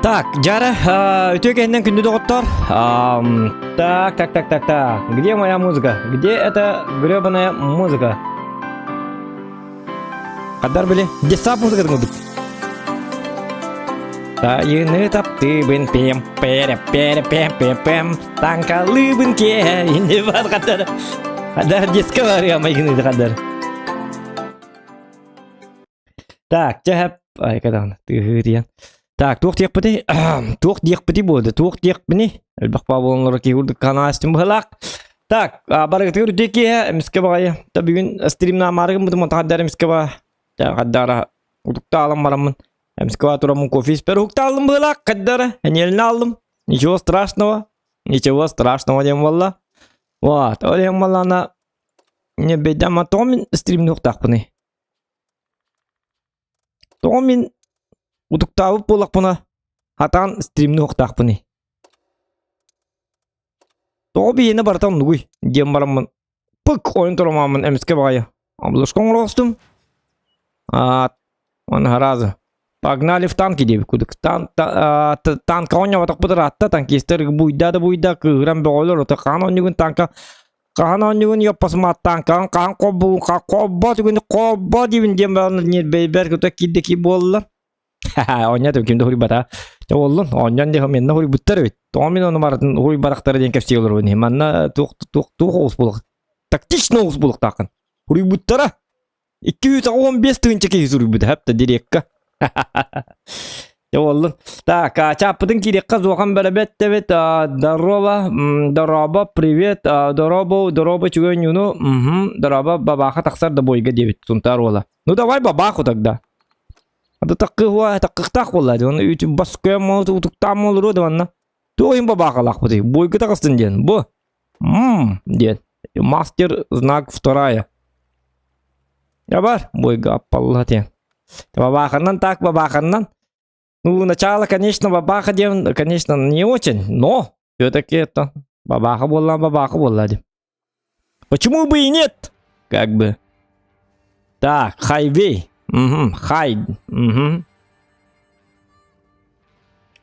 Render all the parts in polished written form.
Так, Жара, үтүө кэһинэн күндү доҕоттор. Так, так, так, так, так. Где моя музыка? Где эта гребаная музыка? Хадар били, детсад музыкатын курдук. Тайыны таптыыбын пем, пере, пере, пем, пем, пем, таҥкалыыбын киэһэ, инни бар хадар. Хадар детска барыа майгыныды хадар. Так, чэ, ай кадан тыһыытыйан. Так, туох диэхпитий? Туох диэхпитий буолда? Туох диэхпиний? Элбэх баа буоланнар киһи курдук ханаастым быһылаах. Так, барыгытыгар үтүө киэһэ эмискэ баҕайы. Та бүгүн стримнаамаарыгым бутум онтон эмискэ ба. Хаддара утуктаалым бараммын. Эмискэ ба тураммын кофе испэр уктаалым быһылаах. Хаддара эниэлин аллым. Ничего страшного. Ничего страшного диэн буолла. Вот, ол иһин буоллаҕына не бэйдам тоҕо мин стримнуохтаахпыный? Тоҕо мин утуктаабыт буоллахпына хатаан стримнуохтаахпыный? Тоҕо биһиэнэ барыта оннугуй диэн бараммын пык ойон турамааммын эмискэ баҕайы обложка оҥоростум. А он сразу погнали в танки диэбит курдук. Тан, та, танка оонньооботохпут ыраатта танкистар буйда да буйда кыыһыран бөҕөлөр ото хаан оонньугун танка хаһан оонньугун йоппосумааттаан хаан хаан хоббугун хоббо түгүнү хоббо диибин диэн баран ньирбэйбэр кута киирдэ ки буолла. Оонньоотум ким да хуруйбата. Дьэ буоллун, оонньоон диэх менна хуруйбуттар эбит. Тоҕо мин ону барытын хуруйбатахтара диэн кэпсии олоробун. Манна туох туох туох оҕус буолуох тактично оҕус буолуохтааххын. Хуруйбуттара. 215 тыһыынча киһи суруйбута хэп да дирекка. Дьэ буоллун. Так, чааппытын киириэххэ суохан бэрэбэт эбит. Здорово, здорово, привет, здорово, здорово, үчүгэй ньуну, здорово, бабаха тахсар да бойга диэбит Сунтаар уола. Ну давай бабаху тогда. Ата таккыһуа, таккыхтаах буолла дии. Оны үтү бас көм утуктаам олоруо да манна. Туох иһин бабаахалаахпытый? Бойга таҕыстын диэн. Бу. Мм диэн. Мастер знак вторая. Я бар, бойга аппалла диэн. Бабаханнан так, бабаханнан. Ну, начало, конечно, бабаха диэн, конечно, не очень, но все-таки это бабаха буолла, бабаха буолла диэн. Почему бы и нет? Как бы. Так, хайвей. Угу, хай. Угу.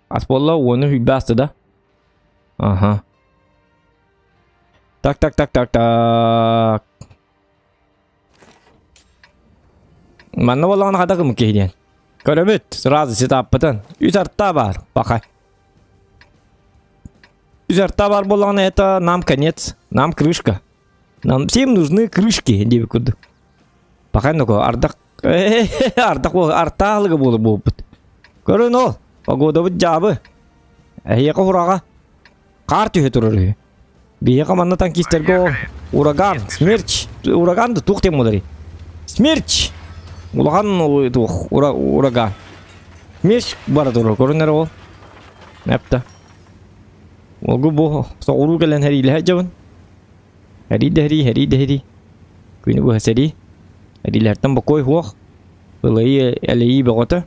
Ас буолла уону хүлбэ да? Ага. Так, так, так, так, так. Манна буоллаҕына хата кым киһи диэн. Көрөбүт, сразу сетаппытын. Үс арта бар, пока. Үс арта бар буоллаҕына это нам конец, нам крышка. Нам всем нужны крышки диэбит курдук. Пока ну ардах ардах артаалыга буолар буолбут. Көрүн ол, погодабыт дьаабы. Эһиэхэ ураҕа Хаар түһэ турар үһү. Биһиэхэ манна танкистарга ол ураган, смерч, ураган да туох диэн буоларый? Смерч! Улахан туох ураган. Смерч бара турар, көрүнэр ол. Эпта. Олгу бу соҕуруу кэлэн хэриилэһэ дьабын. Хэрий да хэрий, хэрий да хэрий. Күнү быһа сэрии. Эриилэртэн бокуой суох. Ылайыы, элэйии бөҕөтө.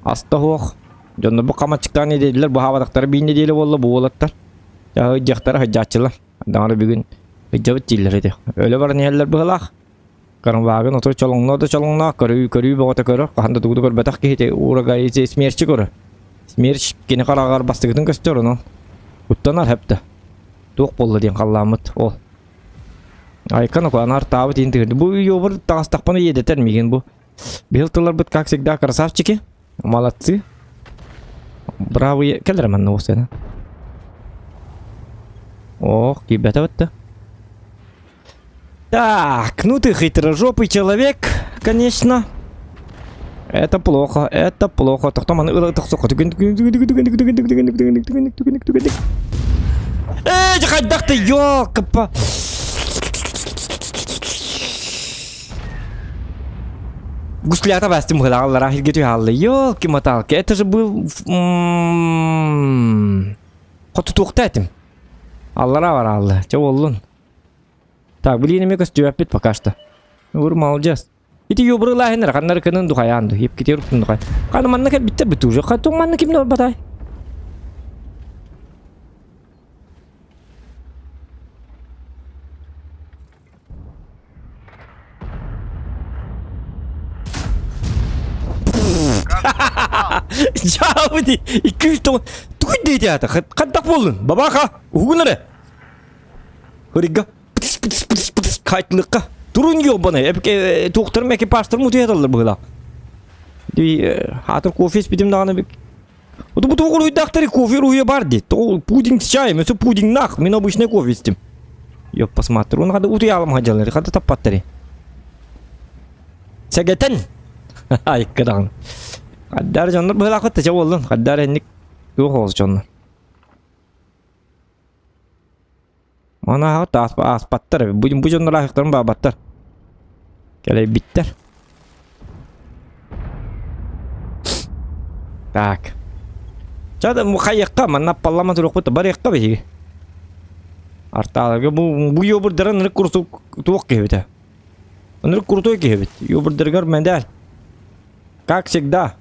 Аста суох. Дьоннорбут хамаччыктаан нэдиэлэлэр быһаабатахтара биир нэдиэлэ буолла бу уолаттар. Ыдьахтара сылдьааччылар. Даҕаны бүгүн ыдьабыт дииллэр ити. Өлө баран иһэллэр быһылаах. Карамвагын оту чолоҥноо да чолоҥноох, көрүү, көрүү бөҕөтө көрөр. Хаһан да тугу да көрбөтөх киһити урагай смерчи көрөр. Смерч кини хараҕар бастыгытын көстөр онон. Куттанар хэптэ. Туох буолла диэн халлааммыт ол. Айкан окуанар таабыт иин тыгырды. Бу йобур таҕастахпына иэдэтэр миигин бу. Быйыл тылларбыт как всегда красавчики. Молодцы. Бравые. Кэлэр манна уосена. Ох, киирбэтэ бытта. Так, ну ты хитрожопый человек, конечно. Это плохо, это плохо. Тоқтаманы ылы Эй, хайдах ты, ёлка Гуслята бастым быһылааллара хилге түһаалла. Ёлки-моталки, это же был хотутуохта этим. Аллара бараалла. Чэ боллун. Так, билиин эмиэ көстүбэппит пока что. Ур молодец. Ити юбрылааһыннар ханнары кынын духайаан ду, епкитер уктун духай. Ханы манна кэлбиттэр бит уже. Хатуң манна ким батай? Дьаабы дии. 200 Тугуй диэти аата? Хантах буоллун? Бабаха, уһугун эрэ. Хырыгга. Пытыс, пытыс, пытыс, пытыс, кайтылыкка. Турун ёбаный. Туохтарым экипажтарым утуйаталлар быһыылаах. Дии, хаатыр кофе испитим даҕаны Бу бу туох уруйдаахтары кофе уруйа бар дии. Пудинг с чаем, өсө пудингнаах. Мин обычный кофе истим. Ёп, посмотрю. Он хада утуйалым хадьалары, хада таппаттары. Сэгэтэн! Айыкка даҕаны. Хаддар дьоннор быһылаахпыт да чэ буоллун. Хаддар энник туох оҕус дьоннор. Манааҕыт ааспаттар. Бу, бу дьоннор ааһыктарын баабаттар. Кэлэйбиттэр. Так. Ча да хайыахха манна паллама туруохпут барыахха биһиги. Артааларга бу бу ёбурдарын ынырык курсук туох киһибитэ. Ынырык крутой киһибит. Ёбурдарыгар медаль. Как всегда,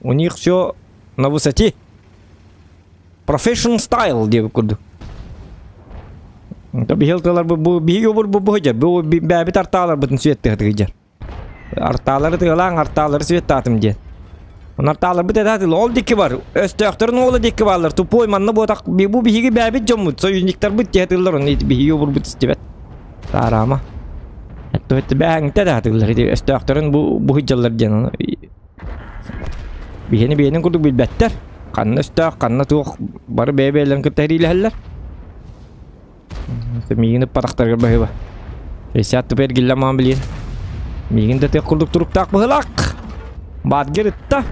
у них все на высоте. Professional style диэбит курдук. Биһил тылар бу биһиги бу бу бу бу бэбит артааларбытын светтыһытыгыдьар. Артаалары тыалаан артаалары светтаатым диэн. Он артааларбыт этаатыл ол дикки бар. Өстөөхтөрүн уола дикки бааллар. Тупой манна буотах бу биһиги бэбит дьоммут союзниктарбыт диэтыллар он биһиги обурбут истибэт. Саараама. Этто бээҥтэ даатыллар ити өстөөхтөрүн бу буһуйдьаллар диэн Биһини биһинин курдук билбэттэр. Ханна өстөөх, ханна туох бары бэйэ-бэйэлэрин кытта сэриилэһэллэр. Миигин ыппатахтарыгар баһыыба. 60 тупа эргиллэн маан билиэн. Миигин да тыах курдук туруктаах быһылаах. Баатгер ытта.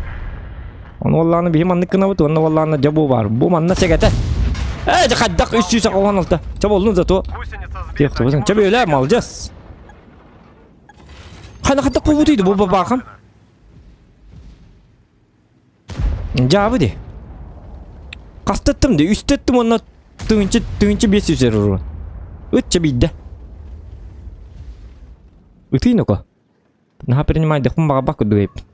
Ону уоллааны биһи маннык гынабыт, уонна уоллааны дьэ бу баар. Бу манна сэгэтэ. Ээ, дьэ хайдах 396. Чэ боллун зато. Тиэх тубутун. Чэ бөөлөө, молодец. Хана хайдах буолбутуй бу бабахан? Дьаабы ди. Хастаттым ди, үстэттим уонна тыынчы тыынчы 500 эрэ Ытча биирдэ. Ытый ну-ка. Наха принимай дехпун баҕарбах курдук эбиппин.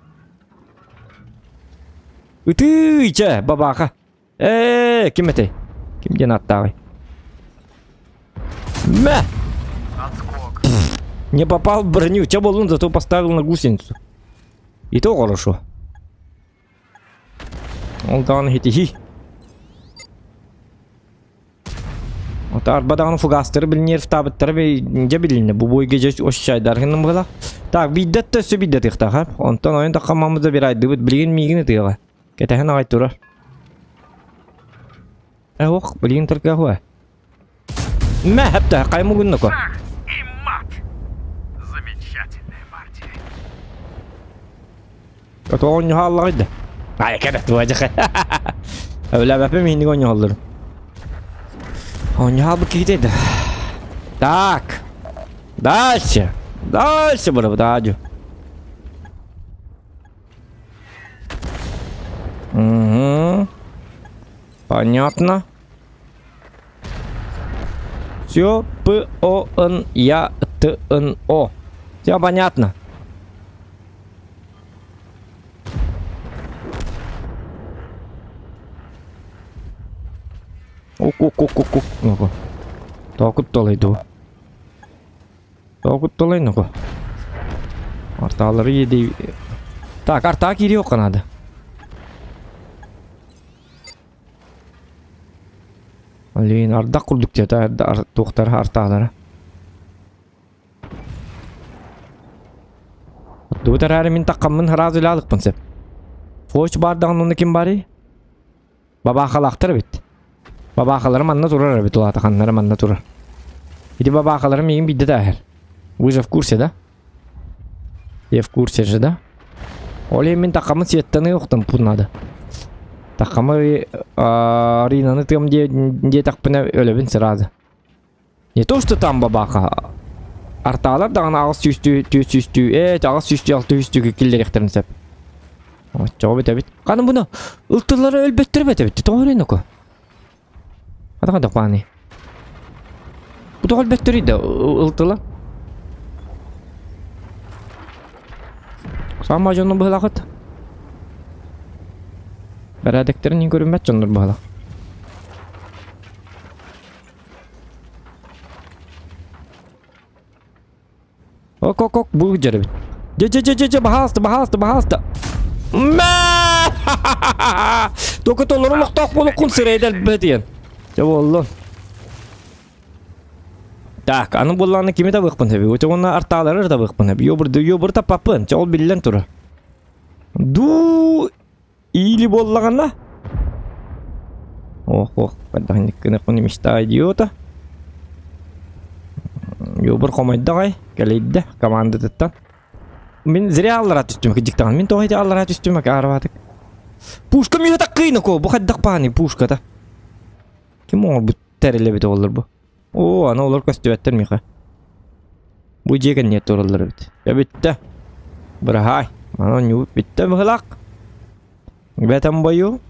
Ытый чэ, бабаха. Ээ, ким этэй? Ким диэн ааттааҕый? Мэ! Отскок. Не попал в броню, че болун, зато поставил на гусеницу. И то хорошо. Ол даҕаны хитиһии. Арба даҕаны фугастары билиннервтаабыттара дьэ билиннэ. Бу бойга дьэ ощущайдаргынным быһыла. Так, биирдэ да өссө биирдэ тыахтаах. Онтон ойон таххаммаммыт да бирайдыбыт. Билигин миигин ытыаҕа. Кэтэһэн аҕай турар. Э, ох, билигин тыркаһуа. Мэ, хэптэ, хаймугуннако. Шах и мат. Замечательная партия. Оонньоһооллоҕуй да. Ай, кэрэ туодьаха. Өлөбөппүм иһинник оонньоһоллорум. Оонньоһообут киһитэ да. Так. Дальше. Дальше барабыт, аадьу. Угу. Понятно. Все П О Н Я Т Н О. Все понятно. Ок-ок-ок-ок-ок. Ну-ка. Тоокут толайду. Тоокут толай ну-ка. Артаалары еди. Так, артаа киириэххэ наада. Блин, ардах курдук диэтэ туохтара артаалара. Оттубут эрээри мин таххаммын сразу илаалыкпын сөп. Фоч баардаҕын онно ким барый? Бабаахалаахтар эбит. Бабаахалара манна турар эбит, улаатаханнара манна турар. Ити бабаахалара миигин биирдэ тааһар. Вы же в курсе, да? Я в курсе же, да? Ол иһин мин таххаммын светтаны охтон пут надо. Таххамы Аринаны тыам диэтэхпинэ өлөбүн сразу. Не то, что там бабаха. Артаалар даҕаны аҕыс сүүстүү, түөрт сүүстүү, ээ, аҕыс сүүстүү, алта сүүстүү киллэриэхтэрин сөп. Оччоҕо бүтэбит. Ханы буну ылтыллара өлбөттөр бэтэбит. Тоҕо эрэ ноко. Хата хата пааны. Бу тоҕо өлбөттөрүй да ылтыла. Саама дьонну быһылахыт. Бэрээдэктэрин көрүммэт дьоннор быһылах. Ок, ок, ок, бу дьэребит. Дьэ, дьэ, дьэ, дьэ, дьэ, баһаалыста, баһаалыста, баһаалыста. Мэ! Только толору олохтоох буолуккун сирэйдэр бэтиэн. Дьэ буоллун. Так, аны буоллаҕына кими табыахпын сөбүй? Очо уонна артаалары табыахпын сөп. Йобурду, йобур таппаппын. Чэ, ол биллэн турар. Ду или буоллаҕына Ох, ох, хайдах гыныахпын мечта идиота. Йобур хомойдоҕой, кэлэйдэ командатыттан. Мин зря аллара түстүм кыдьыктаҕын. Мин тоҕо ити аллара түстүм акаарбатык. Пушка миэхэ таккыйна ко, бу хайдах бааны пушката. Ким оҥорбут тэрилэ эбит оҕолор бу? Оо, аны олор көстүбэттэр миэхэ. Бу дьиэ кэнниэ тураллар эбит. Дьэ бүттэ. Быраһаай. Аны оонньуубут бүттэ быһылаах. В этом бою.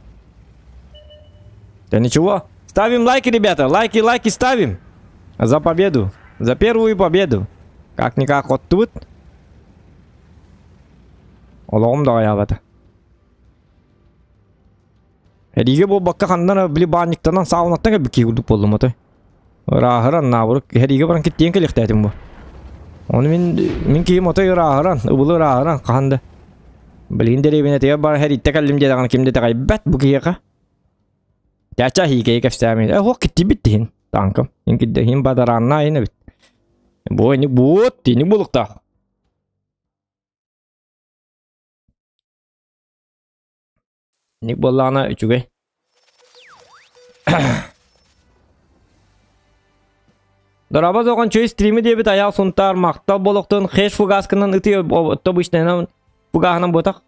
Да ничего. Ставим лайки, ребята. Лайки, лайки ставим. За победу. За первую победу. Как-никак оттубут. Олоҕум даҕайаабата. Эриигэ буолбакка ханна эрэ били баанньыктанан саунаттан кэлбит киһи курдук буоллум отой. Ырааһыран наоборот эриигэ баран киттиэн кэлиэхтээтим бу. Ону мин мин киһим отой ырааһыран, ыбылы ырааһыран хаһан да. Билигин дэриэбинэтигэр бар эрииттэ кэллим диэтэҕинэ ким да итэҕэйбэт бу киһиэхэ. Чача хиикэйи кэпсээмин. Э ох киттибит диһин таанкам. Иҥкиддэһин бадарааннаа ин эбит. Бу ини буот тини булуктаах. Ник буоллаҕына үчүгэй. Дорообо зоҕон чөй стримы диэбит айаал сунтаар махтал болохтон хеш фугаскынан ытыы обычнайынан фугаһынан буотах.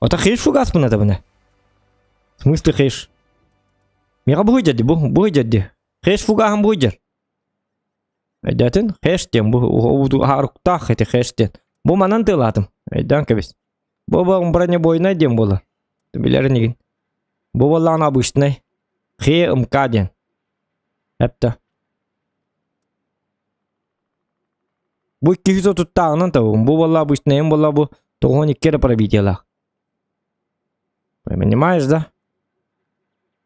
Ото хеш фугаспын атабына. В смысле хеш? Миэхэ буһуй дьэрди бу буһуй дьэрди. Хеш фугаһын буһуй дьэр. Өйдөөтүн хеш диэн бу харуктаах ити хеш диэн. Бу манан тыалаатым. Өйдөөн кэбис. Бу бронебойнай диэн буолар. Билэр инигин. Бу буоллаҕына обычнай. ХМК диэн. Эптэ. Бу 230-тааҕынан табыгын. Бу буолла обычнайым буолла бу 92 эрэ пробитиелаах. Понимаешь, да?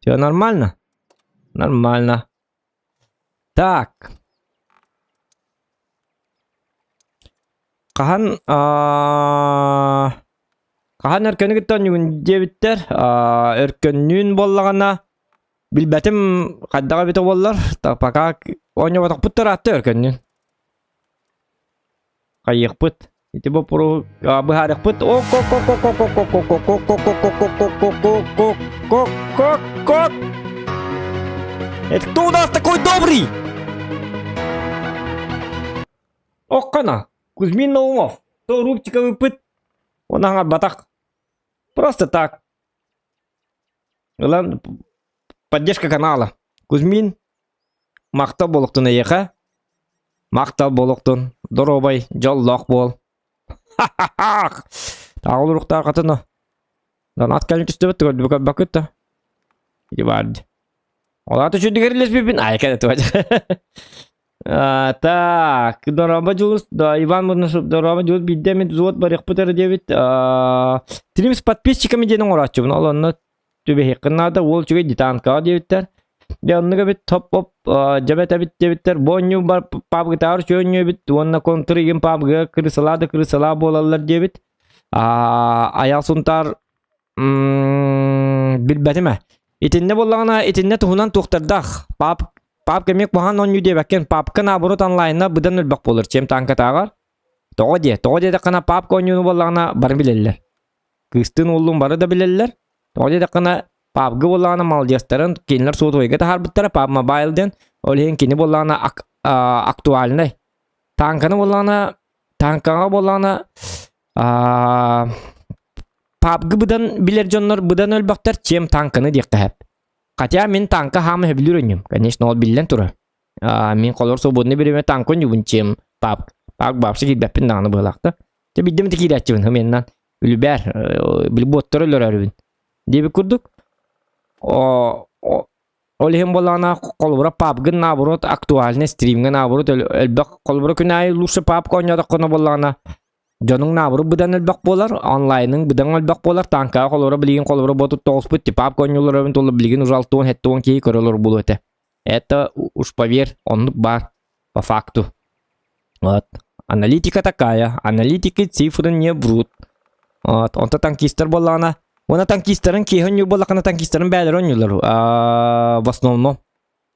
Все нормально? Нормально. Так. Хаһан хаһан өркөнү кытта оонньуугун диэбиттэр. Өркөннүүн буоллаҕына билбэтим хайдаҕа эбитэ буоллар. Пока оонньооботохпут ыраатта өркөннүүн. Хайыахпыт. Ити боппуруоһу быһаарыахпыт. Это кто у нас такой добрый? Оххана, Кузьмин Наумов. То рубчиковый пыт. Он батах. Просто так. Ылан поддержка канала. Кузьмин, махтал буолуохтун эйиэхэ. Махтал буолуохтун. Доруобай, дьоллоох буол. Ха-ха-хах! Таҕыл уруктаах хатына. Донат кэлин түстүбэт көрдүбүт да. Ити баар дии. Ол аата үчүгдүк эрилэспиппин айка да Так, дорообо Дьулус, да, Иван Мурнашев, дорообо Дьулус, биирдэ эмит взвод барыахпыт эрэ диэбит. Стрим с подписчиками диэн оҥорооччубун, ол онно түбэһиэххин наада, уол үчүгэй дитанкаҕа диэбиттэр. Дьэ оннук эбит, топ-оп, дьэбэт эбит диэбиттэр. Бу оонньуу бар пабгытааҕар үчүгэй оонньуу эбит уонна контр игин пабгыга крысалаа да крысалаа буолаллар диэбит. Айал Сунтаар билбэтим ээ. Итиннэ буоллаҕына, итиннэ туһунан туохтардаах. Пап, папка эмиэ куһаҕан оонньуу диэбэккин, папка наоборот онлайнна быдан элбэх буолар, чем танкатааҕар. Тоҕо диэ? Тоҕо диэтэххинэ, папка оонньууну буоллаҕына бары билэллэр. Кыыстыын уоллуун бары да билэллэр. Тоҕо диэтэххинэ, пабга буоллаҕына маладьыастарын кинилэр суотуйга таһаарбыттара, паб мобайл диэн. Ол иһин кини буоллаҕына актуальнай. Танканы буоллаҕына, танкаҕа буоллаҕына PUBG быдан билэр дьоннор быдан өлбөхтөр, чем танканы диэххэ сөп. Хотя мин танка хаама сөбүлүүр өнньүм. Конечно, ол биллэн турар. Мин холор свободный бириэмэ танка өнньүбүн, чем PUBG. PUBG вообще киирбэппин даҕаны быһалаах да. Дьэ биирдэ эмитэ киирээччибин, хымыаннан. Үлүбээр, били буоттары өлөрөрүбүн. Диэбит курдук. Ол иһин буоллаҕына, холобура PUBG наоборот актуальный стримҥэ наоборот элбэх холобура күн аайы лучше PUBG оонньоотоххуна буоллаҕына Дьонуҥ наабыры быдан элбэх буолар, онлайныҥ быдан элбэх буолар, тааҥкаҕа холобура билигин холобура буотут тоҕуспут типап оонньуулар тула билигин уже 60-70 киһи көрө олорор буолуо этэ. Это уж поверь, оннук баар по факту. Вот. Аналитика такая. Аналитики цифры не врут. Вот. Онто танкистар буоллаҕына. Уонна танкистарын киэһэ оонньуур буоллаххына танкистарын бээлэрэ оонньууллар в основном.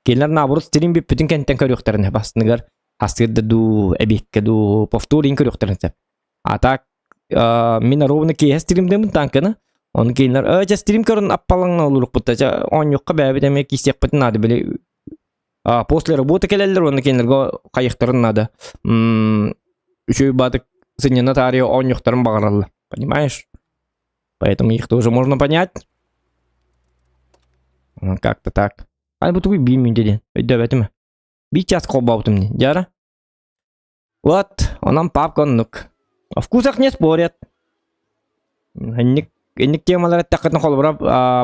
Кинилэр наоборот стрим бүппүтүн кэнниттэн көрүөхтэрин сөп астыныгар астыыр да дуу, эбиэккэ дуу, повтор иин көрүөхтэрин сөп. А так мин ровно киэһэ стримдэммин танканы. Ону кинилэр э дьэ стрим көрөн аппалаҥна олорукпут да дьэ оонньуохха бэйэбит эмиэ киирсиэхпитин наада били после работы кэлэллэр уонна кинилэргэ хайыхтарын наада. Үчүгэй баатык сынньана таарыйа оонньуохтарын баҕараллар. Понимаешь? Поэтому их тоже можно понять. Как-то так. Ай бу тугуй биир мүнтэ диэн өйдөөбөтүм. Биир час холбообутум дии. Дьара. Вот, онон папка оннук. О вкусах не спорят. Инник инник темалар эттэххитинэ холобура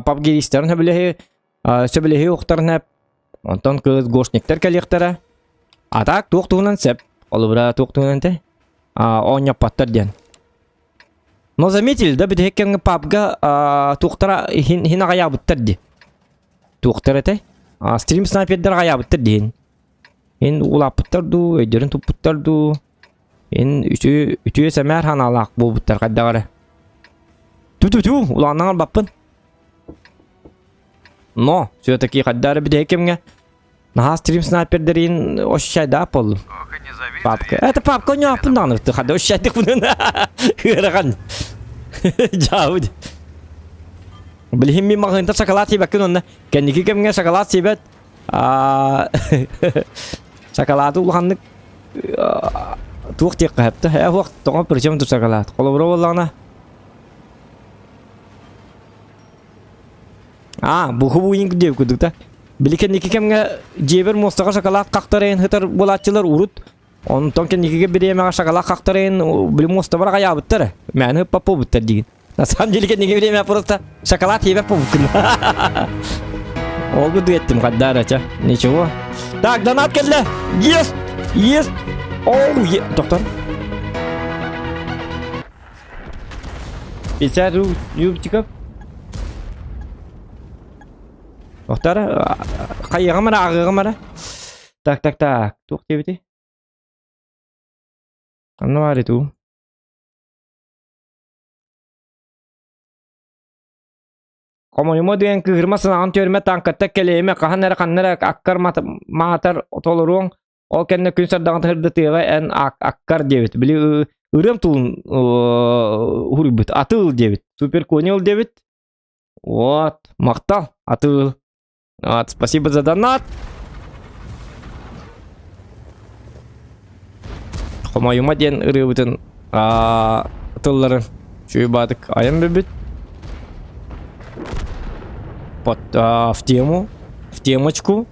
пабгиристарын сөбүлэһи сөбүлэһи уохтарын онтон кыыс гошниктар кэлиэхтэрэ. А так туох туһунан сөп. Холобура туох туһунан те оонньоппоттор диэн. Но заметили, да, бүтэһик кэмҥэ пабга туохтара иһин иһин аҕайаабыттар дии. Туохтар этэй? Стрим снайпердар аҕайаабыттар диин. Ин улааппыттар дуу, өйдөрүн туппуттар дуу. Ин үтүө үтүө сэмээр ханаалаах буолбуттар хайдах эрэ. Ту-ту-ту, улааннаҥар баппын. Но, все-таки хайдах эрэ бүтэһик кэмҥэ наһаа стрим снайпердэрин ощущайдаах буоллум. Ох, и не завидую Папка. я тебе. Это папка оонньооппун даҕаны хадда ощущайдык ыарахан. Дьаабыт. Билигин мин маҕаһыынтан шоколад сиэбэккин уонна кэнники кэмҥэ шоколад сиэбэт шоколады улаханнык туох диэххэ сөптө ээ суох тоҕо причем тут шоколад холобура буоллаҕына а буху буйнк диэбит курдук да били кэнники кэмҥэ дьиэбэр муостаҕа шоколад хахтарайын сытар буолааччылар урут онтон кэнникигэ бириэмэҕэ шоколад хахтарайын били муостабар аҕайаабыттар мээнэ ыппат буолбуттар диигин На самом деле кэнники время просто шоколад ебек буолбуккун. Ол гыды еттим хаддара ча. Ничего. Так, донат кэллэ. Есть! Есть! Оу, е... Доктор. 50 рубчиков. Доктор, хайыҕым эрэ, ааҕыаҕым эрэ. Так, так, так. Туох диэбитий? Ханна баар итуу? Хомойума диэн кыыһырма санаҕын түөрмэ тааҥкаттан кэлэйимэ хаһан эрэ ханна эрэ аккар маатар толоруоҥ ол кэннэ күн сардаҥата сырдатыаҕа эн аккар диэбит били ырыам тылын уһуруйбут атыыл диэбит супер кони диэбит вот махтал атыыл Вот, спасибо за донат. Хомойума диэн ырыабытын тылларын чуйбаатык айан бүбүт. Под, а, в тему, в темочку.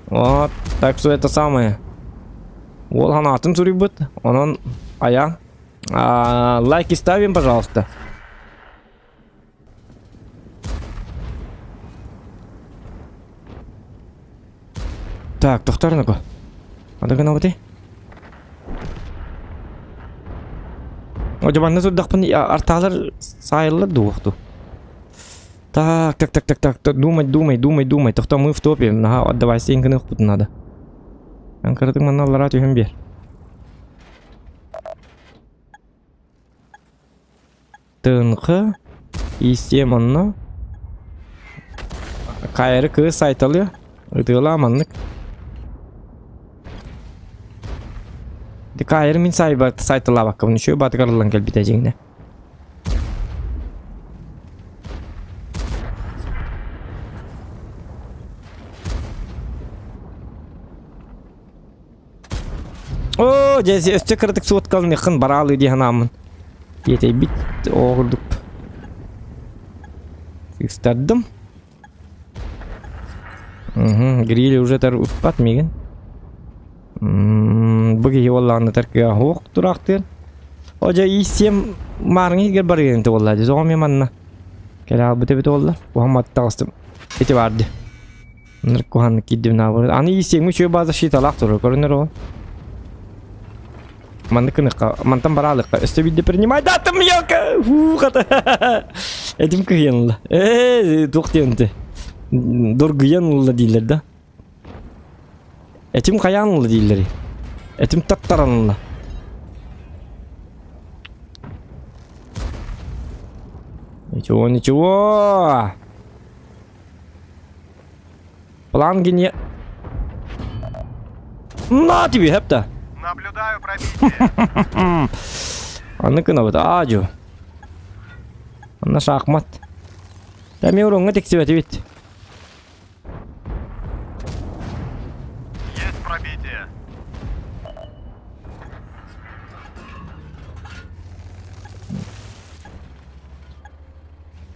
Вот, так что это самое. Уол ханаатын суруйбут, онон ая. А, лайки ставим, пожалуйста. Так, тохтор Ада гынабыты? Одьабанна турдахпын артаалар саайыллар дуохту. Так, так, так, так, так, думай, думай, думай, думай. Тохто мы в топе. Ага, отдавай сенканы хут надо. Анкаратык манналлара түһэн биэр. Тыынхы истиэм онно Хайары кыыс сайталыа ытыалаа маннык Кайры мин сайталаабаккабын үчүгэй баатыгар ыллан кэлбитэ дьиҥнэ Оо, дьэ, өссө кыратык суоткалыныаххын бараалыы дии санааммын. Тиэтэйбит оо курдук. Сыыстардым. Угу, гриль уже тар уппат миигин. Бу киһи уоллаҕына таркыга суох тураахтыыр. О дьэ ииссиэм маарыҥ иһигэр барыан этэ буолла дии. Тоҕо эмиэ манна кэлэ хаалбыт эбит буолла. Уһаммат таҕыстым. Ити баар дии. Куһаҕаннык киирдим наоборот. Аны иисиэҥҥэ үчүгэй бааза щиталаах турар көрүнэр ол. Маннык гыныхха, мантан бараалыхха. Өссө биирдэ принимай датым елка! Фу, хата. Этим кыһыйан ылла. Ээ, туох диэн те. Доргуйан ылла дииллэр да. Этим хайаан ылла дииллэр. Этим таттаран ылла. Ничего, ничего. План гене... На тебе, хепта. Наблюдаю пробитие. Аны кынабыт, аажу. Анна шахмат. Тәме урыңга тексибет бит. Есть пробитие.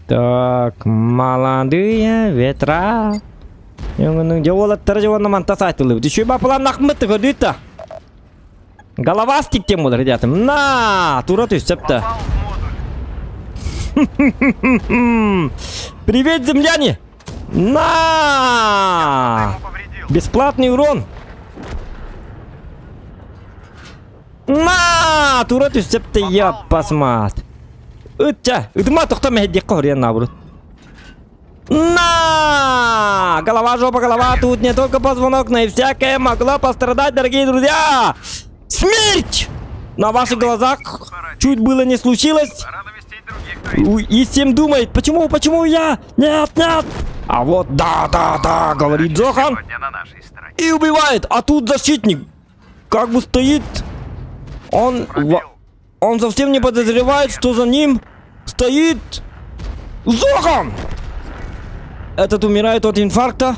Так, молодые ветра. Өңінің же уолаттары же онна манта сайтылы. Еще бапылан нахмытты көрдүйті. Головастик тем болар, ребята. На, тура түсіпті. Попал в модуль. Привет, земляне! На! Ему повредил. Бесплатный урон! На! Тура түсіпті, я посмат. Үтча, үтіма тоқта мәхедек қориян наоборот. На! Голова, жопа, голова, тут не только позвонок, но и всякое могло пострадать, дорогие друзья! Смерть! На ваших глазах чуть было не случилось. Пора навестить других туристов. И всем думает, почему, почему я? Нет, нет! А вот да, да, да, говорит Зохан Сегодня на нашей стороне. и убивает. А тут защитник как бы стоит. Он, Пробил. он совсем не подозревает, что за ним стоит Зохан. Этот умирает от инфаркта.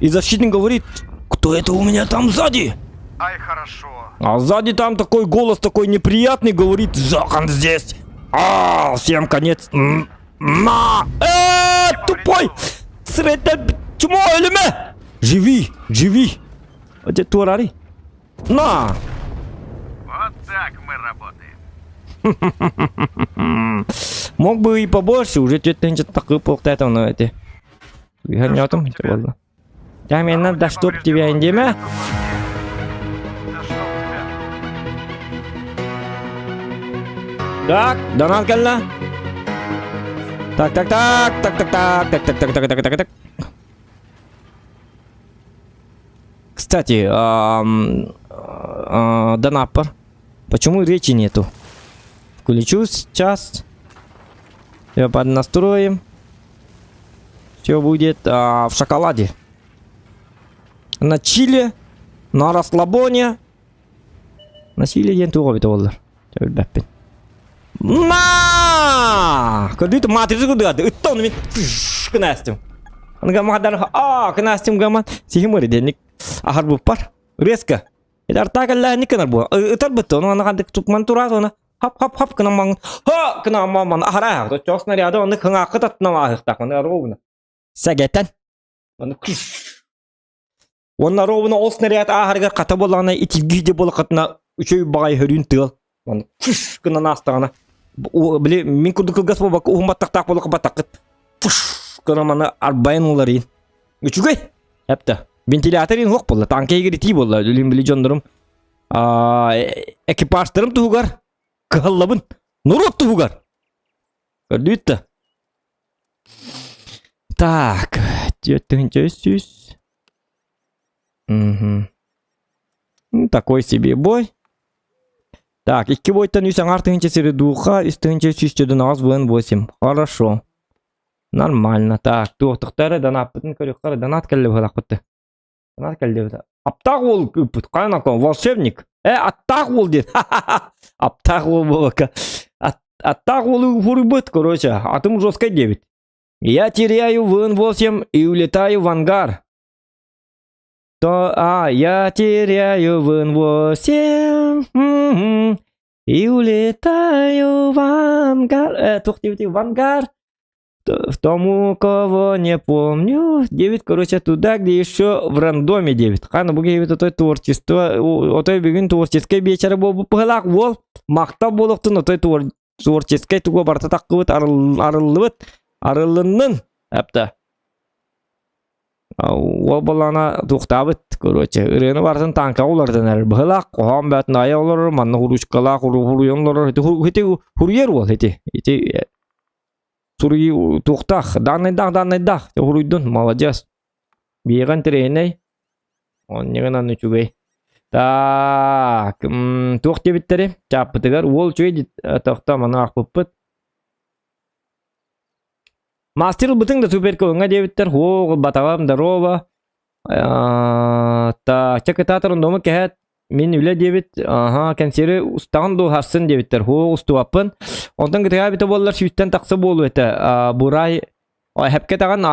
И защитник говорит, кто это у меня там сзади? Ай, хорошо. А сзади там такой голос такой неприятный говорит, Зохан здесь. А, всем конец. На! Тупой! Средне... Чмо, өлүмэ! Живи, живи! Где туарари? На! Вот так мы работаем. Мог бы и побольше, уже тетя такой полтета на эти. Я мне надо, чтоб тебя индиме. Да чтоб тебя. Так, донат кэллэ. Так, так, так, так, так, так, так, так, так, так, так, так, так. Кстати, донапор. Почему речи нету? Включу сейчас. Я поднастроим. Все будет в шоколаде. На чиле, на расслабоне. На чиле диэн туох эбитэ буоллар. Билбэппин. На! Көрдүт матрица кудады. Ыттон мин кынастым. Ангамадар а кынастым гаман. Сихимори денник. Ахар буппар. Резко. Идар такалла никанар бу. Ытар бытты. Оны ана кандык тукман турат оны. Хап хап хап кынаман. Ха кынаман ахара. Чок снаряды оны кыңакы татнама ахыктак. Оны ровно. Сәгәтән. Оны күш. Онна ровно ол снаряд ахаргар ката болана итилги де бола катна үчөй багай хөрүн тыал. Оны күш кынан астагана. Били мин курдук кылгас болбак уһумбаттактаах болук баттакыт. Пуш кынаманы арбайын уларин. Үчүгэй. Эпте. Вентиляторин хук болла. Танка егери ти болла. Үлүм били жондорум. Экипажтарым туһугар. Кыһаллабын. Норуот туһугар. Көрдүт Так. Түөрт Угу. Такой себе бой. Так, икки бойтан үс аҥаар тыһыынча середуха, үс тыһыынча сүүс түөрт ВН8. Хорошо. Нормально. Так, туохтахтары донаппытын көрүөххэ донат кэллэ быһалахпытты. Донат кэллэ Аптаах уол ыыппыт. Хайа волшебник. Аттаах уол диэн. Аптаах уол буолбакка. Аттаах уолу хуруйбут, короче. Атым жесткой 9. Я теряю ВН8 и улетаю в ангар. То, я теряю ВН8 и улетаю в ангар. Тух, в ангар. В тому, кого не помню. 9, короче, туда, где еще в рандоме 9. Хана буги отой творчество, отой бүгүн творческий вечер бу пылак бол. Махта болуктун отой творческий туго барта таккыбыт арыллыбыт. Арыллыннын. Әпті. Ол балана тухтабыт, короче. Ырыны бартын танка олардан әр. Быһылак, кохан бәтін ая олар, манна хуручкала, хуру хуруйон олар. Хити хуруйер ол, хити. Хити суруй тухтах, данный дах, данный дах. Хуруйдун, молодец. Биеган треней. Он негынан үчүгэй. Так, туох диэбиттери, чааппытыгар уол үчүгэй тохто маны аахпыппыт. Мастер ылбытыҥ да супер көҥҥэ диэбиттэр. Һуох, ылбатаҕым, здорово. Так, чэ кытаатар ондому кэһэт мин үлэ диэбит, аха, кэнсиэри устаҕын дуу харсын диэбиттэр. Һуох, устубаппын. Онтон ГТА эбитэ буоллар сүүстэн тахса буолуо этэ. Бурай Хэпкэ таҕан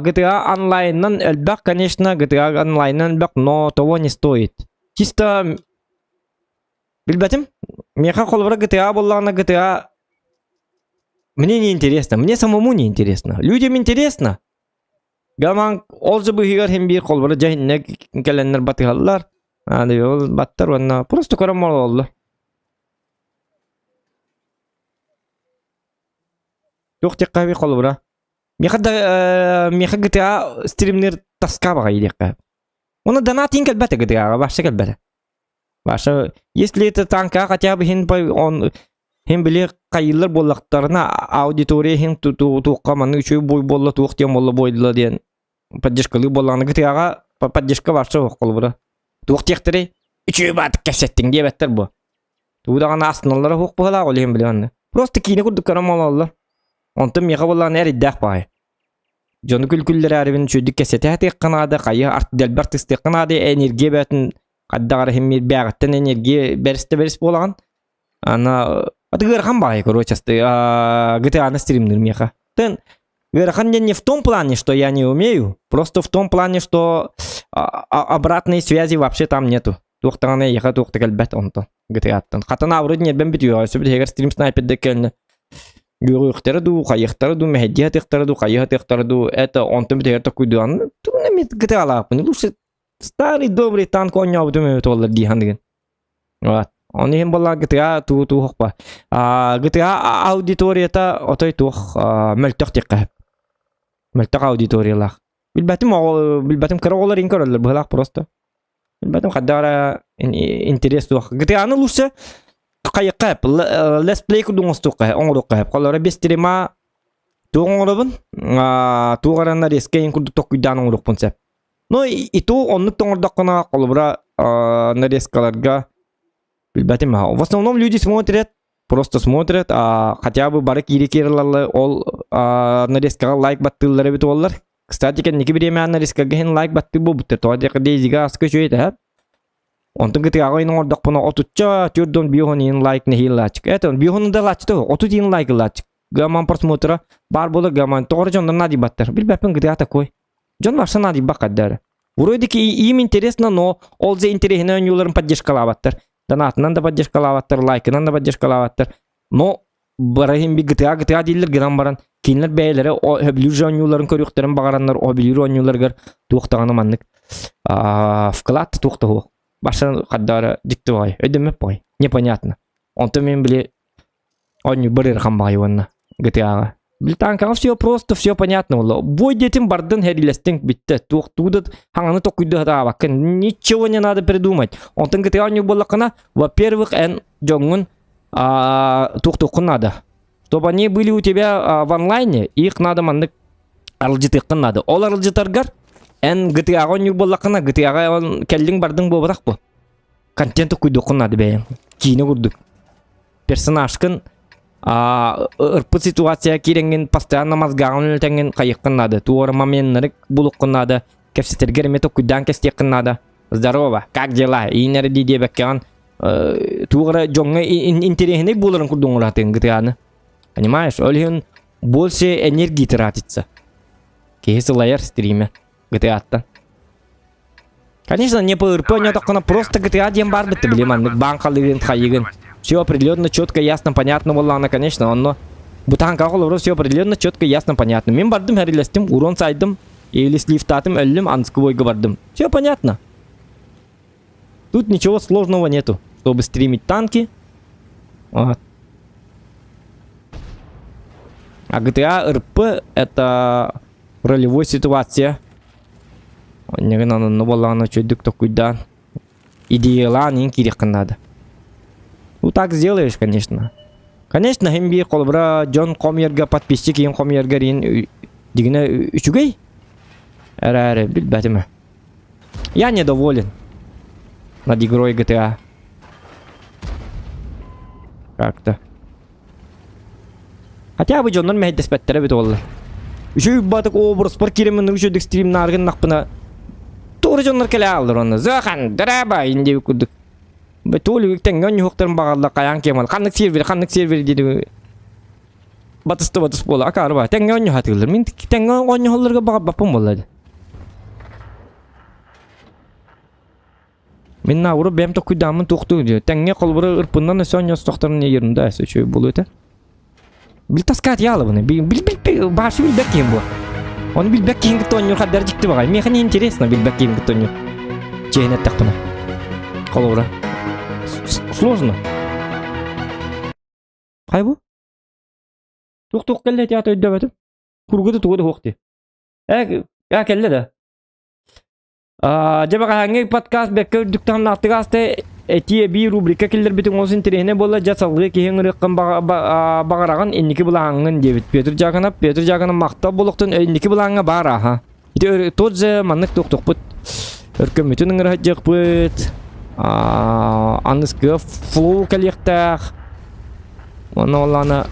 GTA онлайнынан элбэх, конечно, GTA онлайнынан элбэх, но того не стоит. Чисто билбэтим. Миэхэ холобура GTA буоллаҕына GTA мне не интересно, мне самому не интересно. Людям интересно. Гаман ол же быһыгар хим биир холобура дьэ кэлэннэр батыһаллар. Ол баттар уонна просто көрөн олороллор. Туох диэххэ холобура. Миэхэ да миэхэ GTA стримнер тоска баҕайы диэххэ. Уонна донат иин кэлбэтэ GTA-ҕа вообще кэлбэтэ. Вообще, если это танка хотя бы хин он хин били хайыллар буоллахтарына аудитория хин туохха маннык үчүгэй бой буолла туох диэн буолла буойдула диэн поддержкалыы буоллаҕына GTA-ҕа поддержка вообще суох холобура. Туох диэхтэрий? Үчүгэй баатык кэпсэттиҥ диэбэттэр буо. Тугу даҕаны астыналлара суох быһыылаах ол иһин билэн. Просто киинэ курдук көрөн олороллор. Онтон миэхэ буоллаҕына эрэйдээх баҕайы. Дьону күлкүллэрээрибин үчүгэйдик кэпсэтэ сатыахха наада, хайа дэлби артыыстыахха наада, энергия бэйэтин хайдах эрэ иһин бээҕиттэн энергия бэрис да бэрис буолаҕын. Ана аты ыарахан баҕайы короче GTA-ны стримнир миэхэ. Тын ыарахан диэн не в том плане, что я не умею, просто в том плане, что обратной связи вообще там нету. Туох даҕаны эйиэхэ туох да кэлбэт онтон GTA-ттан. Хатан вроде ньиэрбэм бүтүөҕэ, сөп иһигэр стрим снайпердэ кэлнэ. Үөҕүөхтэрэ дуу, хайыахтара дуу, мэһэйдии сатыахтара дуу, хайыа сатыахтара дуу, это онтон бүтүһэр токуйдуан, тугун эмит GTA-лаахпын. Лучше старый добрый танк оонньообутум эбит буоллар дии саныгын. Вот. Оны иһин буоллаҕа GTA туу туохпа. GTA аудиторията отой туох мөлтөх диэххэ. Мөлтөх аудиториялаах. Билбэтим билбэтим кыра оҕолор иһин көрөллөр быһыылаах просто. Билбэтим хайдах эрэ интерес суох. GTA-ны лучше хайыкка let's play курдук оҥостуохха оҥоруохха Холоро без стрима туох оҥоробун туох эрэ нарезка курдук токуйдаан оҥоруохпун сөп. Ну и то оннук тоҥордоххуна холобура нарезкаларга билбэтим В основном люди смотрят просто смотрят, а хотя бы бары киири кииралаллар ол нарезкаҕа лайк баттыыллар эбит уоллар. Кстати, кэнники бириэмэҕэ нарезкаҕа иһин лайк баттыы буолбуттар. Тоҕо диэххэ Дейзига аска үчүгэй этэ. Онтон кытыаҕа иһин оҥордохпуна отучча төрдөн биоһун иһин лайк нэһиилааччык. Это биоһун да лааччы отут иһин лайк ылааччык. Гаман просмотра баар буолар гаман тоҕо дьоннор наадыйбаттар. Билбэппин кытыа такой. Дьон барса наадыйбат хаддары. Вроде им интересно, но ол же интересно оонньууларын поддержкалаабаттар. Донатынан да поддержкалаабаттар, лайкынан да поддержкалаабаттар. Но барахин би GTA GTA дииллэр гынан баран кинилэр бэйэлэрэ сөбүлүүр оонньууларын көрүөхтэрин баҕараннар сөбүлүүр оонньууларыгар туох даҕаны маннык вклад туох да суох. Барсан хаддаара дьикти баҕайы. Өйдөммөт баҕайы. Непонятно. Онтон мен били оонньуу бар ыарахан баҕайы уонна GTA-ҕа. Били танкаҕа все просто, все понятно было. Бой диэтин бардын хэриилэстиҥ бүттэ. Туох тугу да хаҥаны токуйда сатаабаккын. Ничего не надо придумать. Онтон GTA оонньуу буоллаххына, во-первых, эн дьоҥҥун туохтуоххун надо. Чтобы они были у тебя в онлайне, их надо маннык арылдьытыаххын надо. Ол арылдьытаргар эн GTA-ҕа оонньуур буоллаххына, GTA-ҕа кэллиҥ бардыҥ буолбатах бу. Контент токуйдуоххун надо бэйэҥ. Киинэ курдук. Персонажкын ырпыт ситуация киирэҥҥин постоянно мозгаҕын үлэтэҥҥин хайыаххын наада. Туора моменнары булуоххун наада. Кэпсэтэргэр эмиэ токуйдаан кэстиэххин наада. Здорово, как дела? Иинэр дии диэбэккэҕин туох эрэ дьоҥҥо интэриэһинэй буоларын курдук оҥоратыҥ GTA-ны. Понимаешь? Ол иһин больше энергии тратится. Киһи сылайар стриме GTA-ттан. Конечно, не по РП оонньоотоххуна просто GTA диэн баар битти били маннык баан халыгын хайыгын. Все определенно, четко, ясно, понятно буоллаҕына, конечно, онно бу танкаҕа холобура все определенно, четко, ясно, понятно. Мин бардым, хэрилэстим, урон сайдым, или сливтаатым, өллүм, ансквойга бардым. Все понятно. Тут ничего сложного нету, чтобы стримить танки. Вот. А GTA RP это ролевой ситуация. Онньагын буоллаҕына үчүгэйдик токуйдаан идеялаан иһин киириэххин наада. Ну так сделаешь, конечно. Конечно, иһин биир холобура дьон хомуйарга подписчик иһин хомуйарга иһин дьиҥинэ үчүгэй. Эрээри билбэтим. Я недоволен над игрой GTA. Как-то. Хотя бы дьоннор мэһэйдэспэттэрэ эбит буоллар. Үчүгэй батык образпар киирэммин үчүгэй стримнааргыннахпына туора дьоннор кэлэ ааллар онно Зохан, драба инди курдук. Туол тэҥҥэ онньуһуктарын баҕалла хайаан киэмал ханнык сервер ханнык сервер диэри батыста батыс буола акаарба тэҥҥэ онньуһатыыллар мин тэҥҥэ онньуһалларга баҕарбаппын буолла Мин науру бэйэм токкуйдааммын туохтуу диye. Тэҥҥэ холобура ырпыннан өссө онньостохторун ерунда өссө үчүгэй буолуо этэ. Бил таскаат яалабыны. Бил бил бил башы билбэт киһим бу. Оны билбэт киһин кытта оонньуур хаддар дьикти баҕай. Миэхэ не интересно билбэт киһим кытта оонньуур. Чиэһин эттэхпинэ. Холобура. Сложно. Хай бу? Туох-туох кэллэ ити аата өйдөөбөтүм. Кургута тугу да суох дии. Ээ, ээ кэллэ да. Дьэ бэҕэһээҥҥи подкаст бэккэ үрдүк таһымнаахтык ааста этии эбии рубрика киллэрбитиҥ олус интэриэһинэй буолла дьэ салгыы киһи ыҥырыаххын баҕараҕын инники былааҥҥын диэбит Петр Дьяконов Петр Дьяконов махтал буолуохтун инники былааҥҥа баар ааһа ити тот же маннык туохтуохпут өркөммүтүн ыҥыра сылдьыахпыт аныскыга флоу кэлиэхтээх уонна оллаана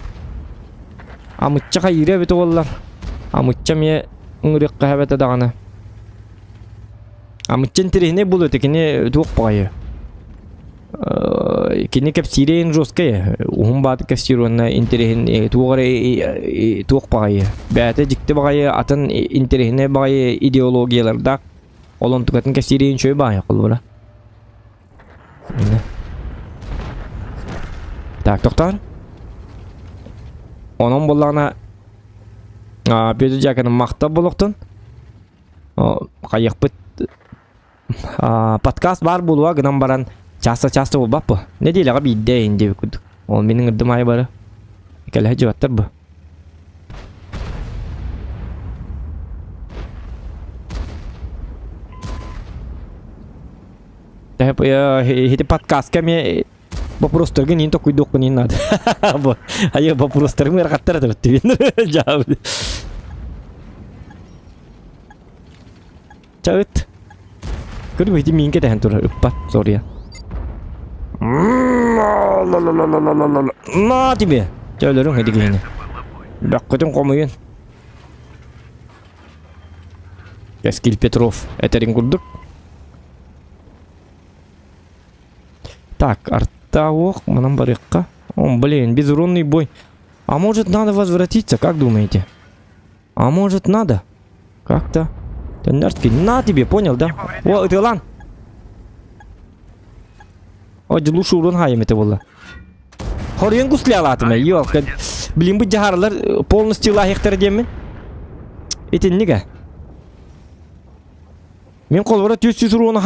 амычча хайыыра эбит уоллар амычча эмиэ ыҥырыахха эбэтэ даҕаны Амычча интэриэһинэй буолуо этэ, кини туох баҕайы кини кэпсиирэ жесткай уһун бааты кэпсиир уонна интэриэһин туох эрэ туох баҕайы бэйэтэ дьикти баҕайы атын интэриэһинэй баҕайы идеологиялардаах ол онтукатын кэпсиирин үчүгэй баҕайы холобура Так, тохтоор. Онон буоллаҕына Петр Дьяконов махтал буолуохтун. Хайыахпыт подкаст баар буолуо гынан баран часто-часто буолбат бу. Нэдиэлэҕэ биирдэ иһин диэбит курдук. Ол мин ыҥырдым аайы бары. Кэлэһэ дьыбаттар бу. Ити подкастка эмиэ вопростаргын иин токуйдуохпун иин наада. Айы вопростарым ыарахаттар этэ бит. Чаыт. Көрү ити миин кэтэһэн турар ыппат, сория. На тебе. Чөлөрүң ити киһини. Бөккөтүн хомуйун. Кэскил Петров этерин курдук. Так, арта ох, манан барыахха. О, блин, безуронный бой. А может надо возвратиться, как думаете? А может надо? Как-то. Тендерский, на тебе, понял, да? О, ытылан. О, лучше урон хайым это было. Хорыйын куслялатым, ёлка. Блин, бу дьаһарлар полностью лаһыктар диэммин. Итиннигэ. Мин холобура 400 уруону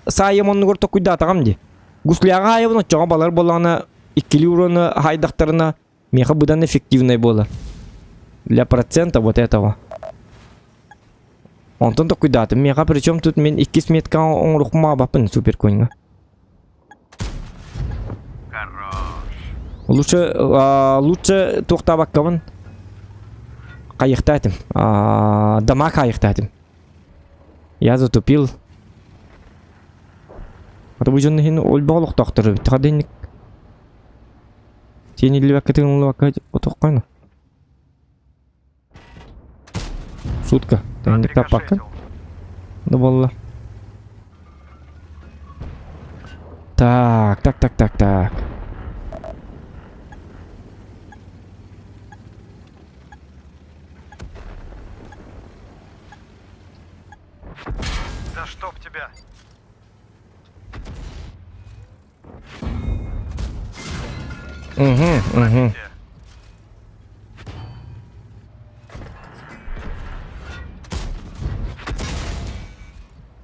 саайым оннугар токуйдаатаҕым дии. Гусляҕа хаайабын оччоҕо балар буоллаҕына иккилии уруону хаайдахтарына миэхэ быдан эффективнай буолар. Для процента вот этого. Онтон токуйдаатым. Миэхэ причем тут мин иккис метка оҥоруохпун баҕарбаппын суперконьга. Хорош. Лучше, лучше туохтаабаккабын хайыхтаатым. Дамаг хайыхтаатым. Я затупил. А то бу дьон иһин өлбөх олохтоохтор эбит. Хадынник тиэниллибэккэ тыыныллыбакка отоххойно. Сутка. Тэнник таппаккын. Да буолла. Так, так, так, так, так. Да чтоб тебя! Угу, угу.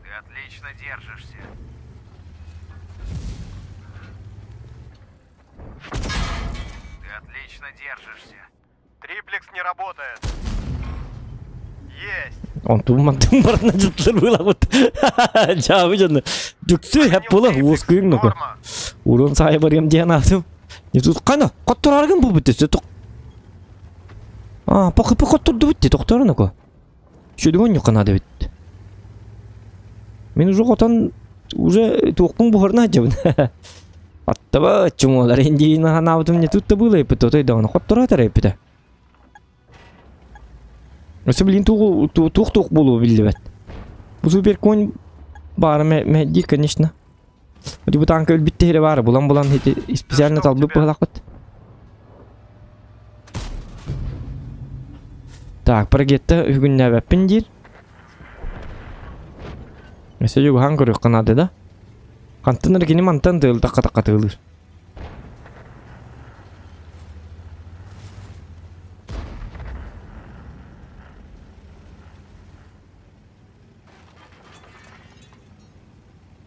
Ты отлично держишься. Ты отлично держишься. Триплекс не работает. Есть. Онтум мантым барна жыттыр була бут. Жабы жаны. Жүксү хеп була уоскуйун нуку. Урон сайы барыам диэн аатым. Не тут кана коттораргын бу бүтүсү тук. А, похы котторду бүтти тохтору нуку. Шүдүгөн юкана дебит. Мен уже хотон уже туохпун буһарна жабын. Аттаба чумолар индиина ханаабытым не тут-то было эпит, отой даҕаны хотторо этэр эпитэ. Өссө билигин туох-туох буолуо биллибэт. Бу суперконь баара мэһэйдиир, конечно. Бу танка өлбүт тэһирэ баара, булан-булан специально талбыт быһалаахпыт. Так, прогетта үгүннээбэппин диир. Өссө дьугуһан көрүөххэ наада да. Хантан эрэ кини мантан тыал тахха-тахха тыалыыр.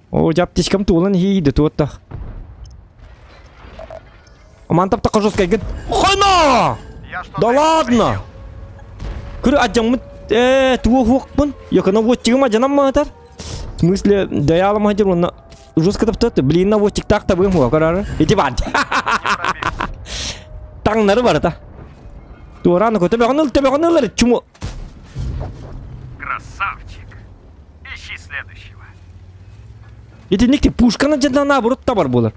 О, дьаптичкам туолан иһиийдэ туоттах. Аман таптаққа жесткайгын. Хана! Да ладно! Күрі адьаммыт э туох уохпун. Якана уотчигым адьанам маатар. В смысле, даялам хадыр онна жестко таптат. Блин, на уотчиктаах табыым хуа карары. Ити бар. Таҥнары барыта. Туораны көтөбөҕүн ыл, төбөҕүн ылар чуму. Красавчик. Ищи следующего. Итинник ти пушканы дьанна наоборот табар буолар.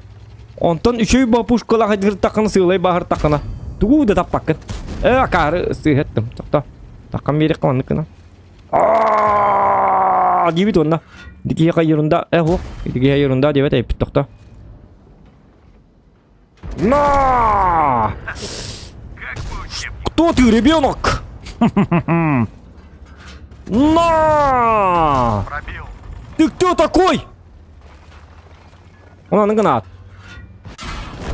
Онтон үчүй ба пушкалаах айдыртаххына сыылай баһыртаххына тугу да таппаккын. Э акаары сыыһаттым. Тохто. Таххан биэриэххэ маннык гына. Аа диэбит уонна. Дикиһи ерунда э хуох. Дикиһи ерунда диэбэт эппит тохто. На! Кто ты, ребенок? На! Пробил. Ты кто такой? Он гнат.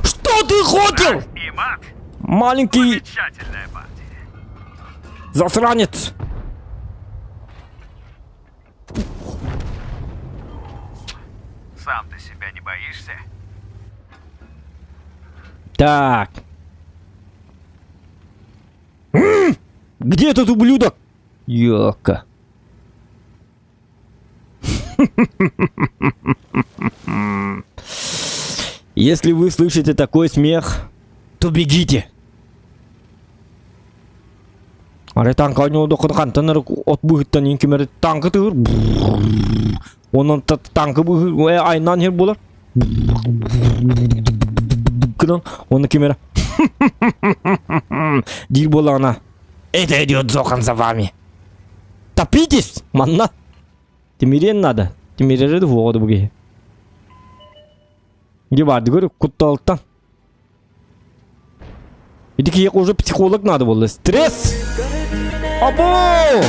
Что ты хотел? И мат. Маленький Замечательная партия. засранец. Сам ты себя не боишься? Так. М! Где этот ублюдок? Ёка. Если вы слышите такой смех, то бегите. Арай танка ойнолдоххуна хантан эрэ от быыһыттан иин ким эрэ танка тыыр онон танка быыһы айнаан иһэр буолар гынан уонна ким эрэ диир буоллаҕына это идет Зохан за вами топитесь манна тимириэн надо тимирэрэ да буоҕа да бу киһи Где баардыгар кутталтан Ити киһиэхэ уже психолог надо буолла. Стресс! Або!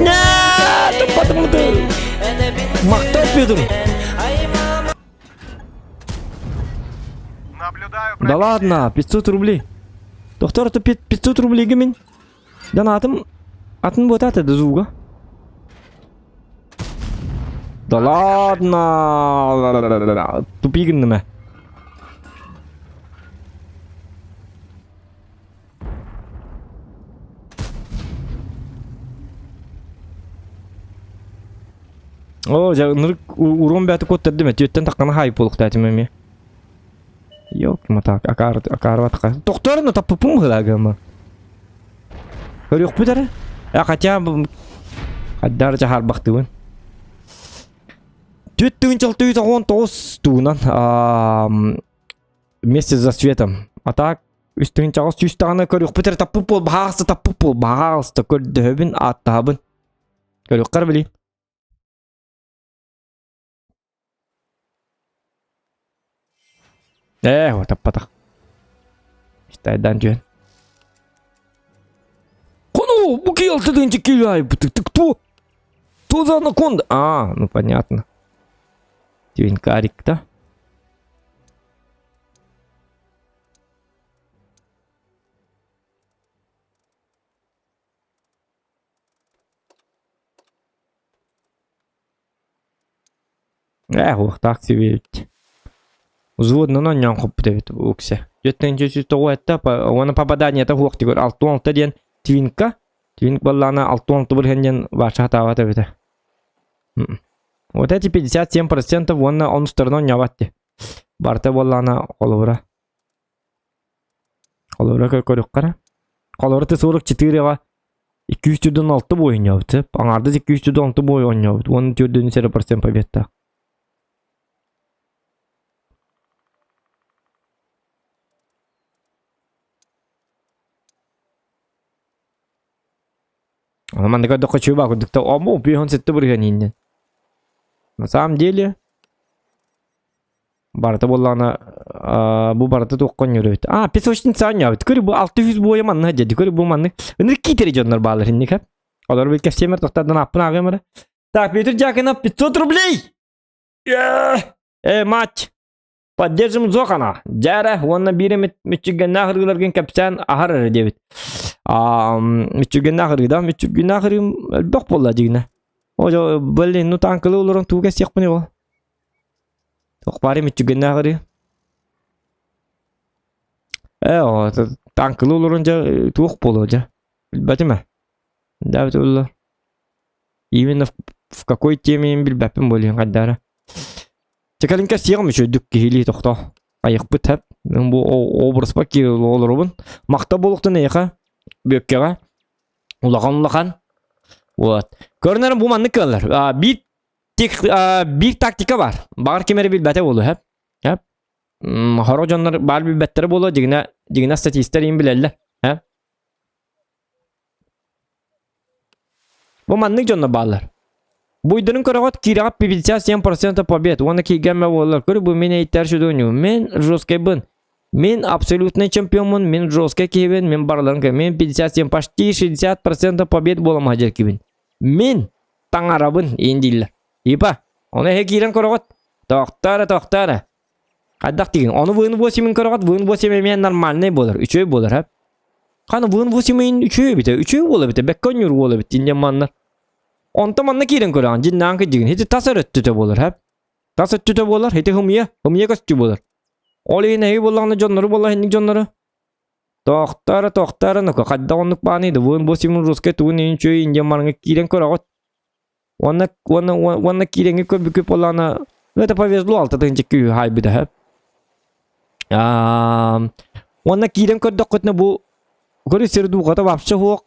Нет, туппатым Махтал Петр! Наблюдаю Да ладно, 500 рублей. Доктор, это 500 рублей гемин. Донатым атын буотаата да звуга. Да ладно! Тупи гынным ээ. Оо, дьэ, ынырык урон бэйэтэ куоттардым ээ, түөттэн таххана хаайып буолуохтаатым эмиэ. Ёлки-моталки, акаары акаарыбатха. Тохтоорун таппыппын быһыылаах Көрүөхпүт эрэ. Э, хотя бы хайдаар дьаһаарбахтыыбын. Түт тыынчал түйүт оҕон тоҕус туунан вместе за светом. А так үс тыынчаҕас сүүс даҕаны көрүөхпүт эрэ таппыт буол баһаалыста таппыт буол баһаалыста көрдөһөбүн ааттаһабын. Көрүөххэр били. Ээ, таппатах. Истайдан түһэн. Кону, бу киэлти тынчы киляй, ты кто? Кто за анаконда? А, ну понятно. Твинкарик, да? Ээ, уохтаах сибиэбит. Взводнан оонньоон хоппут эбит уксе. 409 этэ, уонна попаданиета суох тигэр 66 диэн твинка. Твинк баллаана 66 бырыһан диэн баача хатаабат эбитэ. Вот эти 57% уонна онустарынан оонньообот дии. Барыта буоллаҕына холобура. Холобура көрүөххэ Холобура Т-44-ҕа 246 бой оонньообут сөп. Аҥаардас 246 бой оонньообут. Уонна 4 процент победтаах. Манна көрдөххө чуба курдук та ому 57 бырыһыан ииннен. На самом деле барыта буоллаҕына бу барыта туохха оонньуур эбит. А, песочница оонньообут. Көрү бу 600 буойа манна дьэ. Көрү бу маннык. Ынырык киитери дьоннор баалар инник. Олор бил кэпсиэмэр тохтардан аппын ааҕыам эрэ. Так, Петр Дьяконов 500 рублей! Э, мать! Поддержим Зохана. Дьээрэ уонна биир эмит мүччүргэннээх ырыыларгын кэпсээн аһар эрэ диэбит. Мүччүргэннээх ырыы да, мүччүргэннээх ырыым элбэх буолла дьигинэ. О, блин, ну танкылы олорон тугу кэсиэхпин ол. Туох баары мүччүргэннээх ырыы. Э, о, танкылы олорон дьэ туох буолуо дьэ. Билбэтим ээ. Дээбит улла. Именно в какой теме им билбэппин буолуон хайдаара. Чекалин кэсиэҕим үчүгдүк киһилии тохтоо. Айыкпыт хэп. Бу образпа олоробун. Махта буолуктун эйэхэ бүөккэҕэ. Улахан улахан. Вот. Көрүнэрим бу маннык кыаллар. Биир биир тактика бар. Баҕар ким эрэ билбэтэ буолуо хэп. Хэп. Хоро дьоннор баар билбэттэрэ буолуо дьигинэ дьигинэ статистар им билэллэр. Хэп. Бу маннык дьонно бааллар. Буйдарын көрөҕөт киирэҕэ 57% побед уонна кииргэммэ буоллар. Көр бу мин эйттэр сүдүнү. Мин жесткайбын. Мин абсолютный чемпионмун, мин жесткай киһибин, мин барыларын мин 57, почти 60% побед буолам хадьар кибин. Мин таҥарабын иин дииллэр. Ипа, ону эһэ киирэн көрөҕөт. Тохтоо тохтоо эрэ. Хайдах дигин? Ону вын 8 көрөҕөт, вын 8 эмиэ нормальный буолар, үчүгэй буолар, хэп. Ханы вын 8 үчүгэй эбитэ, үчүгэй буола эбитэ, бэккэ онньуур буола эбит дьин манна. Онто манна киирэн көрөҕүн, дьиннаан кыдьыгын, ити тас өрөттүтэ буолар, хэп. Тас өттүтэ буолар, ити хымыйа, хымыйа көстүү буолар. Ол иһин эһиги буоллаҕына дьоннору буолла инник дьоннору. Тохтоо тохтоо ну хайдах оннук бааный да вын 8 русскай тугун иһин үчүгэй индиан марҥа киирэн көрөҕүт. Уонна уонна уонна киирэҥҥи көрбүккүт буоллаҕына, ну это повезло алтатыгынча күүһү хаайбыта сөп. Уонна киирэн көрдөххүтүнэ бу көрү сир духата вообще суох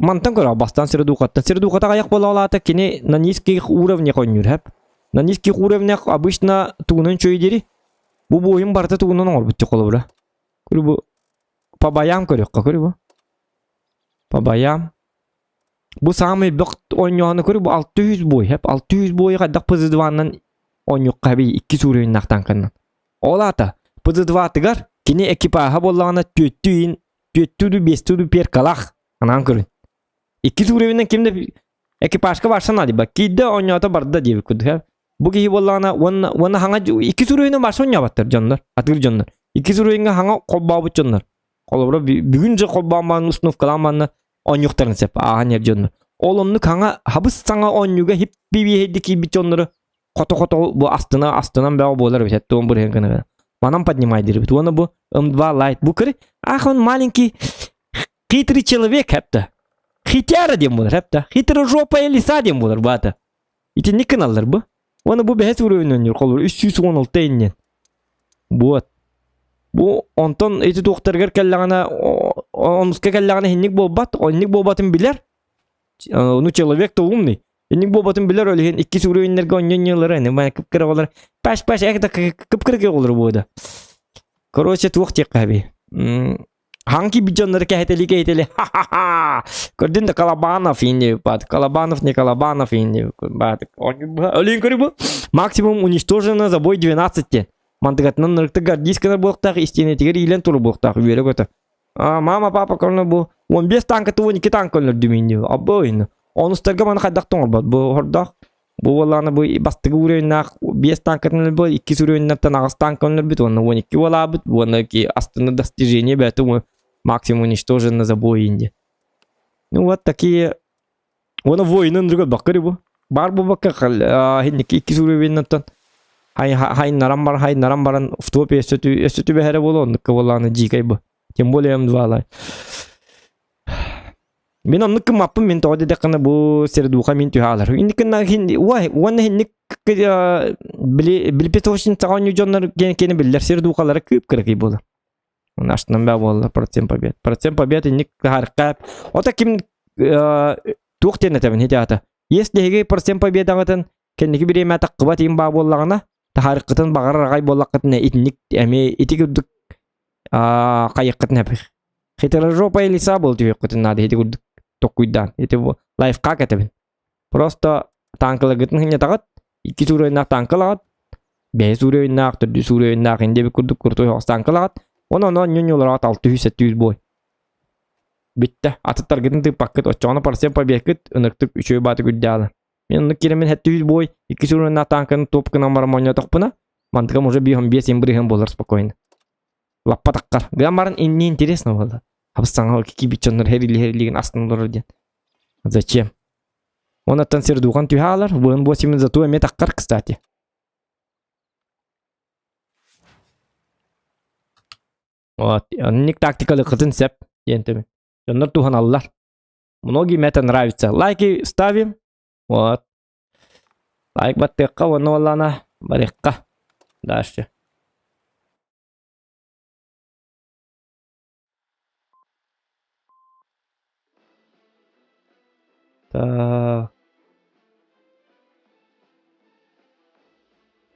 мантан көрө бастаан сир духаттан сир духата аҕыйах буолаалаата кини на низких уровнях оонньуур сөп. На низких уровнях обычно тугунан үчүгэй Бу буойун барыта тугунан оҥорбут холобура. Көрү бу по баям көрүөххэ көрү бу. По баям. Бу саамай бөх оонньооһуну көрү бу 600 бой хэп 600 бойу хайдах ПЗ-2-нан оонньуохха эбий икки уровеннаах танканан. Ол аата ПЗ-2-тыгар кини экипаһа буоллаҕына түөттүү иин түөттүү ду биэстүү ду перкалаах анаан көрүн. Иккис уровеннан ким да экипажка барсан наадыйба киирдэ оонньоото барда диэбит курдук хэп. Бу киһи буоллаҕына уонна уонна хаҥа иккис уровенынан барса оонньообаттар дьоннор атыыр дьоннор. Иккис уровеҥҥа хаҥа холбообут дьоннор. Холобура бүгүн же холбоон баран установкалаан баран оонньуохтарын сөп ааһан иһэр дьоннор. Ол оннук хаҥа хабыс саҥа оонньууга хиппи киирбит дьоннору хото-хото бу астына астынан бөҕө буолар эбит туон бырыһын гына манан поднимай диирбит уонна бу М2 лайт бу кыры ах он маленький хитрый человек хэпта хитяра диэн буолар хэпта хитрожопая лиса диэн буолар баата итинник гыналлар бу уонна бу бэһэс уровень оонньуур холобур 316 иннин вот бу онтон ити туохтарыгар кэллэҕинэ онуска кэллэҕинэ инник буолбат оннук буолбатын билэр ну человек-то умный инник буолбатын билэр ол иһин иккис уровеннэргэ онньонньоллор ини мана кып-кыра оҕолор паш паш эх да кып-кыра оҕолор буода короче туох диэххэ эбий Ханки дьоннору кэһэтели кэһэтели ха-ха-ха көрдүн да Колобанов инни бат Колобанов не Колобанов инни бат өлүн көрү бу максимум уничтожено за бой 12 те мантыгатынан нырыкты гардийскалар буолуохтаах истиэнэтигэр иилэн туру буолуохтаах үөрэ көтө а мама папа көрнө бу 15 танка 12 танка өлөрдүм инни абы онустарга маны хайдах тоҥорбот бу хордоох Бу буоллаҕына бу бастакы уровеннаах биэс танкатын өлбүт, иккис уровеннартан аҕыс танка өлбүт уонна 12 уолаабыт уонна астына достижение бэйэтэ максимум уничтожено за бой инде. Ну вот такие уонна воинын другой баккыры бу. Бар бу бакка хинники иккис уровеннартан хайнаран бар хайнаран баран в топе өссө түбэһэрэ буолуо оннукка буоллаҕына дьиикэй бу. Тем более М2 Мин оннук гыммаппын, мин тоҕо диэтэххинэ бу сердуха мин түһэ аалар. Инникинна уонна инник били билипетовщицаҕа оонньуу дьоннор киэнэ биллэр сердухалара кыып-кыракый буолар. Наштынан баа буолла процент побед. Процент побед инник харка. Ото ким туох диэн этэбин ити аата. Если эһиги процент победаҕытын кэнники бириэмэ таххыбат иин баа буоллаҕына, таһаарыккытын баҕарар аҕай буоллаххытына итинник эмиэ ити курдук хайыаххытын эпих. Хитрожопая лиса буол түһүөххүтүн наада ити курдук. Токуйдаан. Ити бу лайфхак этэбин. Просто танкаларгытын хынньатаҕыт, икки уровеннаах танкалаҕыт, бэһис уровеннаах, төрдүс уровеннаах инде курдук крутой соҕус танкалаҕыт. Онон онон ньуньулараҕыт 600-700 бой. Бүттэ. Атыттаргытын тыыппаккыт, оччоҕуна процент победкыт ыныктык үчүгэй бааты күрдэҕэ. Мен оннук киирэммин 700 бой, икки уровеннаах танканы топ гынан баран монньотохпуна, мантыкам уже 5 бырыһын буолар спокойно. Лаппа таххар. Гынан баран инни интересно буолла. Хабыс саҥа киирбит дьоннор хэрили-хэрилигин астын олорор диэн. Зачем? Онаттан сердухан түһэ алар, вн 8 зато эмиэ таххар, кстати. Вот, онник тактикалыкытын сеп диэн төбүн. Дьоннор туһаналлар. Многим это нравится. Лайки ставим. Вот. Лайк баттыахха уонна уоллаана барыахха. Дальше. Так.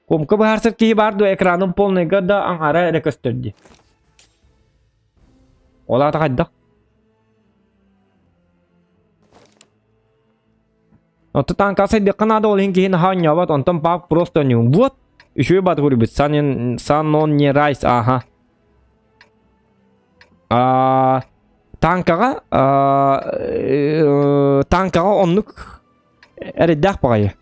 Кумка быһаарсар киһи баар дуо экраным полныйга да аҥаара эрэ көстөр дии. Ол аата хайдах? Оттон таанка сайдыахха наада ол иһин киһи наһаа оонньообот, онтон пап просто оонньуун. Вот! Үчүгэй баат курбут. Сан сан не райс, ага. А, танкаҕа а, танкаҕа оннук эрэйдээх баҕайы.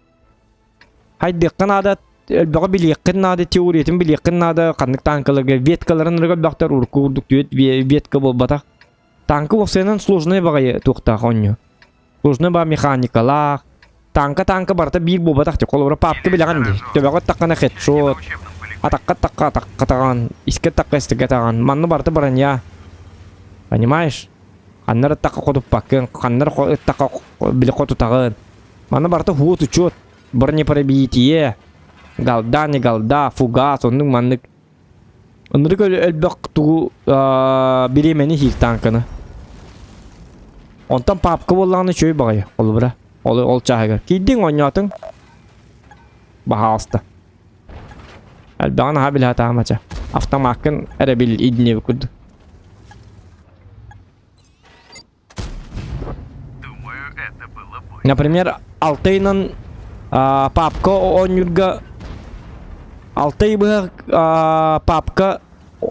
Хайдыахха наада, элбэҕи билиэххин наада, теориятын билиэххин наада, ханнык танкаларга веткаларын элбэхтэр урукку курдук түөт ветка буолбатах. Танка уопсайынан сложный баҕайы туохтаах оонньуу. Сложный баа механикалаах. Танка танка барыта биир буолбатах дии. Холобура папка билэҕин дии. Төбөҕө таххана хедшот, атахха тахха атахха таҕан, искэ тахха истигэ таҕан. Манна барыта броня. Понимаешь? Ханна эрэ тахха хотуппаккын, ханна эрэ тахха били хотутаҕын. Манна барыта хуут учет, бронепробитие, голда не голда, фугас, оннук маннык. Ынырык элбэх тугу бириэмэни иһиир тааҥканы. Онтон папка буоллаҕына үчүгэй баҕайы, холобура. Ол, ол чааһыгар. Киирдиҥ оонньоотуҥ. Баһаалыста. Элбэҕин аһа билэ сатаамача. Автомаккын эрэ бил идниэбит курдук. Думаю, это было бы. Например, алтыйынан папка оонньуурга алтай быһа папка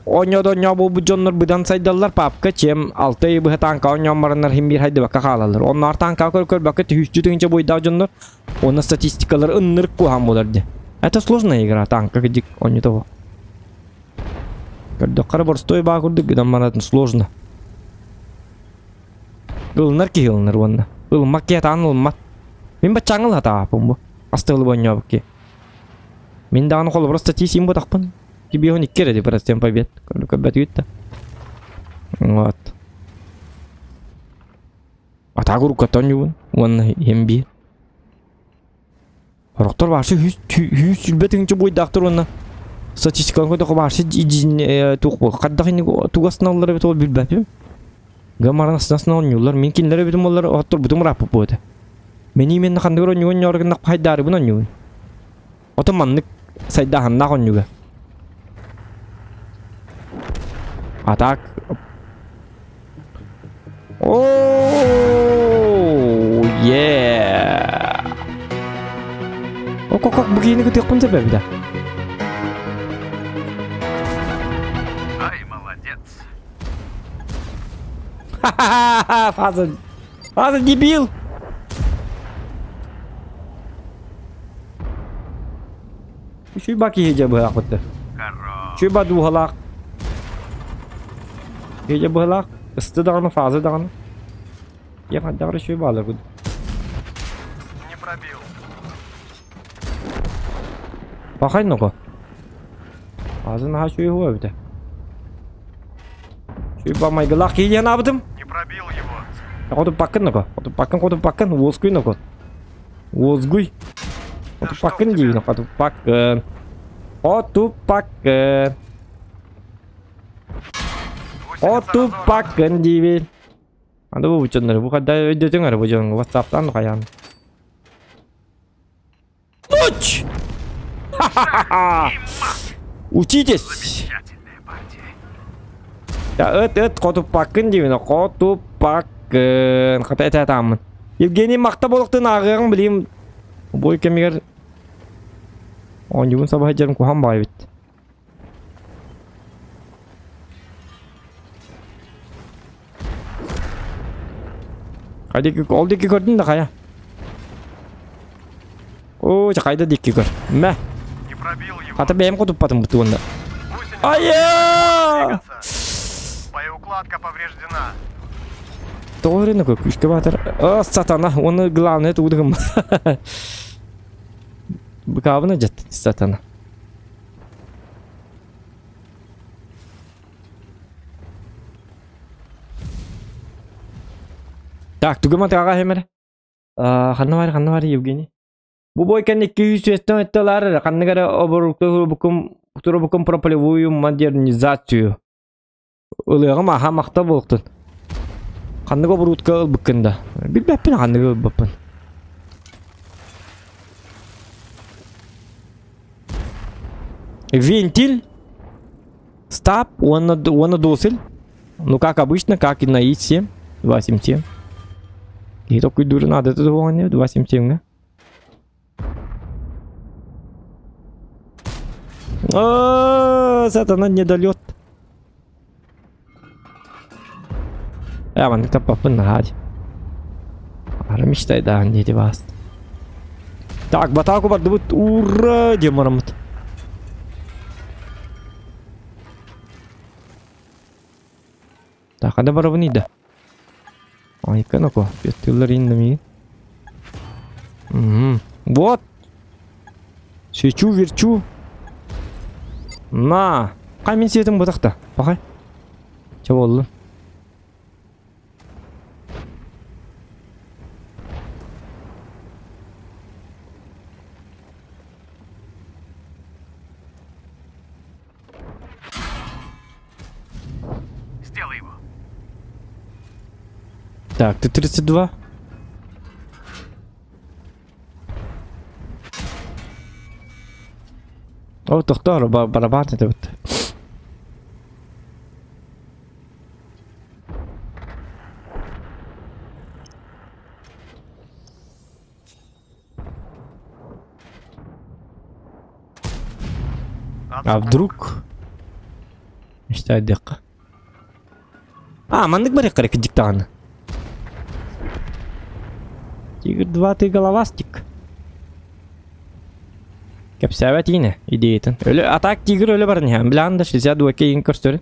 оонньоодо оонньоо буолбут дьоннор быдан сайдаллар папка чем алтай быһа таанка оонньоон бараннар иһин биир хайдыбакка хаалаллар. Онноор таанка көр көрбөккө түһүүччү тыһыынча буйдаах дьоннор уонна статистикалар ыннырык куһаан буолар дии. Это сложная игра, танка кыдьык оонньото. Көрдөххө эрэ боростуой баа курдук гынан баран сложно. Ылынар киһи ылынар уонна. Ылыммат киһи атаан ылыммат. Мин баччааҥҥа ылатааппын бу. Астыылы бонньообут киһи. Мин даҕаны холобура статьи син ботахпын. Тибиһон икки эрэ процент побед. Көрбөтүгүт да. Вот. Атаак уруккаттан ньугун уонна иһин биир. Сорохтор вообще 100 тыһыынча буойдаахтар уонна статистиканы көрдөххө вообще туох буол хайдах инник тугу астыналлар эбит ол билбэппин. Гамаран астына оонньууллар. Мин кинилэр эбитим буоллар отторбутум ырааппыт буолуо этэ. Мин именно ханныгар оонньууга оонньоору гыннахпа хайдаарыбын оонньуубун. Ото маннык сайдааһыннаах оонньууга. А так Оо, yeah. Ок, ок, бу киһини кытыахпын сөп эбит. Ай, молодец. Ха-ха-ха, фаза. Фаза дебил. Үчүй киһи дьэ быһаахпытты. Хорош. Үчүй дууһалаах. Киһи дьэ быһалаах. Ысты даҕаны, фаза даҕаны. Дьэ хайдах эрэ үчүй баалар курдук. Не пробил. Пахай ноко. Фаза наһаа үчүй уһуо эбитэ. Үчүй ба майгылаах киһи диэн аабытым. Не пробил его. Хотуппаккын ноко. Хотуппаккын, хотуппаккын, уоскуй ноко. Уозгуй. Хотуппаккын диибин, хотуппаккын. Хотуппаккын. Гусеница разорвана. Хотуппаккын диибин. Аны бу дьоннору бу хадда өйдөтүҥ эрэ бу дьоҥҥо ватсаптаан хайаан. Ночь! Ха-ха-ха! Учитесь! Замечательная партия. Я ыт ыт хотуппаккын диибин, хотуппаккын. Баппаккын, хата этэ-атааммын. Евгений махта болохтун ааҕыаҕын билиим. Бой кэмигэр оонньуубун саба сылдьарым куһаҕан баҕайы эбит. Хайа диэки, ол диэки көрдүн да хайа? Оо, чэ хайда диэки көр. Мэ. Не пробил его. Хата бэйэм хотуппатым бутуонна. Гусеница Айа! двигаться. Боеукладка повреждена. Тоҕо эрэ күүскэ баатар. А, сатана, уонна главное тугу Быкаабына дьэт, сатана. Так, тугу матаға хемер? Ханна бар, ханна бар, Евгений? Бу бой кэннэ 200 өттөлөр эрэ ханнык эрэ оборуккум турубукум про полевую модернизацию. Ылыаҕым аха махта буолуохтун. Ханнык оборудка ылбыккын да. Билбэппин ханныгы ылбаппын. Вентиль, стаб, уонна, уонна досель. Ну, как обычно, как и на И7, 277. И такой дуры надо, это 277, да? Сатана недолет. Э, маннык таппаппын наһаа Ара мечтайдаан диэти баас. Так, батааку бардыбыт. Ура! Диэн бараммыт. Так, ханна барабын да? Айка ноко, петтылар инна Угу. Вот. Свечу, верчу. На. Қай мен светім бұтақта. Бақай. Че болды? Сделай его. Так, ты 32. О, тохтоор, барабан этебит. А вдруг? Мечтайдык. А, маннык барыахха эрэ кырдьык даҕаны. Тигр 2 ты головастик. Кэпсээбэт иинэ идеятын. Өлө, а так тигр өлө баран иһэн. Билэҕин да 62 иин көрсөрүн.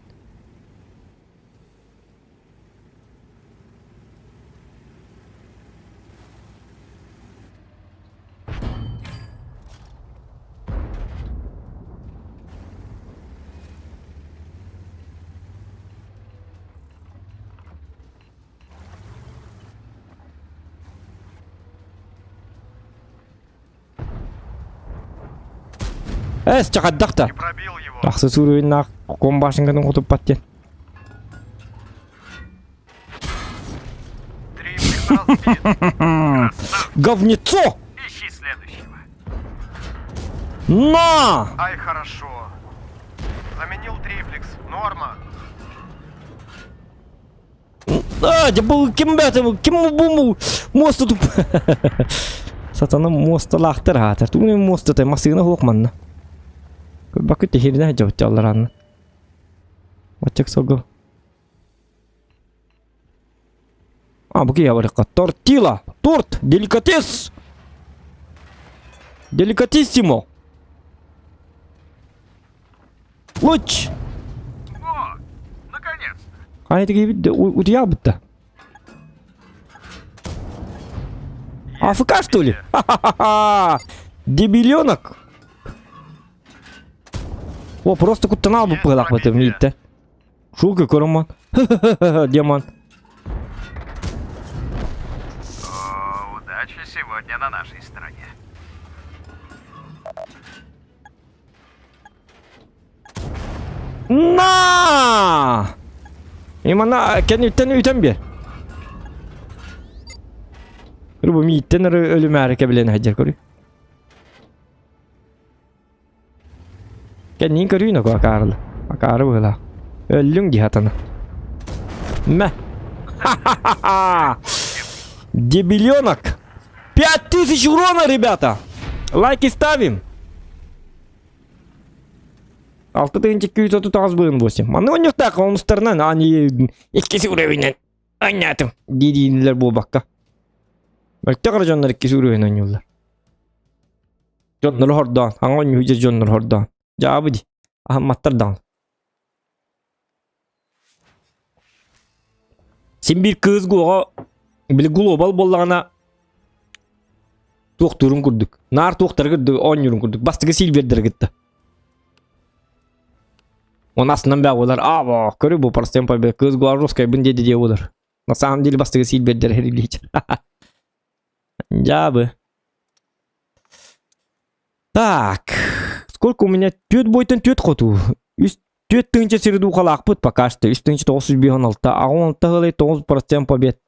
Эс, чахаддахта. Не пробил его. Ахсы суруйнаах комбашыҥкатын хотуппат диэн. Трипликс разбит. Красавчик. Говнецо! Ищи следующего. На! Ай, хорошо. Заменил триплекс. Норма. А, дьэ бу ким бэт ким бу муоста туп Сатана муосталаахтар аатар. Тугун муостата массыына суох манна. Бакы тэһииринэ сылдьабыт аллараанна. Оччок сылгы. А, бу киһи барыахха. Тортила! Торт! Деликатес! Деликатиссимо! Луч! О, наконец-то. Хайа киһибит утуйаабыт да. АФК что ли? Ха-ха-ха! Дебиленок! О, просто куттанал Есть быһылаахпытым пробитие. ииттэ. Шука көрөммун. Демон. О, удача сегодня на нашей стороне. На! Имана кэнниттэн үтэн биэр. Бу мииттэн өлүмээри кэбилэн сылдьар көрүй. Кэнниин көрүү ноко акаарылы. Акаары быһыылаах. Өллүҥ дии хатана. Мэ. Ха-ха-ха! Дебиленок! 5000 урона, ребята! Лайки ставим! 6238 быын 8. Маны онньуктаах онустарынан ани иккис уровеньнен аннятым диидиинилэр буолбакка. Мөлтөх эрэ дьоннор иккис уровень оонньууллар. Дьоннору хордоон, аҥа оонньуу дьоннору хордоон. Дьаабы ди. Аһамматтар даҕаны. Син биир кыыс гуоҕа били глобал буоллаҕына туохтуурун курдук, наар туохтары курдук оонньуурун курдук бастакы сильвердары кытта. Он астынан бää буолар, аа көрү бу простым победа кыыс гуа русскайбын диэди диэ буолар. На самом деле бастакы сильвердер хэрилиич. Дьаабы. Так, сколько у меня? Түөрт бойтон түөрт хоту. Үс түөрт тыһыынча сири дуухалаахпыт пока что. Үс тыһыынча тоҕус жүз биэс алта. Аҕыс алта ыһылай тоҕус процент побед.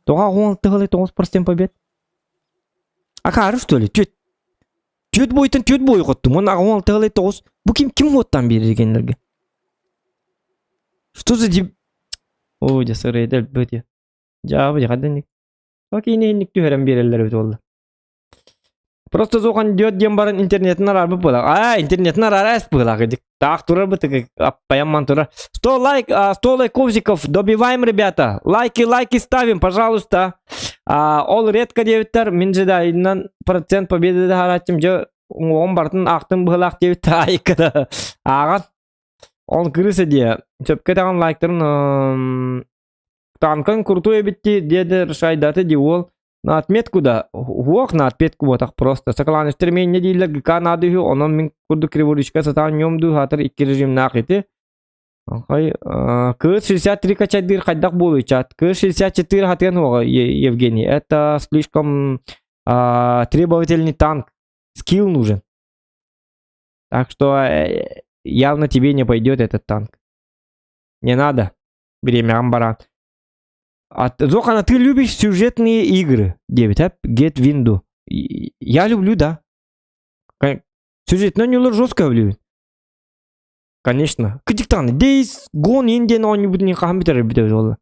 Тоҕо аҕыс алта ыһылай тоҕус процент побед? Акаары что ли? Түөрт түөрт бойтон түөрт бой хоттум. Он аҕыс алта ыһылай тоҕус. Бу ким ким уоттан биэрэр геннерге? Что за деб... Ой, дьэ сырыйда өлбөт я. Дьаабы дьэ хадданник. Окей, инник түһэрэн биэрэллэр эбит буолла. Просто зохан диот диэн баран интернетин араарбыт буолар. Аа, интернетин араарас быһылаах идик. Таах турар бытыгы аппайамман турар. 100 лайк, 100 лайковзиков добиваем, ребята. Лайки, лайки ставим, пожалуйста. Ол редко диэбиттэр, мин же да иннан процент победы да дьэ уҥуоҕум барытын аахтым быһылаах диэбит айыкката ааҕан. Он крыса диэ. Сөпкө таҕан лайктарын танкан крутой эбит дии диэдэ шайдаты ди уол На отметку да, уох на отметку буотах просто. Сакалааныстар эмиэ дииллэр ГК наада үһү, онон мин курдук криворучка сатаан ньуом дуу, хаатар икки режимнаах ити. Хай, Кыыс 63 качайдыыр хайдах буолуй чат? Кыыс 64 хатыан уоҕа, Евгений. Это слишком требовательный танк. Скилл нужен. Так что явно тебе не пойдет этот танк. Не надо. Бириэмэҕин бараан. А, Зохана, ты любишь сюжетные игры? Девять, а? Get Window. Я люблю, да. Сюжетный оонньуулар жестко люблю. Конечно. Кыдьыктаҕына Days Gone in диэн оонньуубутун хаһан бүтэрэр бүтэр буолла.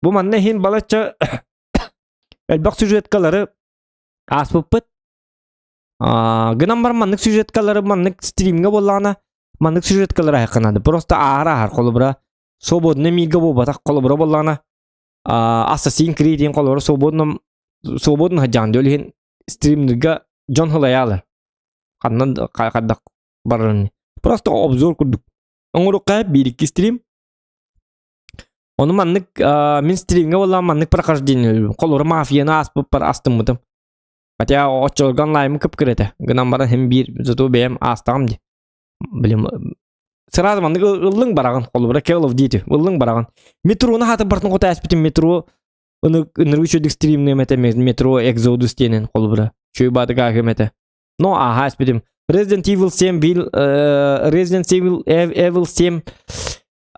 Бу манна иһин балачча элбэх сюжеткалары ааспыппыт. Гынан баран маннык сюжеткалары маннык стримҥэ буоллаҕына маннык сюжеткалары аһыахха наада. Просто ааһар ааһар холобура свободный мига буолбатах холобура буоллаҕына Assassin's Creed диэн холобура свободном свободно сылдьаҕын ол иһин стримнерга дьон сылайаалар. Ханна хайдах барарын. Просто обзор курдук. Оҥоруохха биир икки стрим. Ону маннык мин стримҥэ буоллаҕына маннык прохождение холобура мафияны ааспыппар астыммытым. Хотя оччолорго онлайным кып-кыра этэ. Гынан баран син биир зато бэйэм аастаҕым дии. Блин, сразу маннык ыллыҥ бараҕын. Холобура Call of Duty ыллыҥ бараҕын. Метрону хата бартын хото ааспытым метро ынырык үчүгэй стримныам этэ метро Exodus диэнин холобура. Үчүгэй баатык ааһыам этэ. Но ааһа ааспытым. Resident Evil 7 Bill, Resident Evil Evil 7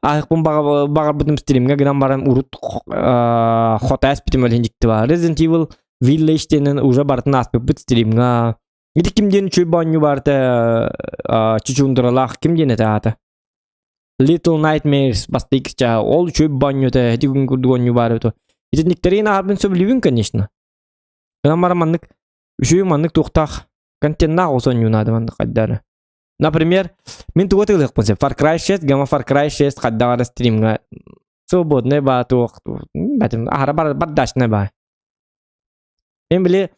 Аһыкпын баҕарбытым стримҥэ гынан баран урут хото ааспытым өлүн дьикти баар. Resident Evil Village диэнин уже барытын ааспыппыт стримҥа. Ити ким диэн үчүгэй оонньуу баарта чучундуралаах ким диэн этэ аата? Little Nightmares бастакы чаа ол үчүгэй оонньуу этэ ити күн курдук оонньуу баар этэ. Итинниктэри ааһарбын сөбүлүүбүн конечно. Гынан баран маннык үчүгэй маннык туохтаах контеннаах оҕус оонньуу наада маннык хайдары. Например, мин тугу атыылыахпын сөп? Far Cry 6, Гама Far Cry 6 хайдах эрэ стримҥа свободный баа туох бэтим аһара бар бардачный баа. Мен били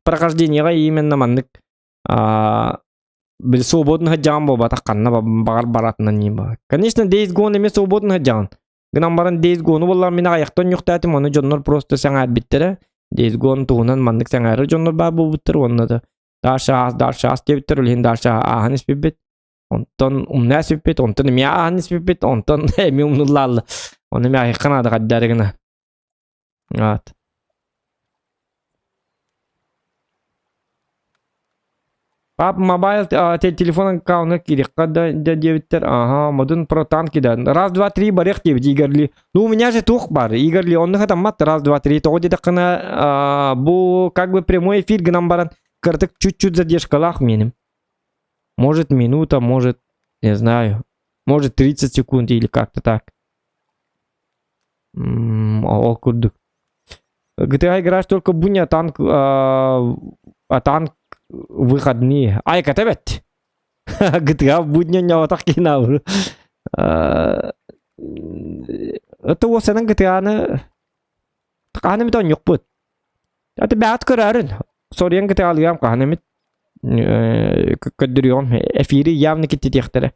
прохождениеҕа именно маннык били свободный сылдьаҕын буолбатах ханна баҕар баратынан ньии баа. Конечно, Days Gone эмиэ свободный сылдьаҕын. Гынан баран Days Gone буоллар мин аҕыйахтан ньухтаатым, ону дьоннор просто сэҥээрбиттэрэ. Days Gone туһунан маннык сэҥээрэр дьоннор баар буолбуттар уонна да Дальше аас, дальше аас диэбиттэр, ол иһин дальше ааһан испиппит. Онтон умна испиппит, онтон эмиэ ааһан испиппит, онтон эмиэ умнуллаалла. Ону эмиэ аһыахха наада хайдары гына. Вот. Пап мобайл телефон аккаунта киириэххэ да диэбиттэр. Ага, модун про танки да. Раз, два, три барыах диэбит Игорь Ну, у меня же туох бар, Игорь Ли, оннук хатаммат, раз, два, три. Тоҕо диэтэххинэ, бу как бы прямой эфир гынан баран, кыратык чуть-чуть задержкалаах миним. Может минута, может, не знаю. Может 30 секунд или как-то так. Ол курдук. GTA играешь только будни, а танк, а танк выходные. Ай, катабет. GTA будни няватах кинавр. Это осанан GTA-ны хаһан эмит оонньуохпут. Аты бэҕэт көрөөрүн. Соруйан GTA-лыам хаһан эмит көрдөрүөҕүм. Эфири явно киттитиэхтэрэ.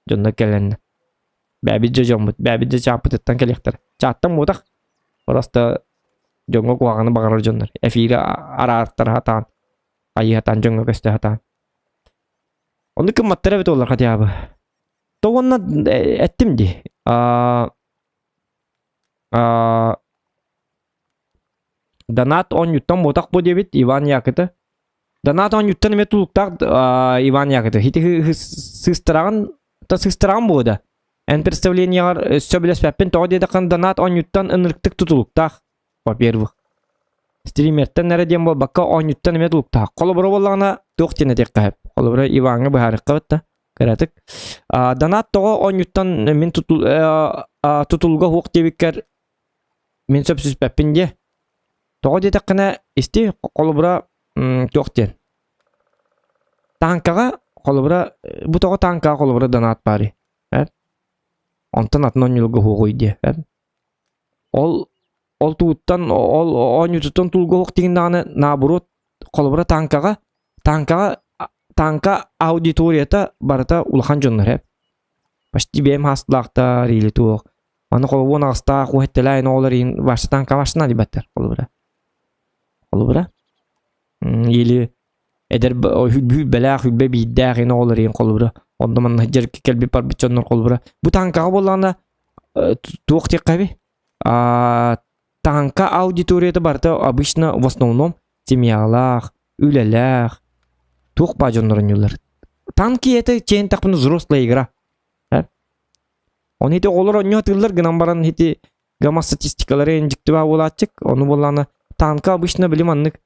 Дьоннор кэлэннэ. Бэбит дьэ дьоммут, бэбит дьэ чааппытыттан кэлиэхтэрэ. Чааттан буотах. Просто дьоҥҥо куһаҕаны баҕарар дьоннор. Эфири араартара сатаан, хайыы сатаан, дьоҥҥо көстө сатаан. Оннук гымматтар эбит олор хотя бы. То уонна эттим дии. Донат оонньууттан буотах бу диэбит Иван Якыта. Донат оонньууттан эмиэ тулуктаах Иван Якыта. Ити сыыстараҕын та сыыстараҕын буо да. Эн представлениеҕар сөбүлэспэппин тоҕо диэтэххинэ донат оонньууттан ынырыктык тутулуктаах. Во-первых. Стримертэн эрэ диэн буолбакка оонньууттан эмиэ тулуктаах. Холобура буоллаҕына туох диэн этиэххэ сөп. Холобура Иваҥҥа быһаарыахха эбит да. Кыратык. Донат тоҕо оонньууттан мин тутулуга суох диэбиккэр мин сөпсүспэппин диэ. Тоҕо диэтэххинэ исти холобура туох диэн. Тааҥкаҕа холобура бу тоҕо тааҥкаҕа холобура донат баарый? Онтон атын оонньуулга суоҕуй диэ. Ол ол тууттан ол оонньуутуттан тулга суох диэн даҕаны наоборот холобура тааҥкаҕа тааҥкаҕа тааҥка аудиторията барыта улахан дьоннор ээ. Почти бэйэм хаастылаахтар или туох. Маны холобуон аҕыстаах уһэттэлээн оҕолор иһин ваша тааҥка вашына диэбэттэр холобура. Холобура. Или эдэр бэлээх хүлбэ биирдээх ин оҕолор иһин холобура. Онно манна дьэр кэлбит барбыт дьоннор холобура. Бу тааҥкаҕа буоллаҕына туох диэххэ Тааҥка аудиторията барыта обычно в основном семьялаах, үлэлээх, туох баа дьоннор оонньууллар. Танки это чээн тахпына взрослая игра. Оны ити оҕолор оонньуу атыыллар гынан баран ити гамма статистикалары дьиктибаа буолааччык. Ону буоллаҕына танка обычно били маннык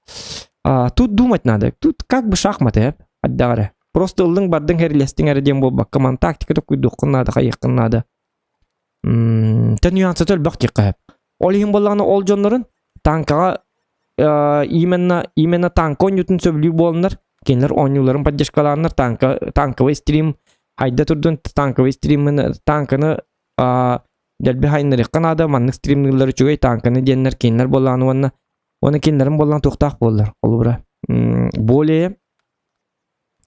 тут думать надо. Тут как бы шахматы хайдах эрэ. Просто ыллыҥ бардыҥ хэрилэстиҥ эрэ диэн буолбакка ман тактика токуйдуоххун наада хайыаххын наада. Тэ нюансата элбэх диэххэ сөп. Ол иһин буоллаҕына ол дьоннорун танкаҕа именно именно танка оонньуутун сөбүлүүр буоланнар кинилэр оонньууларын поддержкалааннар танка танковый стрим хайда турдун танковый стримин танканы дэлби хайыннарыахха наада маннык стримныыллар үчүгэй танканы диэннэр кинилэр буоллаҕына уонна уонна кинилэрин буоллаҕына туохтаах буоллар холобура более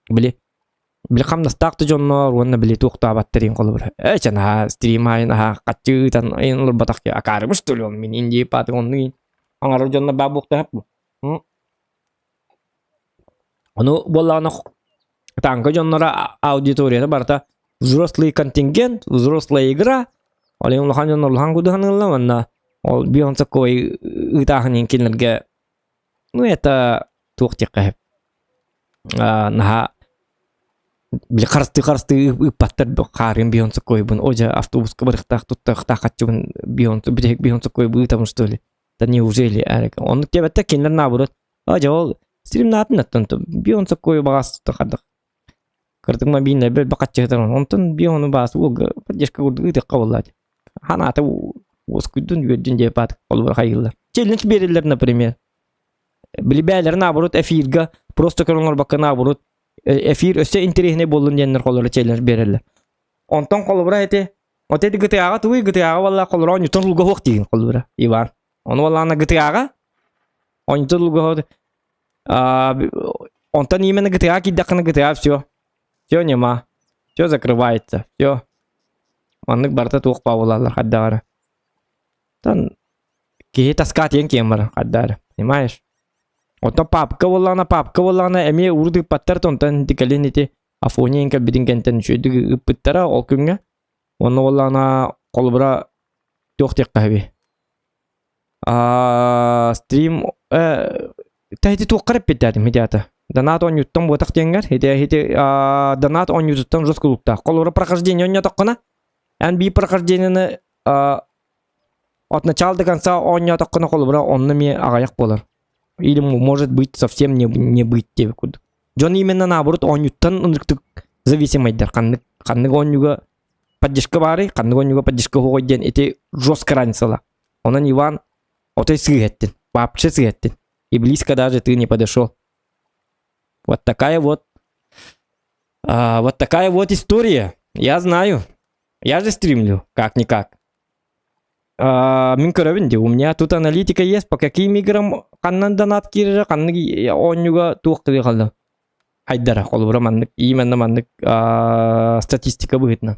били били хамнастаах да дьоннор уонна били туохтаабаттар иин холобура ээ чэ наһаа стрим аайын аһаа хаччы ыытан айан олорботох ки акаарыбыш что ли он мин индии пааты оннук иин аҥарар дьоннор баа буохтаһап ону буоллаҕына танка дьонноро аудиторията барыта взрослый контингент взрослая игра ол иһин улахан дьоннор улахан кудуһаныылла уонна ол бион такой ыытааһын иин кинилэргэ Ну, это туох диэххэ сөп. Наһаа били харыстыы-харыстыы ыыппаттар хаарыан биһон соккуойбун о дьэ автобуска барыахтаах туттарыахтаах хаччыбын биһон бүтэһик биһон соккуойбу ыытабын что ли да неужели оннук диэбэттэр кинилэр наоборот а дьэ ол стримнаатын оттон биһон соккуойу баҕас хардах кырдык мобильный бэл хаччыһытар онтон биһону баас уолга поддержка курдук ыытыахха буоллаа ханаата уоскуйдун үөрдүн диэпаат холобура хайыыллар челлендж биэрэллэр например били бээлэрин наоборот эфирга просто көрөн олорбокко наоборот эфир өссө интэриэһинэй буоллун диэннэр холобура челлендж биэрэллэр онтон холобура ити вот эти ГТА-ҕа тугуй ГТА-ҕа валла холобура оонньуттан луга суох диигин холобура Иван ону валлаана ГТА-ҕа оонньуттан луга онтон именно ГТА киирдэххинэ ГТА все все нема все закрывается все Маннык барыта туох баа буолаллар хайдах эрэ. Оттон киһи таска тиэн киэн барар хайдах эрэ. Понимаешь? Оттон папка буоллаҕына, папка буоллаҕына эмиэ урут ыыппаттар да онтон ити кэлин ити Афоня кэлбитин кэнтэн үчүгэйдик ыыппыттара ол күҥҥэ. Онно буоллаҕына холобура туох диэххэ сөбүй? Стрим ити туоххар эппиттээтим ити аата донат оонньууттан буотах диэҥҥэр ити ити донат оонньуутуттан жестко луктаах холобура прохождение оонньоотоххуна эн биир прохождениены от начала до конца оонньоотоххуна холобура онно эмиэ аҕыйах буолар или может быть совсем не не быть диэбит курдук дьон именно наоборот оонньууттан ынырыктык зависимайдар ханнык ханнык оонньууга. поддержка баарый, ханнык оонньууга поддержка суоҕуй диэн ити жестко разницалаах. Онон Иван отой сыыһа эттин, вообще сыыһа эттин. И близко даже ты не подошел. Вот такая вот, вот такая вот история. Я знаю. Я же стримлю, как-никак. Мин көрөбүн дии, у меня тут аналитика есть, по каким играм ханнан донат киирэрэ, ханнык оонньууга туох кыайгалла. Хайдара, холобура маннык, именно маннык статистика быһыытынан.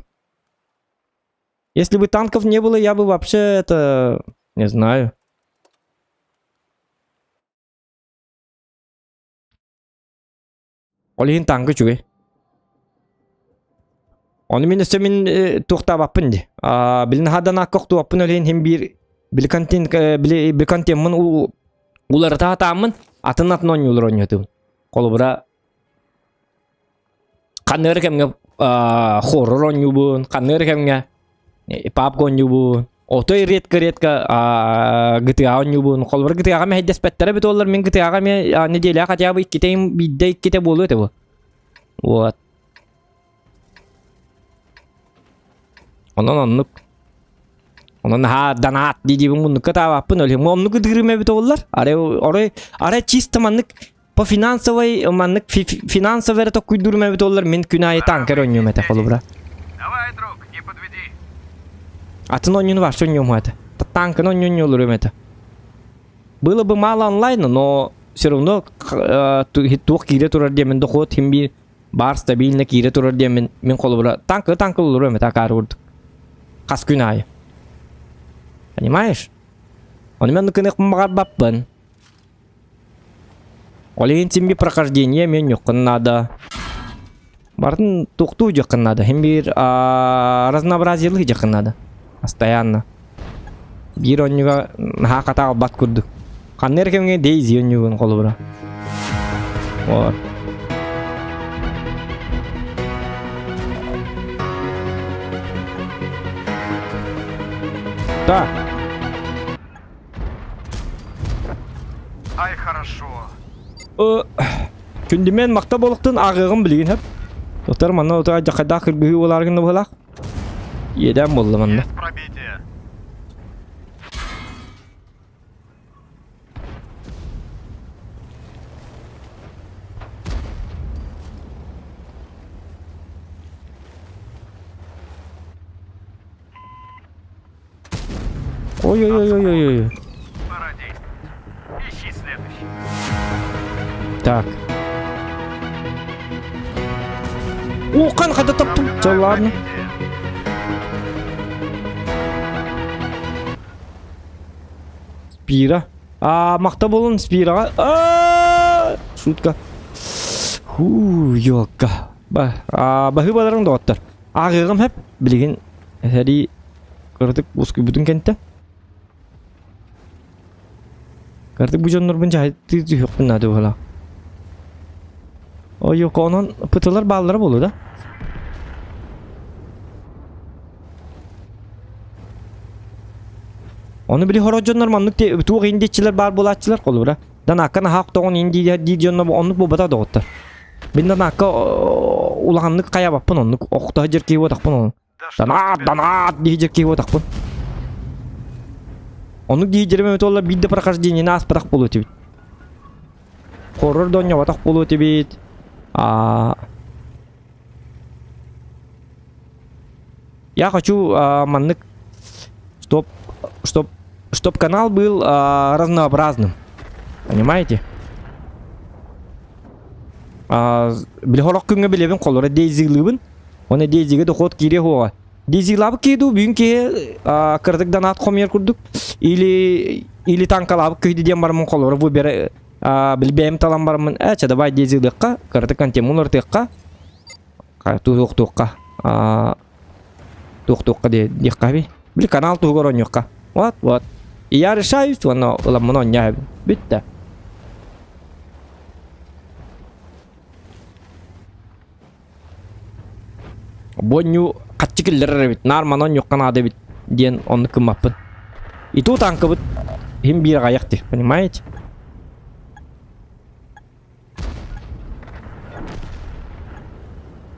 Если бы танков не было, я бы вообще это... Не знаю. Ол иһин танка үчүгэй. Ону мин өссө мин туохтаабаппын дии. Билин хаданаакка охтубаппын ол иһин син биир били контент били били контеммын уларыта сатааммын атын атын оонньуулар оонньуутубун. Холобура ханнык эрэ кэмҥэ хоррор оонньуубун, ханнык эрэ кэмҥэ PUBG оонньуубун, отой редко-редко GTA оонньуубун. Холобура GTA-ҕа мэһэйдэспэттэрэ эбит буоллар, мин GTA-ҕа эмиэ неделяҕа хотя бы иккитэ биирдэ иккитэ буолуо этэ бу. Вот. Онон оннук. Онон наһаа донат дии-диибин муннукка таабаппын, ол иһин оннук ытыырым эбит буоллар. Арай, арай, арай чисто маннык по финансовой маннык финансовый эрэ токкуйдуурум эбит буоллар мин күн аайы танкер оонньуом этэ холобура. Давай, друг, не подведи. Атын оонньууну вообще оонньуом этэ. Танканы оонньуоллуруом этэ. Было бы мало онлайна, но все равно туох киирэ турар диэмин дохуот хим биир баар стабильно киирэ турар диэмин мин холобура танкы танкы олоруом этэ акаары курдук. Хас күн аайы. Понимаешь? Ону мен кыныхпын баҕарбаппын. Ол иһин син биир прохождение эмиэ ньуххун наада. Барытын туохтуу дьаххын наада. Син биир разнообразиелыы дьаххын наада. Постоянно. Биир оонньууга наһаа хата албат курдук. Ханна эрэ кэмҥэ Дейзи оонньуугун холобура. Вот. Да. Ай, хорошо. Күндүмэн махта буолуктун ааҕыаҕым билигин хөп. Доктор манна утаа дьахайдаах кыргыһыы буолааргын да быһылаах. Иэдээн буолла манна. Есть пробитие. Ой-ой-ой-ой-ой. Пора действовать. Ищи следующий. Так. Ухан хата таптым. Все, ладно. Спира. А, махта болун Спираға. А, шутка. Ху, ёлка. Ба, а, баһы баларың доҕоттор. Ааҕыаҕым хөп, билигин сэрии кыратык ускуйбутун кэнтэ. Кыратык бу дьоннорбун дьаһайтыы түһүөхпүн наада буолаа. Ойука онон пытылар бааллара буолуо да? Ону били хоро дьоннор маннык туох индиеччилэр баар буолааччылар холобура. Данаакка наһаа охтоҕун индия дии дьонно оннук буолбатах доҕоттор. Мин Данаакка улаханнык хайабаппын оннук охто дьэр киһи буотахпын ону. Данаат, данаат дии дьэр киһи буотахпын. Оннук дии дьэрим эбит буоллар биир да прохождениены ааспатах буолуо этибит. Хоррор да оонньоботох буолуо этибит. А Я хочу маннык, чтоб, чтоб, чтоб канал был разнообразным. Понимаете? Били хорох күҥҥэ билэбин холоро Дейзилыыбын. Оны Дейзигэ дохуот киириэ суоҕа. Дейзилаабыт киһи дуу бүгүн киһи кыратык донат хомуйар курдук. Или или танкалаабыт киһи диэн бараммын холоро выбера били бэйэм талан бараммын ээ чэ давай Дейзилыахха кыратык контемун ырытыахха туохтуохха туохтуохха диэххэ эбий били канал туһугар оонньуохха вот вот и я решаюсь уонна ыламмын оонньообун бүттэ бу оонньуу хаччы киллэрэр эбит наар маны оонньуохха наада эбит диэн оннук гыммаппын и тут танкабыт иһин биир аҕайах дии понимаете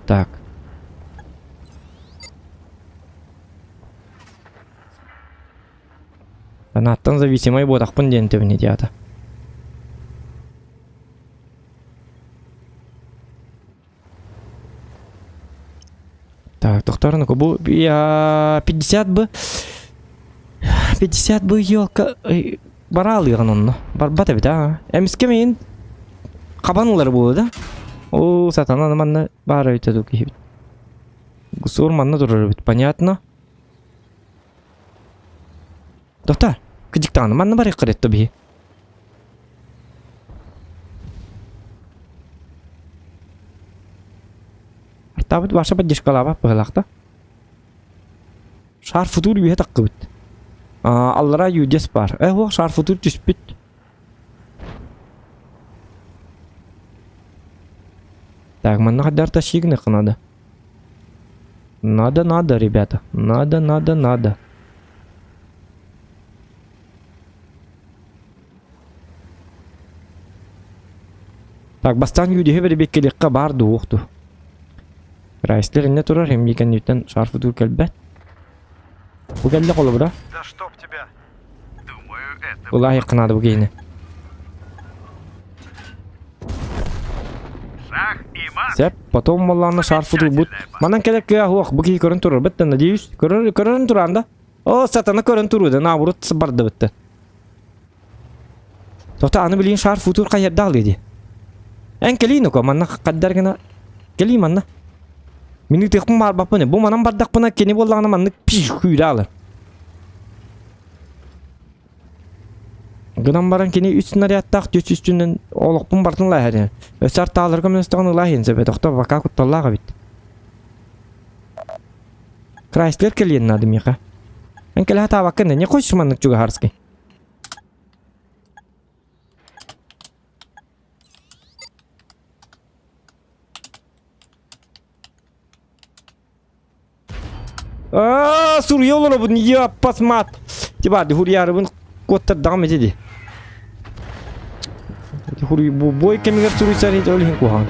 Так. Канаттан зависимай буотахпын диэн төбүнэ диата. Так, тохторну бу 50 бы 50 бы елка бараалыган онно. Барбат эбит а. Эмиске мин хабан ылар буолу да. О, сатана манна баар эбит ду киһибит. Гусур манна турар эбит, понятно. Доктор, кыдьыктааны манна барыахха ретто биһи. Артаабыт ваша поддержкалаабат быһылаахта. Шар футур үөһэ таххыбыт. Аллара юдес бар. Э, уох шар футур түспүт. Так, манна хайдар тащигных надо. Надо, надо, ребята. Надо, надо, надо. Так, бастаан юдиһи бэрибиэккэлиэххэ баар дуу уохту. Райслер инне турар, эмиэ кэнниттэн шарфы кэлбэт. Бу кэллэ холобура. Да чтоб тебя! Думаю, это... Ылаайыкка наада бу киһини. Шах и мат! Сеп, потом маллааны шарфы турбут. Манан кэлэ кыа хуох, бу киһи көрөн турар быттан, надеюсь. Көрөр, көрөрүн туран да. О, сатана көрөн турууда, наоборот барды бытты. Тота аны билин шар футур хайырдаал диди. Эн кэлиин око, манна хаддар гына кэлии манна. Мин ытыахпын баарбаппын, бу манан бардахпына кини буоллаҕына маннык пиш күүрэ алар. Гынан баран кини үс снарядтаах түс үстүнэн олохпун бартын лааһар. Өссө артааларга мөнөстөҕүн ылааһын сөбө тохто бака кутталлаах эбит. Крайслер кэлиэн наада миэхэ. Эн кэлэ сатаабаккын да, не хочешь маннык чугаһарский? Аа, суруйа олоробун, яппас мат. Тиба, хуруйарыбын куоттардаҕым ити ди. Хуруй бу бой кэмигэр суруйсар ити ол иһин куһаҕан.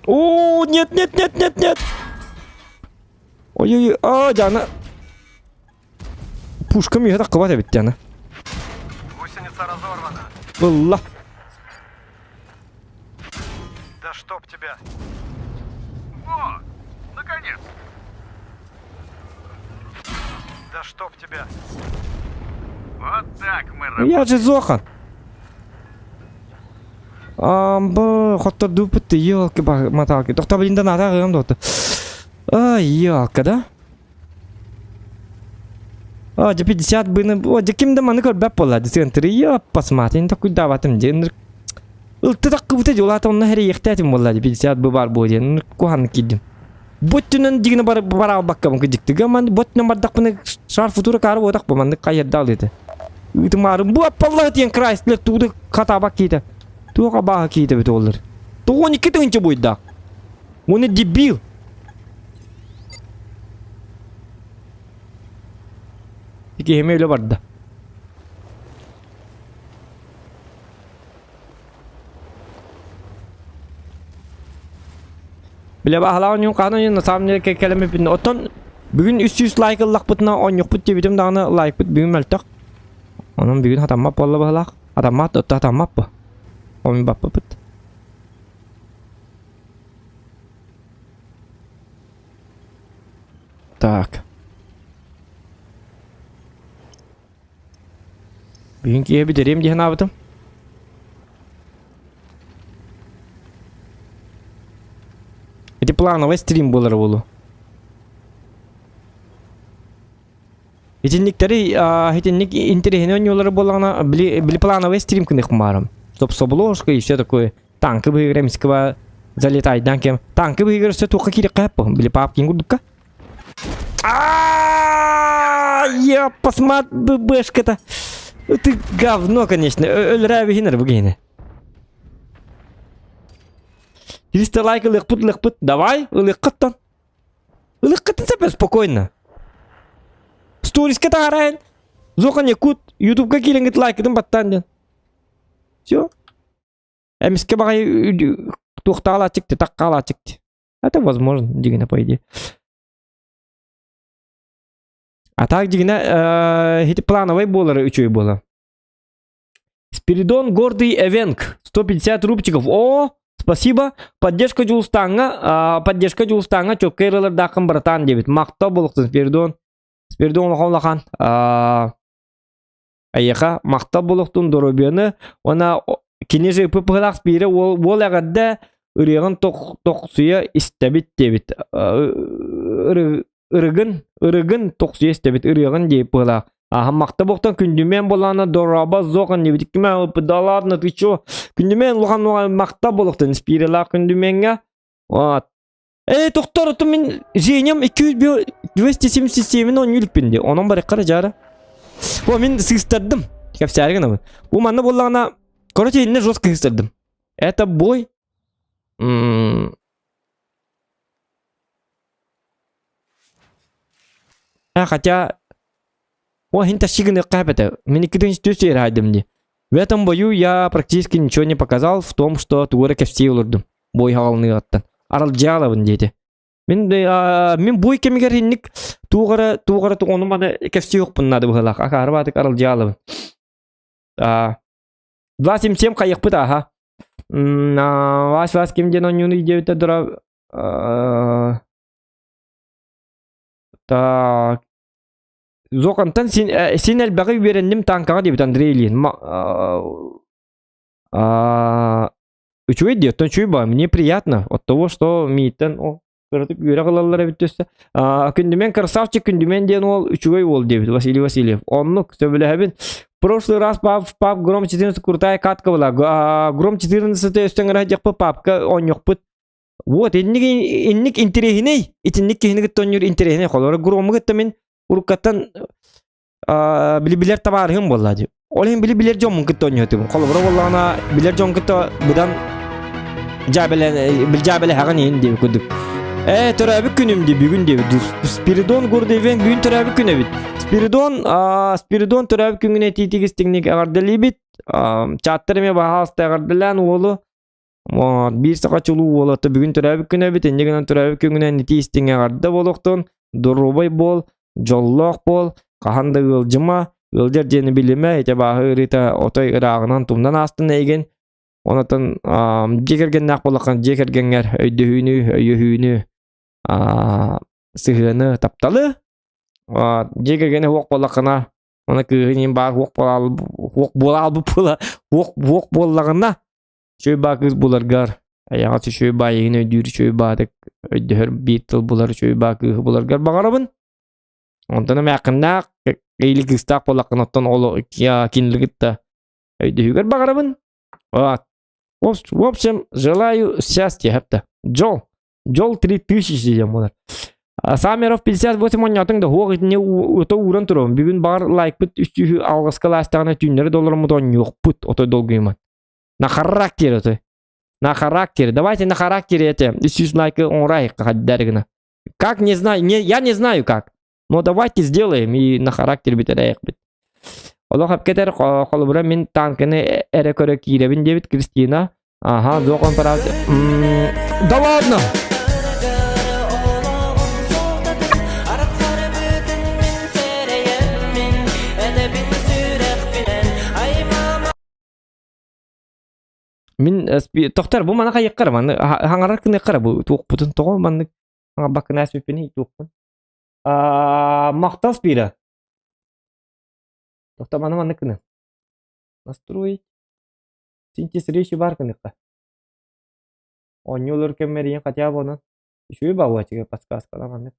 О, нет, нет, нет, нет, нет. Ой-ой-ой, а, Диана. Пушкам үһэ таххыбат эбит Диана. Гусеница разорвана. Ылла. Да чтоб тебя! Во! Наконец! Да чтоб тебя! Вот так мы работаем. Я же Зохан. Амба, хоттордууппут елки маталки. Тохто блин да надо гым доты. А, елка, да? А, дьэ 50 быны, о, дьэ ким да маны көрбөт буолла, десен я посмотри, такой даватым диэн. Ылты таккыбыта дьулаата онно хэрэйиэхтээтим буолла 50 бы бар буо диэн куһан киирдим. Боттунан дигини бар бараалбаккабын кыдьыктыга ман боттунан бардахпына шар футура каары буотах бу маннык хайырдаал этэ. Ыытымаарым бу аппаллаһы тиэн Крайслер тууды хатаабак киитэ. Туох абааһы киитэ бит оллар. 92 тыһыынча буйдаах. Уонна дебил. Киһими өлө барда. Бile баһалаах оонньуун хаһан оонньуун на самом деле кэлэммиппин. Оттон бүгүн 300 лайк ыллахпытына оонньуохпут диэбитим даҕаны лайкпыт бүгүн мөлтөх. Онон бүгүн хатаммат буолла баһалаах. Хатаммат, отто хатаммат бу. Ону баппыппыт. Так. Бүгүн киэһэ бүтэриэм дии санаабытым. Ити плановый стрим буолара буолуо. Итинниктэри итинник интэриэһинэй оонньуулары буоллаҕына били били плановый стрим гыныах баарым. Чтоб с обложкой и все такое. Танкы быһыгар эмискэ залетайдан кэм. Танкы быһыгар өссө туохха киириэххэ сөп били папкин курдукка. Я посмотри, бэшка-то. Ты говно, конечно. Өлрәбиһин бу киһини. 300 лайк ылыахпыт ылыахпыт. Давай, ылыаххыттан. Ылыаххытын сөп спокойно. Сториска таһаарайын. Зохан Якут, Ютубка киирэҥҥит лайкытын баттаан диэн. Все. Эмискэ баҕайы туохтаалааччыкты, таккаалааччыкты. Это возможно, дигинэ по идее. А так дигинэ хити плановый буолара үчүгэй буолар. Спиридон Гордый Эвенк, 150 рубчиков. О, спасибо. Поддержка Дьулустааҥҥа, поддержка Дьулустааҥҥа чөккө ырылардааххын братан диэбит. Махтал буолуохтун Спиридон. Спиридон улахан улахан. Эйиэхэ махтал буолуохтун доруобуйаны уонна кини же ПП-лаах Спире уол, уол эҕэрдэ ырыаҕын тохсуйа истэбит диэбит. Ырыгын, ырыгын тохсуйа истэбит ырыаҕын диэбит быһыылаах. Аха махта буохтан күндүмэн буолаана дороба зохан диэбит. Кимэ да ладно ты чё? Күндүмэн улахан махта буолуохтун Спирелаах күндүмэҥҥэ. Вот. Эй, тохтор, оту мин Женям 277 оонньуу иликпин дии. Онон барыккара дьаара. О, мин сыыстардым. Кэпсээри гынабын. Бу манна буоллаҕына, короче, иннэ жестко сыыстардым. Это бой. А, хотя... О, хин тащи гыныахха эбэтэ. Мин иккитин түс иэрэйдим дии. В этом бою я практически ничего не показал в том, что тугу эрэ кэпсии олордум. Бой хаҕалыныаҕыттан. Аралдьаалабын диэтэ. Мин мин бой кэмигэр инник туох эрэ туох эрэ ону маны кэпсии охпун наада быһыылаах. Акаары баатык аралдьаалабын. 277 хайыхпыт аха. Вас вас ким диэн оонньууну диэбитэ дура так Зокантан син, син элбэҕи үөрэнним танкаҕа диэбит Андрей Ильин. Үчүгэй дии, оттон үчүгэй баа. Мне приятно от того, что мииттэн о кыратык үөрэх ылаллар эбит өссө. Күндүмэн красавчик Күндүмэн диэн уол үчүгэй уол диэбит Василий Васильев. Оннук сөбүлэһэбин. Прошлый раз пап, пап Гром 14 крутая катка была. Гром 14 өстөн ыраһдьахпыт папка оонньохпут. Вот, инник инник интэриэһинэй, итинник киһини кытта оонньуур интэриэһинэй. Холобура Грому кытта мин уруккаттан били билэр табаарыһым буолла дии. Ол иһин били билэр дьоммун кытта оонньоотум. Холобура буоллаҕына билэр дьон кытта быдан дьаабэлэһэҕин иһин диэбит курдук. Ээ, төрөөбүт күнүм дии бүгүн диэбит. Спиридон Гурдевен бүгүн төрөөбүт күн эбит. Спиридон, Спиридон төрөөбүт күҥҥүн этиитик истиҥник эҕэрдэлиибит. Чаттар эмиэ баһаалыста эҕэрдэлээн уолу Биир саха чулуу уолатта бүгүн төрөөбүт күнэ эбит, инньэ гынан төрөөбүт күҥҥүнэн итии истиҥ эҕэрдэ буолуохтун, доруобай буол, дьоллоох буол, хаһан да ыалдьыма, ыалдьар диэни билимэ, ити абааһы ыарыыта отой ырааҕынан тумнан аастын эйигин. Онотон дьиэ кэргэннээх буоллаххына дьиэ кэргэҥҥэр өйдөһүүнү, өйөһүүнү, сыһыаны, тапталы. Дьиэ кэргэнэ суох буоллаххына, аны кыыһын иһин баар суох буола суох суох буоллаҕына Үчүгэй баа кыыс буларгар, айаҕас үчүгэй баа эйигин өйдүүр үчүгэй баатык өйдөһөр биир тыл булар үчүгэй баа кыыһы буларгар баҕарабын. Онтон эмээххиннээх или кыыстаах буоллаххына оттон ол кинилэри кытта өйдөһүүгэр баҕарабын. Вот. В общем, желаю счастья, хапта. Дьол. Дьол 3000 диэн буолар. Самеров 58 оонньоотуҥ да хуох итини ото ууран туруом. Бүгүн баҕар лайкпыт үстүүһү алҕаска лаастаҕына түүннэри доллараммыт оонньуохпут отой долгуйуман. На характере отой. На характере. Давайте на характере это. Үс лайкы оҥорайык гына. Как не знаю, не, я не знаю как. Но давайте сделаем и на характер бүтэрээхпит. Олох эпкетер холобура мин танканы эрэ көрө киирэбин диэбит Кристина. Ага, зохон парад. Да ладно! Мин тохтор бу маны хайыккар маны хаҥарар кыныаккара бу туохпутун тоҕо маннык хаҥарбаккын ааспыппыный туохпун махтал спира тохто маны маннык гына настроить синтез речи бар кыныакка оонньуулар кэммэр хотя бы онон үчүгэй баҕуачыга подсказкала маннык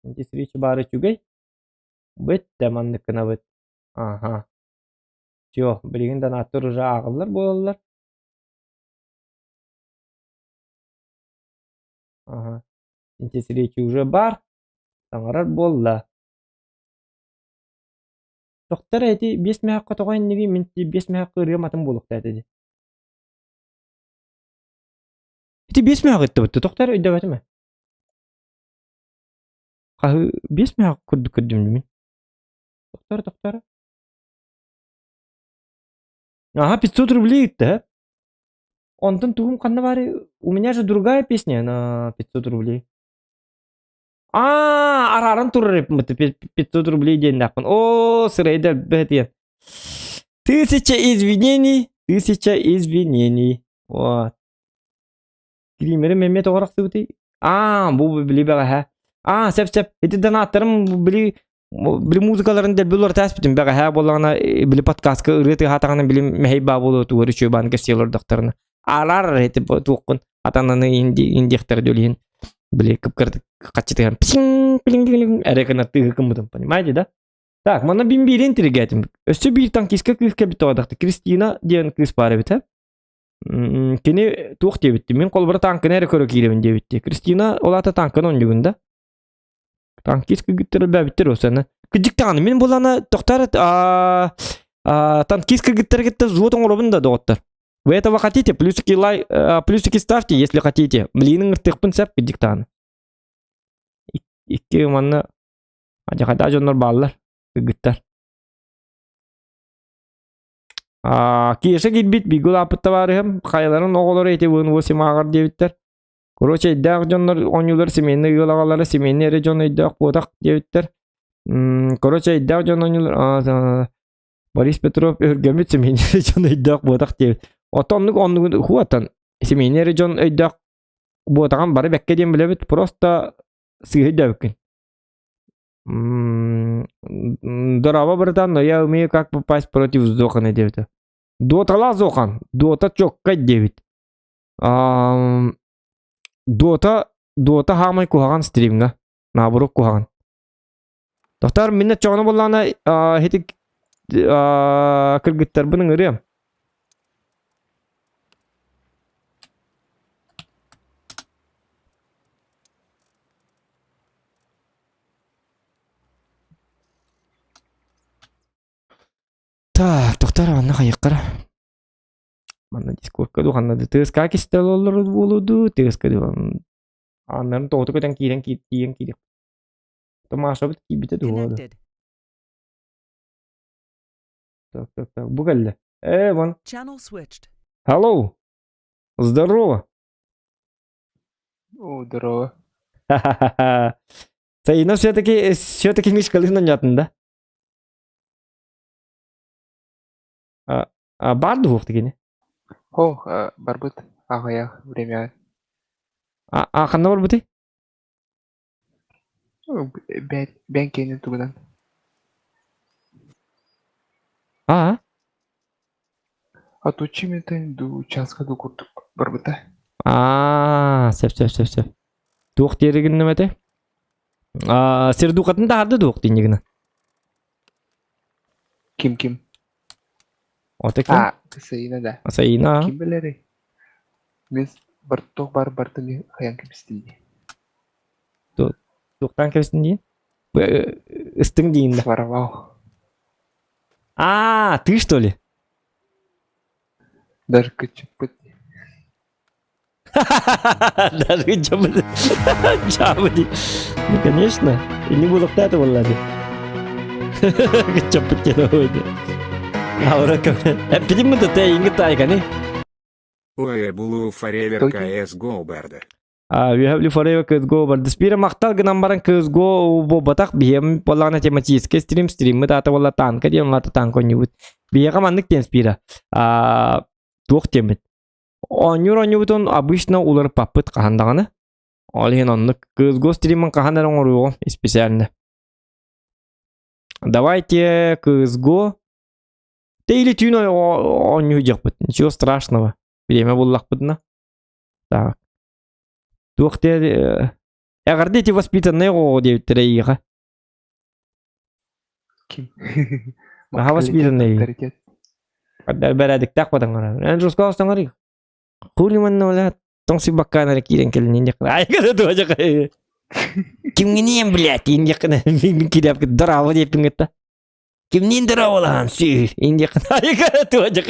синтез речи баара үчүгэй бүттэ маннык гынабыт аха Все, билигин донаттар уже ааҕыллар буолаллар. Ага. Синтез уже бар. Саҥарар буолла. Тохтор эти биэс мөһөххө тоҕо иннигий мин биэс мөһөххө ырыам атын буолуохтаа этэ дии. Ити биэс мөһөх ыттыбытты тохтор өйдөбөтүм ээ. Хаһы биэс мөһөх курдук көрдүм мин. Тохтор тохтор. Ага, 500 рублей ыытта. Онтон тугум ханна баарый? У меня же другая песня на 500 рублей. Аа, арааран турар эппит 500 рублей диэннээхпин. Оо, сырайда бэтиэн. Тысяча извинений, тысяча извинений. Вот. Кримерим эмиэ тоҕо арахсыбытый? Аа, бу били бэҕэһээ. Аа, сөп-сөп. Ити донаттарым били били музыкаларын дэлби уларытааспытым бэҕэһээ буоллаҕына били подкастка ырыа тыаһаатаҕына били мэһэй баа буолуо тугу эрэ үчүгэй баан кэпсии олордохторуна араар ити туоххун атананы индиэхтэрэ дөлүһүн били кып-кыратык хаччытыгар псиҥ пилиҥ пилиҥ эрэ гына тыаһы гыммытым понимаете да так манна бин биирин тиргээтим өссө биир танкистка кыыс кэлбит тоҕо Кристина диэн кыыс баар эбит кини туох диэбитти мин холобура танканы эрэ көрө киирэбин диэбитти Кристина ол аата танканы оонньугун да Танкист кыргыттар элбээбиттэр осана. Кырдьык даҕаны мин булана тохтор танкист кыргыттары кытта взвод оҥоробун да доҕоттор. Вы этого хотите? Плюсики лай, плюсики ставьте, если хотите. Блин, ыҥыртыахпын сөп кырдьык даҕаны. Икки манна адьахайдаах дьоннор бааллар, кыргыттар. Кеша киирбит, бииргэ улааппыт табаарыһым, хайаларын оҕолоро ити вын восемь ааҕар диэбиттэр. Короче, өйдөөх дьоннор оонньуулар семейный ыал аҕалара семейный эрэ дьон өйдөөх буотах диэбиттэр. Короче, өйдөөх дьон оонньуулар Борис Петров өһүргэммит семейный эрэ дьон өйдөөх буотах диэбит. Оттон оннук оннугун хуаттан семейный эрэ дьон өйдөөх буотаҕын бары бэккэ диэн билэбит, просто сыыһа өйдөөбүккүн. Дорообо, братан, но я умею как попасть против Зохана диэбитэ. Доталаах Зохан, Дота чоккай диэбит. Дота Дота хаамай куһаҕан стримҥа. Наоборот куһаҕан. Тохтоор мин оччоҕуна буоллаҕына ити кыргыттарбын ыҥырыам. Так, тохтоор манна хайыаххара. Манна дискордка дуу ханна да ТСК кистэл олорор буолуо дуу ТСК дуу ааннарын тоҕута көтөн киирэн тиийэн киириэх Томашабыт киирбитэ дуу Connected. Так, так, так, бу кэллэ. Э, вон. Channel switched. Hello. Здорово. О, здорово. Ха-ха-ха. Саина все-таки все-таки Мишкалын онньоотун да? А, баар дуһуох кини? О, барбыт аҕыйах время. А, ханна барбытый? Бэйэн киэнин тугунан. А? А тучи минутын ду часка ду курдук барбыта. Аа, сөп сөп сөп сөп. Туох диэри гынным этэ? Аа, сердухатын таһарды дуох дииннигина. Ким ким? Ото ким? А, Саина да. Саина. Ким билэрий? Мин туох баар бартын хайан кэбистин дии. Туохтаан кэбистин дии? Ыстыҥ диин да. Своровал. А, ты что ли? Даже кычыппыт. Даже кычыппыт. Чабы Ну, конечно. И не буду это буолла Кычыппыт диэн ойду. Аура Эппитим да те инги тайганы. Ой, Blue Forever CSGO барда. А, we have Forever CSGO барды. Спира махтал гынан баран CSGO буолбатах биһиэм буоллаҕына тематический стрим стриммит аата буолла танка диэн улаата танка оонньуубут. Биһиэхэ маннык диэн Спира. А, туох диэммит. Оонньуур оонньуубутун обычно уларыппаппыт хаһан даҕаны. Ол иһин оннук CSGO стримин хаһан эрэ оҥоруоҕум специально. Давайте CSGO Тэ или түүн оонньуу дьахпыт. Ничего страшного. Время буллахпытына. Так. Туох диэ эҕэрдэ ити воспитанный оҕо диэбиттэрэ эйиэхэ. Ким? Наһаа воспитанный. Авторитет. Бэрээдэктээх батаҥара. Эн жестко остоҥарый. Хули манна оля тоҥсуйбаккаан эрэ киирэн кэлин индиэххин. Айгана туожа Кимҥиниэн блядь индиэххин мин киирээпкит дорообо диэппин кытта. Кимниин дорооболаһан сүүр индиэххин айгана туожа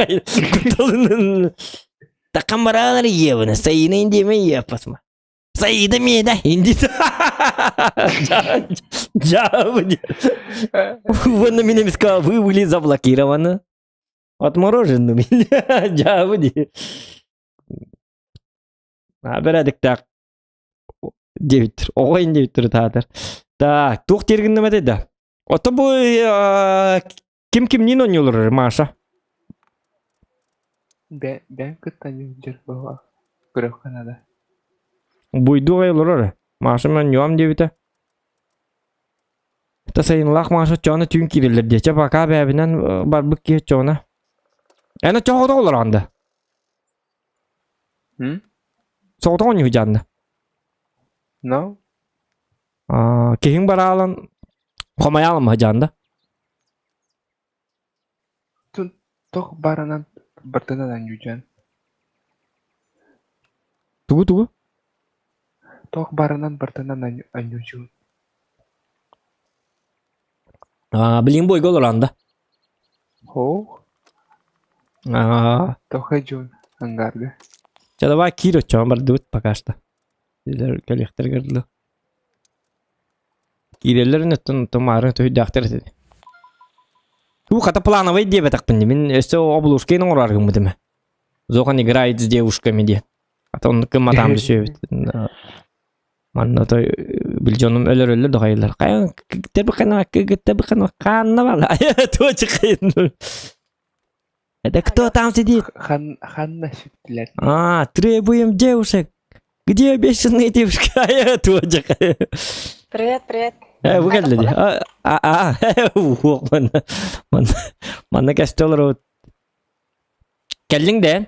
Такам бараалар иебына Саина индиэме иеппасма. Саида миэдэ инди Жабы. Вон на меня сказал, вы были заблокированы. Отмороженными. Жабы. Бэрээдэктээх диэбиттэр. Оҕо ин диэбиттэр таатар. Так, туох диир этэй да? Ото бу ким кимниин оонньуулар Маша? Бэйэм кытта дьар быһа көрөххө наада. Буйдуу аҕай олорор. Маша мен ньуам диэбитэ. Та сайынлаах Маша чоона түүн киирэллэр диэ. Чэ пока бэйэбинэн барбыт киһи чоона. Эн оччоҕо олороҕун да? М? Соҕотох оонньуу дьаанна. No. Аа, киһиҥ бараалан хомайаалам дьаанда. Тох баранан бартынан анньуутан. Тугу тугу? Тох баранан бартынан анньуутун. Аа, билин бойга олоранда. Хоох. Аа. Тохэ дьон ангарга. Чэ давай киир оччоҕо бардыбыт пока что. Кэлиэхтэригэр дылы. Киирэллэрин өттүн тумаары түһүйдээхтэр этэ. Туу хата плановый диэбэтэхпин мин өссө облушкин оҥорор гыммытым. Зохан играет с девушками диэн. Ата оннук гымматаам түсүөбүт. Манна той бил дьонум өлөрөллөр дохайылар. Хайан тебхана тебхана ханна бала. Туочкин. Это кто там сидит? Хан ханна сүттүлэр. А, требуем девушек. Где обещанные девушки? Туочка. Привет, привет. Э, вы кэллэ А, а, уох, манна, манна, манна кэстэлэр Кэллиҥ да?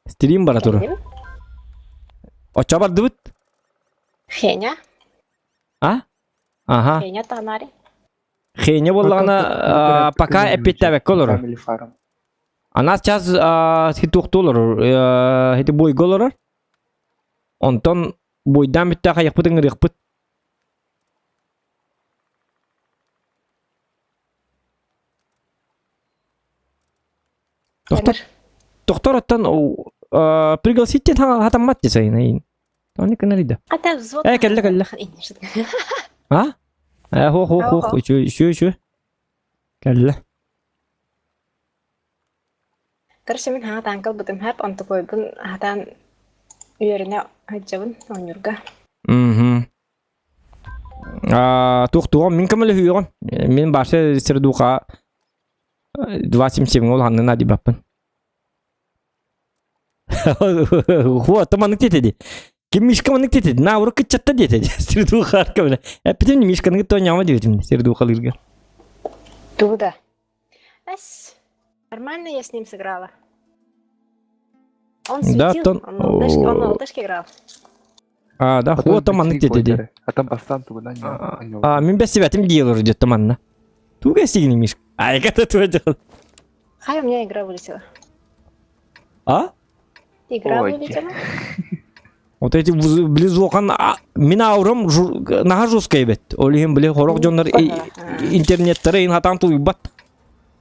Стрим бара турар. Кэллим. Оччо бардыбыт? Хеня. А? Аха. Хеня танари. Хеня буоллаҕына пока эппиэттээбэккэ олорор. Family Farm. Она сейчас хитуохтуу олорор, хити бойго олорор. Онтон бойдаан бүттээх айахпыт ыҥырыахпыт. Тохтор, тохтор оттон пригласить хатаммат десайын. Оны кынарыйда. Ата взвод. Э, кэллэ, кэллэ. А? Э, хо хо хо, үчү үчү үчү. Кэллэ. Короче, мин хаҥа таанкал бытым хап, онтукойбун хатаан үөрэнэ сылдьабын оонньуурга. Мгм. Туох-туох мин көмөлөһүөҕүм. Мин башы сердуха 277 ол ханнына дибаппын. Хуа, маннык диэтэ Ким Мишка маннык диэтэ На, урукку ыччатта диэтэ Сердуха арка Эппитим Мишканы тоняма диэтим Сердухалыырга. Туда. Эс. Нормально я с ним сыграла. Он Да, светил, тон- он на ЛТшке, он на ЛТшке играл. А, да, Потом хуа, маннык битви диэтэ ди. бойдары. А там бастан тугунан А, мин бэссибэтим диэлор диэтэ манна. Туга сигни Мишка. Ай, это твой дело. Хай, у меня игра вылетела. А? Игра Ой. вылетела? Вот эти близохан мин аурам наһаа жесткай эбит. Ол иһин били хорох дьоннор интернеттері ин хатан тулуйбат.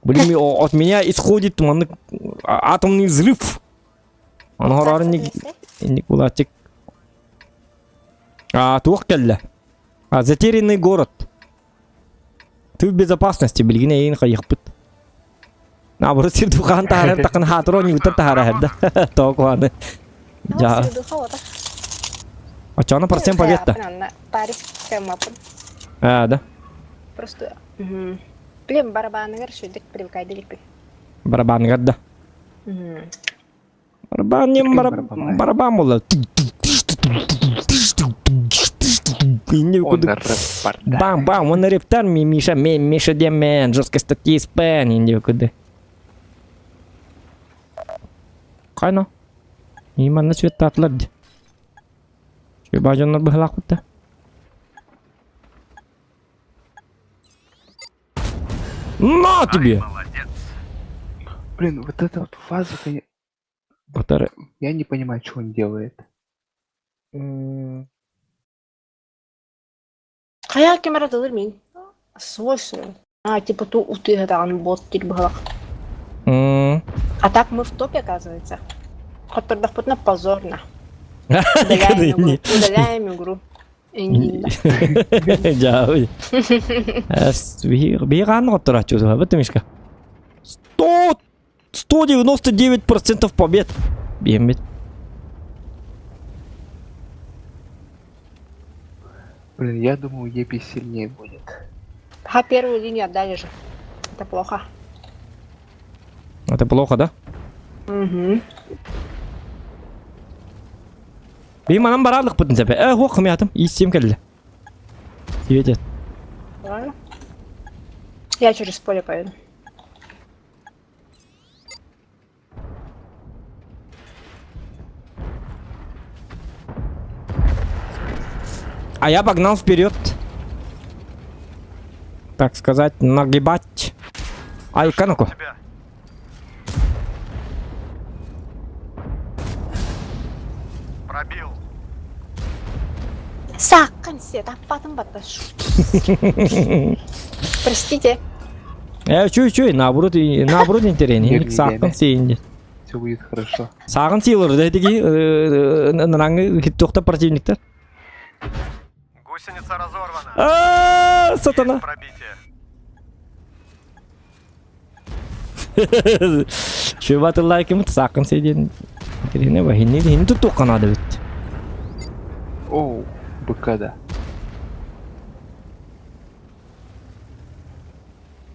Блин, от меня исходит маннык атомный взрыв. Аны хороор инник булачык. А, туох кэллэ? А, затерянный город. Ты в безопасности, билигин эйин хайыхпыт. Наоборот, сирдухаан таһаарар тақын хаатыр оонньугуттан таһаарар да. Тоокуаны. Ja. Ja. Оччоно процент побед-то. Парис кэмапын. А, да. Просто... Блин, барабаныгар шүдік привыкай деликпин. Барабаныгар да. Барабан не Барабан. барабан буолла. Инне Он кудук. рэп Бам бам, он рептар ми Миша ми Миша демен, жесткой статьи спен, инне куды. Кайна. Иманна цветтатлар. Бажоннор быһалаахпыт На тебе! Молодец. Блин, вот эта вот фаза, конечно, Батары. я не понимаю, что он делает. Хайа кемера тылыр мин. Свой свой. А, типа ту утыгатан бот тир быһалах. М. А так мы в топе, оказывается. Хоттордохпутна позорно. Удаляем игру. Удаляем игру. Инди. Дьаа. Биир аан отторааччы бу Мишка. 100 199% побед. Биэммит. Блин, я думал, Епи сильнее будет. Ха, первую линию отдали же. Это плохо. Это плохо, да? Угу. Бии манан бараалыкпытын сэпэ. Э, хуох хымыятым. Ииссиэм кэллэ. Светит. Ладно. Я через поле поеду. А я погнал вперед. Так сказать, нагибать. Ай, кануку. Тебя. Пробил. Сааккын сиэ, таппатын батта. Простите. Э, чуй, чуй, наоборот, наоборот интереснее. Сааккын сиин. Все будет хорошо. Сааҕын сиилэр да итиги нанаңы хиттуохта противниктар. Гусеница разорвана. А, сатана. Есть пробитие. Шөбаты лайкымыт саакын сиидин. Кирine ба хинни хинни туттуохха наада бит. Оу, быка да.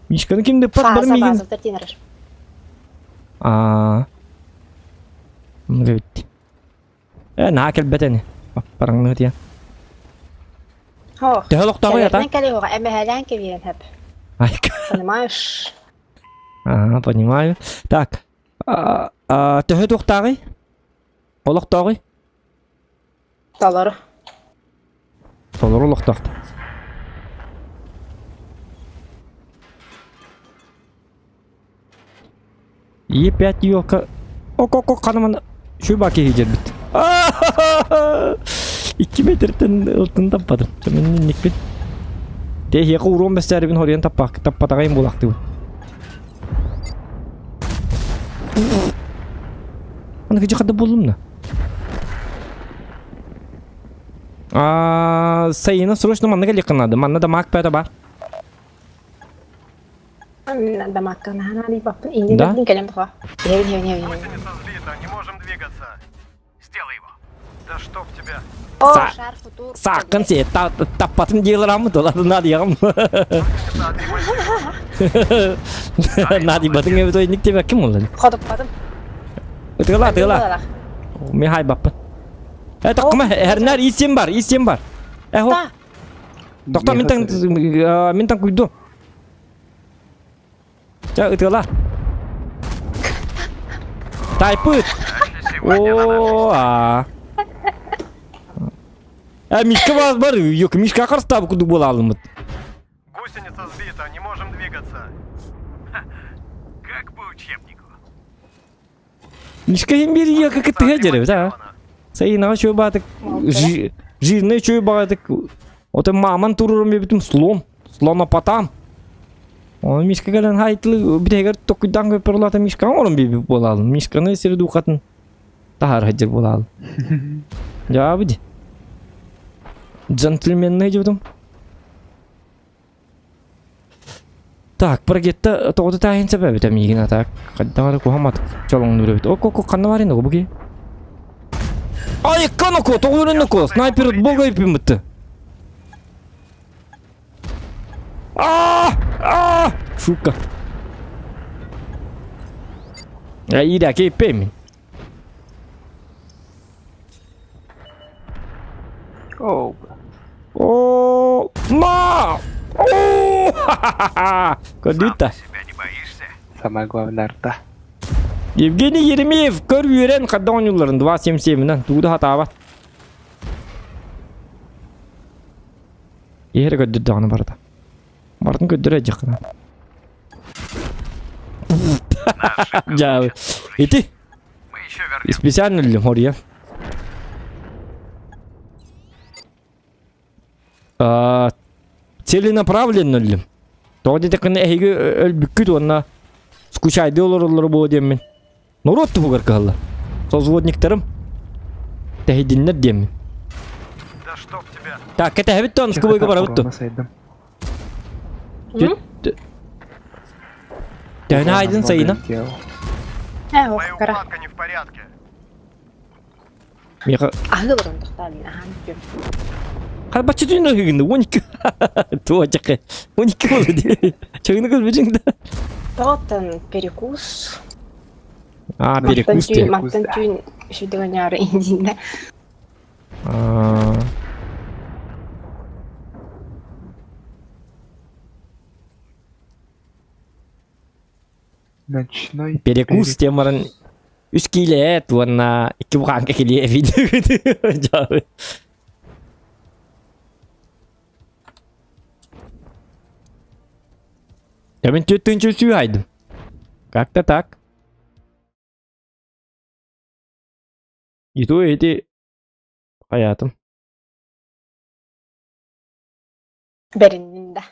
Мишканы кимде пат бар Фаза мигин. база, тертин Аа. Бит. Э, наа кэлбэтени. Параңны тия. О, Төһө олохтооҕуй ата? кэлиэҕэ, эмэһэлээн кэбиэн хэп. Ай, Понимаешь? Аа, понимаю. Так. Төһө туохтааҕый? Олохтооҕуй? Толору. Толору олохтоохто. Е5 елка. Ок-ок-ок, ханыман шуба киһи дьэрбит. 2 метртен ылтын таппадым. Мен никпин. Те хеқа урон бәстәрібін хориян таппақ, таппатағайын болақты. Аны кежі қада болдым на. А, сайына срочно манна келе қынады. Манна да мак пәті бар. Да? Гусеница сбита, не можем двигаться. Сделай его. Да чтоб тебя. О, шар футур. Сақын се, таппатын дейілірамы, толады нады яғым. Гусеница отремонтирована. Нади батын өбі той никте ким олды? Ходуппадым. Тыгыла, тыгыла. Мен хай баппын. Э, тоққыма, әрнәр исем бар, исем бар. Э, хо. Да. Тоқта, мен таң, мен таң күйді. Жа, ытыгыла. Тайпыт. О, а. Э, Мишка бар, бар, yok, Мишка қарыстабы күдік бола алымыд. Гусеница сбита, не можем двигаться. Как по учебнику. Мишка hem bir yakı кыттыга жеребит, а? Сайынаға чөй батык, жирный чөй батык. Ота маман турурум бебитим слон, слонопотам. Оны Мишка кэлэн хайтылы битегер токуйдан көпөр улата Мишка орун биби болал. Мишканы сири духатын тахар хаджыр болал. Жабыди. Джентльменный дебитим. Так, прогетта тоғды тайын себебі мигин так. Қаддамары кухамат чолоңну бит. Ок, ок, канна бар енді буги. Ай, каноко, тоғырынныко, снайпер бога ипимытты. А! А! Сука. Я ира кейпемин. Оу, О, ма! О! Ха-ха-ха! Көрдүтті. Себя не боишься? самое главное арта. Евгений Еремеев көр үйрен қадда ойнуларын 2.77-нен тугуда хатаабат. Ехер көддүр дағаны барда. Бардын көддүр әжіқына. Жабы. Ити. Мы еще вернемся. Специально өлдім, хория. Целенаправленно өлдім. Тоғы деді әйгі өлбүккүт онна скучайды олар олар бо демин. Народ тугар калла. Созводниктарым. Тәһидиннер демин. Да чтоб тебя. Так, это хәбит тон скубойга барабыт. Сайдым. Тәһне айдын сайына. Э, ох, Моя кара. укладка не в порядке. Миха Аһы барон тохталин, ахан. Харбаччы түүн ыһыгынды, 12. Туо чакы. 12 болду ди. Чагыны көрбүтүң да. Тоҕоттон перекус. А, перекус ти. Мантан түүн сүдүгөнөөрү индинде. Ночной Перекус диэн баран үс киилэ эт уонна икки бухаанка килиэ эбит. Я мен төрт сүү айдым. Как-то так. И то эти хаятым. Бэриннин да.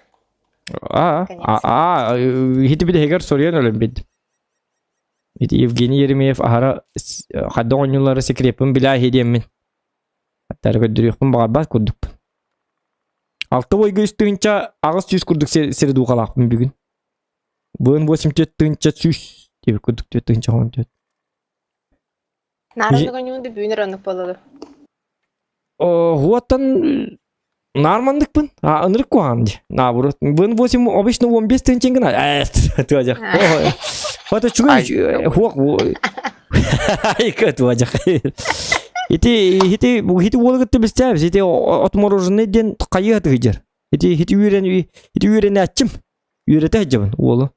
А, а, а, ити бидэһигэр соруйан өлөн бидим. Ити Евгений Еремеев аһара хадда оонньуулары секреппин билээ диэммин. Аттары көрдөрүөхпүн баҕарбат курдукпун. Алта бойга үс тыһыынча аҕыс сүүс курдук сири дуухалаахпын бүгүн. Быын 84 тыһыынча сүүс диэбит курдук 4 тыһыынча 14. Наар оннук оонньуун да бүгүн эрэ оннук буолла Уоттан наармандыкпын. А ынырык куһаҕан дии. Наоборот. Бын 8 обычно 15 тыһыынча гына. Э, туожах. Вот үчүгэй хуох Айка туожах. Ити ити ити уолу кытта билсээбис. Ити отмороженный диэн хайыа тыгыдьар. Ити ити үөрэн ити үөрэнээччим. Үөрэтэ сылдьабын уолу.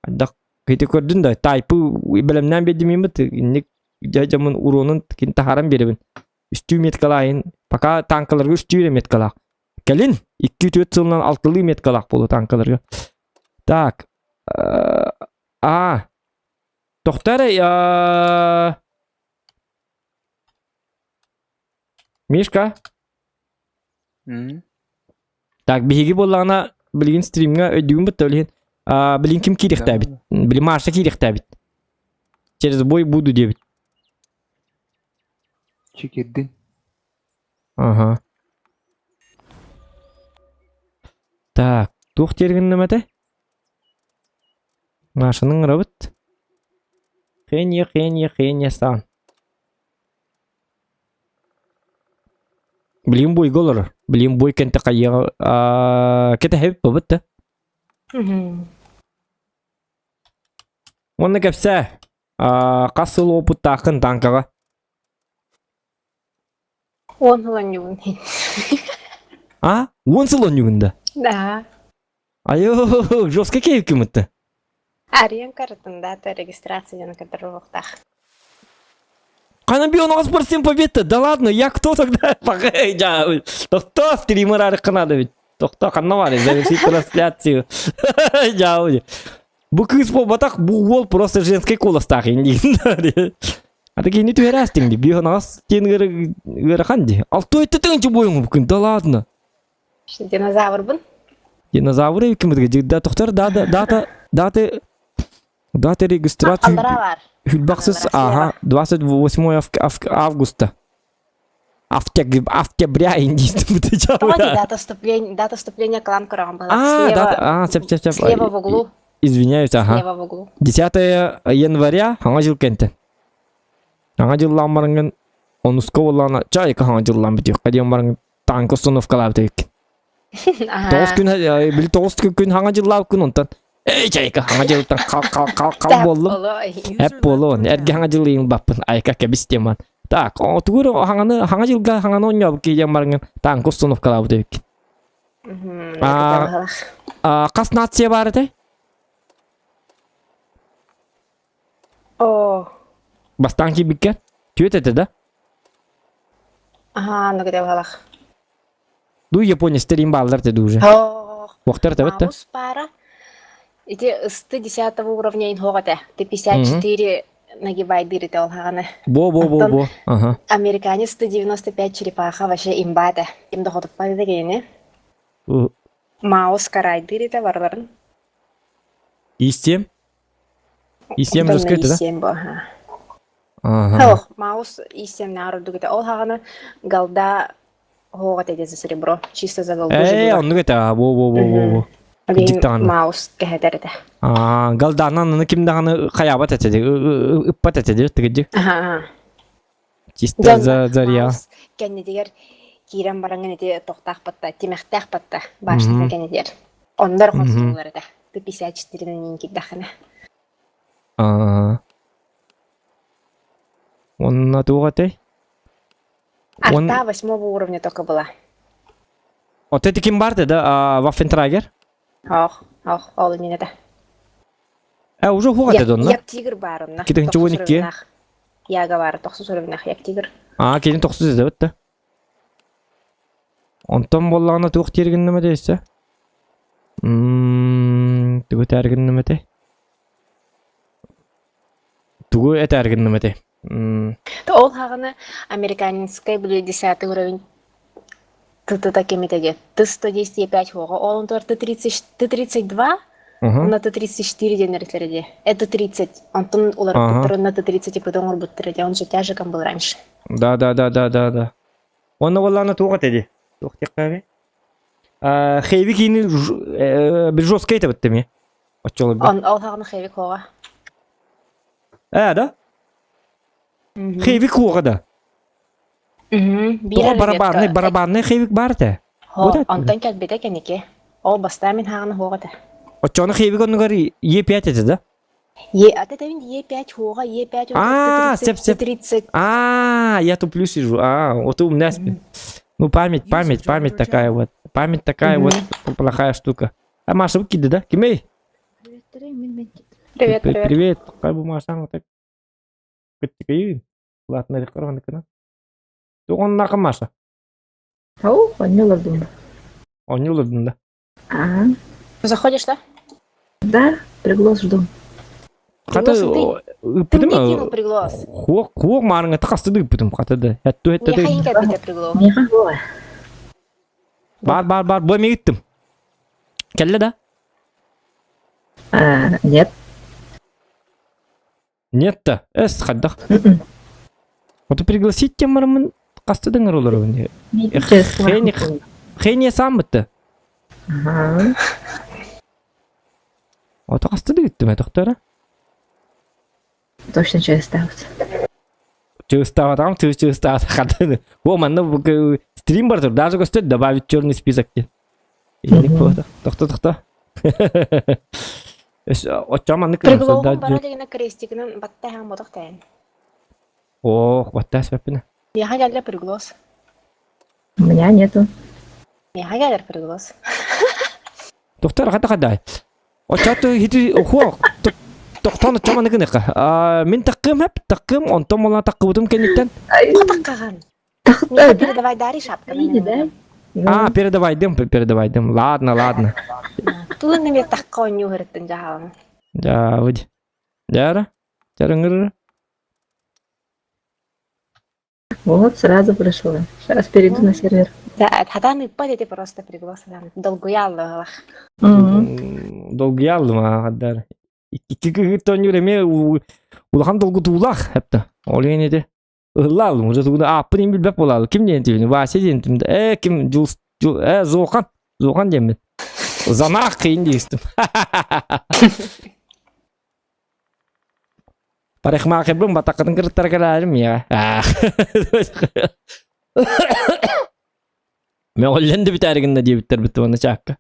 Ардах ити көрдүн да тайпы бэлэмнээн биэрдим инник дьамын уруонун кин таһааран биэрэбин. Үстүү меткалаайын пока танкаларга үстүү эрэ меткалаах. Кэлин 2-4 сылынан алтылыы меткалаах буолуо танкаларга. Так. А. Тохтоо эрэ Мишка. Так, биһиги буоллаҕына билигин стримҥа өйдүүгүн бытта билигин билигин ким киириэхтээбит? Били Маша киириэхтээбит. Через бой буду диэбит. Чикирдин. Ага. Так, туох диэргиннэм этэ? Машаны ыҥырабыт. Хенье, хенье, хенье сан. Билигин буйга олорор. Билигин буй кэнтэ хайыаҕа кэтэһэбит бабыт да. Уонна кэпсээ. Хас сыл опыттааххын танкаҕа? Уон сыл онньугун. А? Уон сыл онньугун да? Да. Айо, жестко кейиккимытты. Арыйан карытын дата регистрацияны кытары Хана би он 8% победа. Да ладно, я кто тогда? Тохто, стример арыкканады ведь. Тохто, ханна бар, завершить трансляцию. Жау. Бу кыыс буолбатах, бу уол просто женский куоластаах индиин. А такие не түһэрээстиҥ ди, биһон ас диэн ыарахан ди. Алтой тытыҥчы буойуҥ күн, да ладно. Динозаврбын. Динозавр эбиккин да тохтор дата дата даты дата регистрации Аллара бар. Хүлбахсыз ага 28 августа. Октября индийский Дата вступления, дата вступления клан көрөҕүн А, дата, а, сеп, сеп, сеп. Слева в углу. Извиняюсь, ага. Слева в углу. 10 января хаҥа жыл кэнтэн. Хаҥа дьыллаан бараҥҥын онуска буоллаҕына чайка хаҥа дьыллаан бүтүөххэ диэн бараҥҥын танк установкалаабыт эбиккин. Тоҕус күн били тоҕус күн хаҥа дьыллаабыккын онтон эй чайка хаҥа дьылтан хал хал хал хал буоллум. Эп буолуон эргэ хаҥа дьылыйын баппын айка кэбис диэн Так, тугур хаҥаны хаҥа дьылга хаҥаны оонньообут киһи диэн бараҥҥын танк установкалаабыт эбиккин. Хас нация баар этэй? Оо. Бастаан киирбиккэ түөт этэ да? Аһаа, оннук этэ баһылах. Ду японецтер им бааллар этэ уже. Уохтар этэ бытта. Маус пара. Ити ысты 10 уровня инхоҕ этэ. Ты 54 нагибайдыр этэ ол хаҕаны. Бо бо бо бо. Ага. Американец 195 черепаха вообще имба этэ. Ким да хотуппат этэ кинини. Маус карайдыр этэ барыларын. Истиэм. Истиэм Онтон жестко этэ да? И7 бу, аха. Ага. Ох, Маус И7 наар ордук этэ. Ол хаҕана голда оһоҕо этэ за серебро. Чисто за голду Ээ, оннук этэ. Во во во во во. Билигин Маус кэһэтэр этэ. Аа, голданан аны ким даҕаны хайаабат этэ ыппат этэ дии, тыгыдьы. Аха. Чисто за за реал. Маус кэннитигэр Киирэн бараҥҥын ити тохтоох батта, тимэхтээх батта башнята кэннигэр. Оннор хотуллар этэ. Т-54-нэн киирдэххинэ. Аа. Уонна туох этэй? Арта восьмого уровня только была. Вот это ким барды, да? Ваффентрагер? Ох, ох, ол иннинэ да. Э, уже хуга деді онно? Як тигр бар онно. Китин 12. Яга бар, 90 уровеннах як тигр. А, китин 90 деді бітті. Онтон буоллаҕына туох диир гынным этэ өссө? М тугу этээр гынным этэй? Тугу этээр гынным этэй? М Ол хаҕына американскай били десятый уровень ТТ кемите диэн Т-110 Е5 хуоҕа ол онтугар Т-30 Т-32 уонна Т-34 диэн эритлэрэ дии. Это 30. Онтон уларыппыттар уонна Т-30 типа оҥорбуттара дии. Он же тяжиком был раньше. Да да да да да да. Уонна буоллаҕына туох этэ дии? Туох диэххэ Хэви киини бир жесткай этэ бытта эмиэ. Оччолорго. Он ол хаҕына хэви куоҕа. Ээ да? Хэви куоҕа да? Тоҕо барабанный барабанный хэвик баар этэ. Хо, онтон кэлбитэ кэники. Ол бастаан мин хаҕына хуоҕа этэ. Оччону хэвик оннугар Е5 этэ да? Е, а это Е5 хуоҕа, Е5 А, сеп, сеп. 30. А, я туплю сижу. А, вот у меня Ну, память, память, память такая вот. Память такая вот плохая штука. А Маша выкиды, да? Кимей? Привет, привет. Привет. Кай бу Машаң так. Кыттыкайын. Ладно, рекордын Тугон Маша. Ау, онньулардым. Онньулардым да. А, Заходишь, да? Да, приглас жду. Хата Ты мне кинул приглас. Хуок, хуок маарыҥа тахастыды ыппытым хата да. Этту этте Миэхэ кэлбитэ приглас. Миэхэ буола. Бар бар бар бу эмиэ ыттым. Кэллэ да? А, нет. Нет да. Эс хайдах. Вот пригласить тем барамын хастыдың олорабын. Хени Хени сам бытты. Ага. Ото хастыды ыттым тохтора. Точно через ставится. Чувствовал, чувствовал, хатыны. О, манна стрим бар тур, даже көстө добавить черный список. Тохто, тохто. Оччо маннык Приглоҕум бара дегенэ крестигинэн баттаһан ботох тэйэн. Ох, баттаас бэппинэ. Миэхэ кэллэ приглос. У меня нету. Миэхэ кэлэр приглос. Доктор хата хадай. Оччото хити хуох тохтон оччо маннык гыныха. Мин таккым хэп таккым онтон молла таккыбытым кэнниттэн. Таккаган. Миэхэ передавай дари шапканы. Да? А, передавайдым, передавайдым. Ладно, ладно. Тулын неме такка ойнуу хырыттын жаһалын. Да, выйди. Дяра? Дярыңыр. Вот, сразу прошла. Сейчас перейду на сервер. Да, хатан ыппат эти просто приглас долгуяллыгылах. Долгуяллым аҕадар. Икки кыһыт оонньуур эмиэ улахан долгутуулаах эпта. Ол иһин ити ыһыллаалым уже тугуна ааппын иһин билбэт буолаалы. Ким диэн тибин? Вася диэн тим. Э ким Жул э Зохан. Зохан диэммин. Занаах кыйын диистим. Парикмахербын батаккытын кырыттара кэлээрим я. Мөҕүллэн да бүтээри гынна диэбиттэр бит уонна чаакка.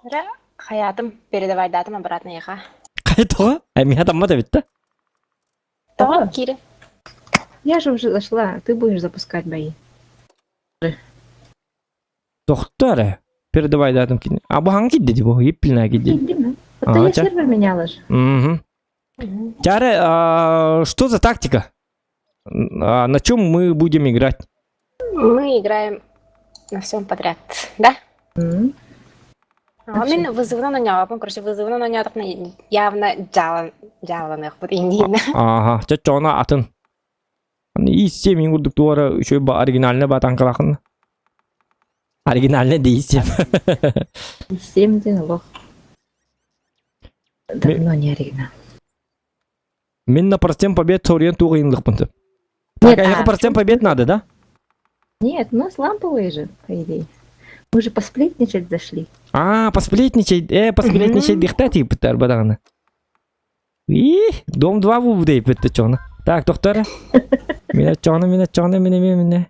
Эрэ хайаатым передавайдаатым обратно яха. Тоҕо? Эмиэ таммат эбит да? Тоҕо киирин? Я же уже зашла, ты будешь запускать бои. Тохто эрэ. Передавайдаатым кини. А бу хаҥ киирдэ дии бу? Иппилнаа киирдэ. А я сервер меняла же. Угу. Тяре, а, что за тактика? А, на чем мы будем играть? Мы играем на всем подряд, да? Mm. А мин вызывынан оонньообоппун, короче, вызывынан оонньоотохпуна явно дьаалан дьааланыахпыт инниинэ. Ага, чоччоҕуна атын. Ис мин курдук туора үчүгэй оригинальный батанкалахын. Оригинальный дейсем. Семь диэн олох. Давно не оригинал. Мин на процент побед соруйан туох ыйынлыкпын Так, а процент побед надо, да? Нет, у нас ламповые же, по идее. Мы же посплетничать зашли. А, посплетничать, э, посплетничать дихта тип бадагана. И, дом 2 бу дейп это чоно. Так, доктор. Меня чоно, меня чоно, меня, меня, меня.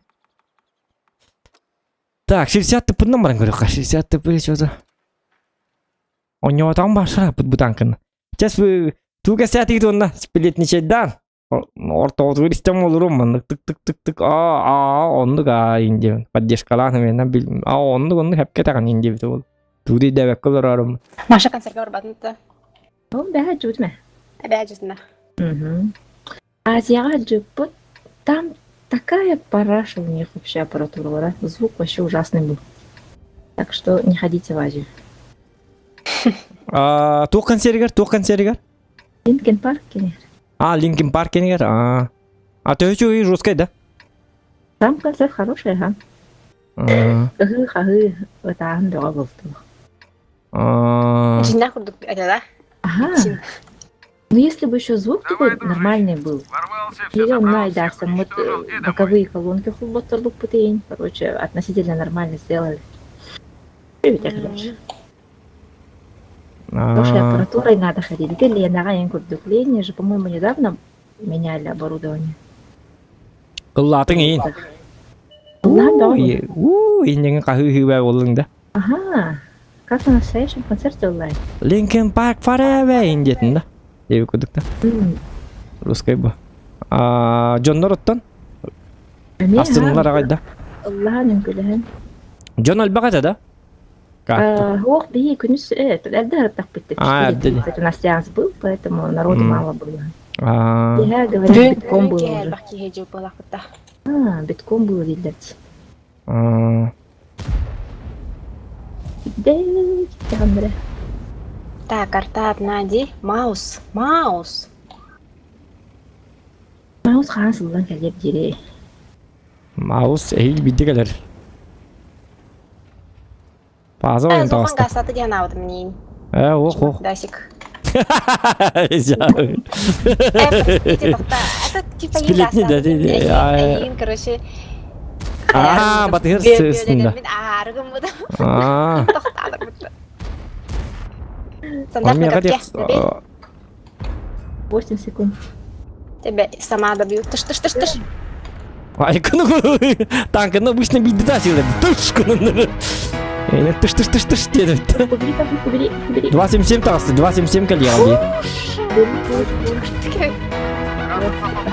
Так, 60 тыппыннан баран көрүөххэ. 60 тыппы что-то. Онньоотоҕум баашара бу танкын. Сейчас вы туу кэсээтигит уонна сплетничайдаан. Ортоҕутугар истэн олорум маннык тык тык тык тык аа аа оннук аа индиэн поддержкалаан эмиэнэ бил аа оннук оннук хэпкэ таҕан индиэбит ол. Туу диэбэккэ олорорум. Маша концертка барбатын да. Ол бэһэ дьүтмэ. Эбээ дьүтмэ. Угу. Азияҕа дьыппыт там такая параша у них вообще аппаратуралара. Звук вообще ужасный был. Так что не ходите в Азию. А, туох концеригэр, туох концеригэр? Линкен Парк кенер. А, Линкен Парк кенигэр. А. А төһө үчүгэй жесткай да? Там концерт хороший, ага. Ыһыы-хаһыы, ытааһын бөҕө буолтулар. Дьиннээх курдук этэ да? Ага. Ну, если бы еще звук Давай, такой дружище. нормальный был. Ворвался, все Или он забрал, найдался, всех вот уничтожил и домой. боковые колонки хулботтор Короче, относительно нормально сделали. Привет, короче. Хорошей аппаратурой надо ходить. Где Лена курдук? Лене же, по-моему, недавно меняли оборудование. Ыллаатыҥ иин. Уу, инньэҥин хаһыы-хыыбаа буоллуҥ да. Ага. Как на настоящем концерте онлайн. Linkin Park Forever иин диэтин да. Диэби курдук да. Русскай бу. Дьоннор оттон астынылар аҕай да. Ыллаан үҥкүлэһэн. Дьон элбэх этэ да? Ох, биһи күнүс эрдэ ырыттахпыт. А, эрдэ. У нас сеанс был, поэтому народу мало было. Я говорят, битком было уже. А, битком было дииллэр. Так, карта одна, ди. Маус. Маус. Маус хаан сыллан кэлиэп дири. Маус эһиил биирдэ кэлэр. Пааза ойон Зухан таҕыста. гастаты диэн аабытым миин. Э, ох, ох. Дасик. Э, простите, тоқта. Это типа Сплетни, да, Эйин, короче. Аа, батыгыр сыыстында. Мен аарыгым бұда. Аа. Тоқталыр бұда. Стандартный капке. 8 секунд. Тебя сама добью. Тыш, тыш, тыш, тыш. Айкыны танканы обычно биирдэ таасыылар. Тыш гыннары. Тыш тыш тыш тыш диэн Убери, убери, убери. 277 таҕыста, 277 кэлиэҕэ дии.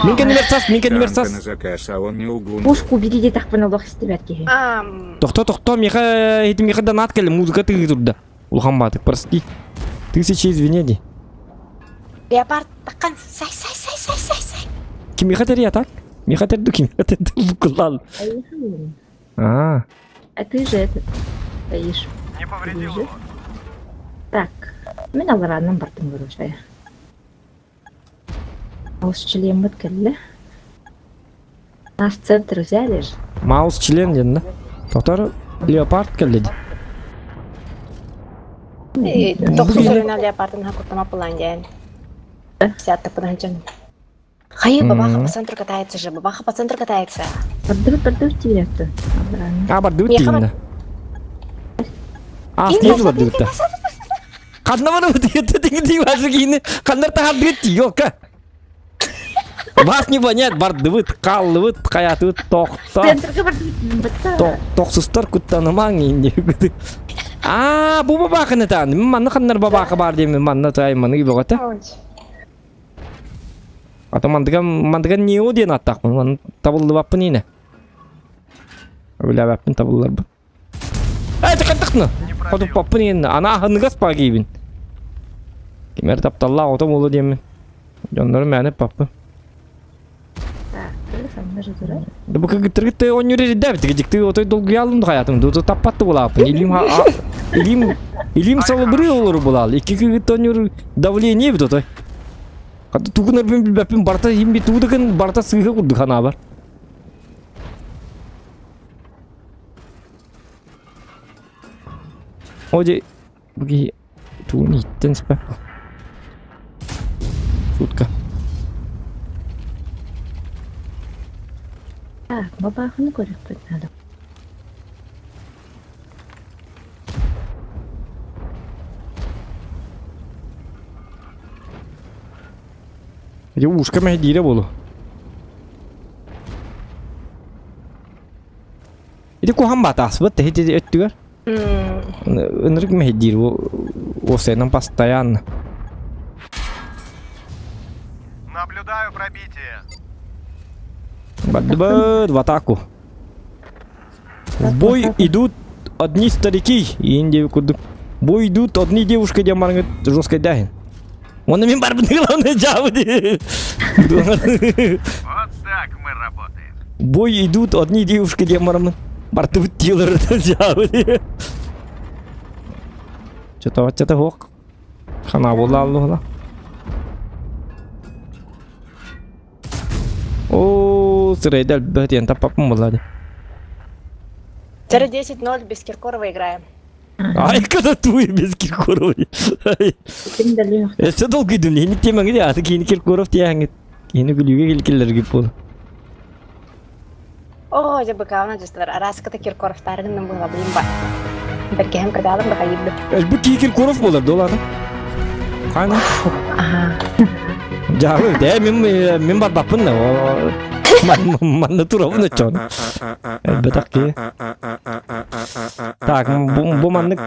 Мин кэннибэр сас, мин кэннибэр Танка сас. на заказ, а он не углу. Пушку убери диэтэхпинэ олох истибэт киһи. Тохто, тохто, миэхэ, ити миэхэ донат кэллэ, музыка тыгыы турда. Улахан баатык, прости. Тысяча извинений. Леопард таккан сай сай сай сай сай сай. Кимиэхэ тэрийэ так? Миэхэ тэрду, кимиэхэ тэрду букулал. А. А ты же этот стоишь. Не повредил его. Так, мин алараанан бардым короче. Маус члеммит кэллэ. Нас центр взяли же. Маус член диэн да? Тотор леопард кэллэ дии. Тохсус өрүнэ леопардын хакуттама пылан диэн. Сяттаппын дьон. Хайы, бабаха по центру катается же, бабаха по центру катается. Бардыбыт, бардыбыт тиийэттэ. А, бардыбыт тиийиннэ. А, снизу бардыбыт да. Ханна барыбыт тиийэтэ ваши киини ханнар тахардыгыт тиийокка. Вас не понять, бардыбыт, хааллыбыт, хайатыбыт, тохто. Тохсустар куттанымаҥ инди. Аа, бу бабаахыны таан. Манна ханнар бабааха баар диэмин манна таай маны бөҕөтө. Ата мандыган мандыган нео диэн аттаахпын. Маны табыллыбаппын ине. Үлээбэппин табылларбын. Ээ, чакаттахна. Хотуппаппын иэннэ. Ана аһыныгас паагиибин. Кимэр тапталлаах отом улу диэммин. Дьоннору мээнэ паппын. Да бу кыргыттаргыт оонньуур эрдэбит дьикти отой долгуйаалым хаятым ду таппатты булааппын илим илим илим салыбырыы олору булаал икки кыргыт оонньуур давление бит отой хата тугун өрбүн билбэппин барта иһин туудыкын барта сыыһа курдук ханаабар Оди бу киһи тугун иһиттэн испэ Шутка. Так, бабахыны көрүөхпүт надо. Ити ушка мэһдиирэ буолу. Ити куһан батаспыт тэһити өттүгэр. Ынырык мэһэйдиир уопсайынан постоянно. Наблюдаю пробитие. Бардыбыт в атаку. В бой идут одни старики. Иин диэби курдук. Бой идут одни девушка диэн бараҥыт жесткой дааһын. Уонна мин барбын главное дьаабы Вот так мы работаем. Бой идут одни девушки диэн бараммын. Бартыбыт тиэлэр дьаабы. Чата чата хуох. Хана буолла аллуһула. Оо, сырайда элбэх диэн таппаппын буолла дии. Вчера 10-0 без Киркорова играем. Ай, когда туй без Киркорова. Ким да лүөх. Өссө долгуйдум, нени темаңы де, аты кини Киркоров тиэхэҥит. Кини күлүүгэ килкиллэрги буол. Оо, дьэ быкаана дьыстылар. Араската Киркоровтарыгын была, блин, ба. Бэркэһэм кытаалым бахайырды. Элбик киһи Киркоров буолар дуолаата. Хайна? Аха. Дьаабы, дээ мин мин барбаппын да. Манна турабын оччоон. Элбэтэх киһи. Так, бу бу маннык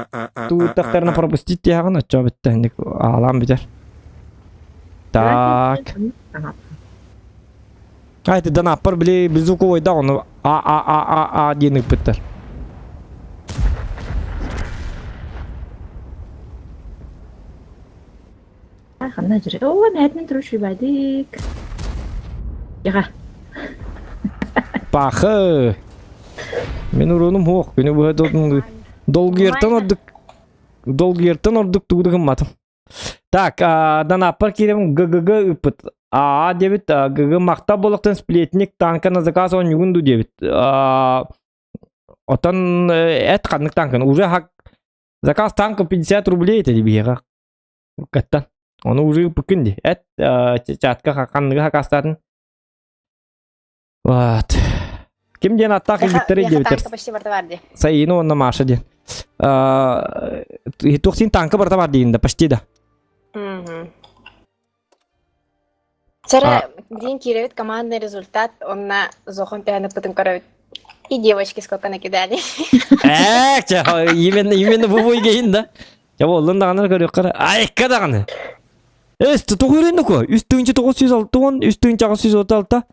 туутахтарына пропустить тиэҕин оччоо бүттэ аалаан бүтэр. Так. Ага. Ай, ты донаппар били беззвуковой да ону а а а а а диэн ыыппыттар. Ханна жир. Оо, мээтин турушуйбадык. Яга. Пахы. Мен уруунум хуох. Күнү быһа долгуйартан ордук долгуйартан ордук тугу да гымматым. Так, данаппар киирем ГГГ ыыппыт. Аа диэбит, ГГ махта буолуохтан сплетник танка на заказ оонньугун дуу диэбит. Отон эт ханнык танканы уже хак заказ танка 50 рублей это биһиэхэ. Каттан. Ону уже ыыппыккын дии. Эт чатка ханныгы хакастаатын. Вот. Ким диэн аттаах илбиттэрий диэбиттэр. Танка почти барда бар дии. Саина уонна Маша диэн. Туох син танка барда бар диин да, почти да. Вчера день кииребит командный результат, онна зохон пианыппытын көрөбүт. И девочки сколько накидали. Эк, именно, именно бу бойгейин да. Я боллун даҕаны көрүөххэ. Айыкка даҕаны. Эс, тоҕо үрэннэ ко? Үс тыһыынча 960, үс тыһыынча 836.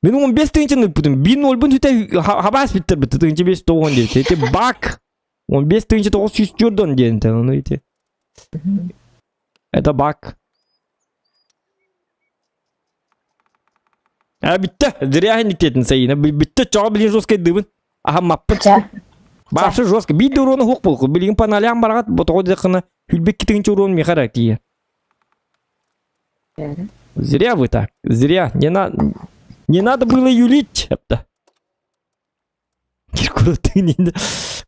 Мин 15 тыһыынчаны ыппытым. Биир нольбун сүтэ хабаас биттэрбит. Тыһыынча 590 диэбит. Ити бак. 15 тыһыынча 904 диэн ону ити. Это бак. А бүттэ. Зря иниктетин сайына. Бүттэ чоҕо билин жесткой дыбын. Аһаммаппын. Башы жестко. Биир да урону хуох болку. Билигин паналям бараҕат ботоҕо диэххина хүлбек тыһыынча урон миэхэ эрэ тиийэр. Зря вы так. Зря. Не, на... Не надо было юлить. Апта.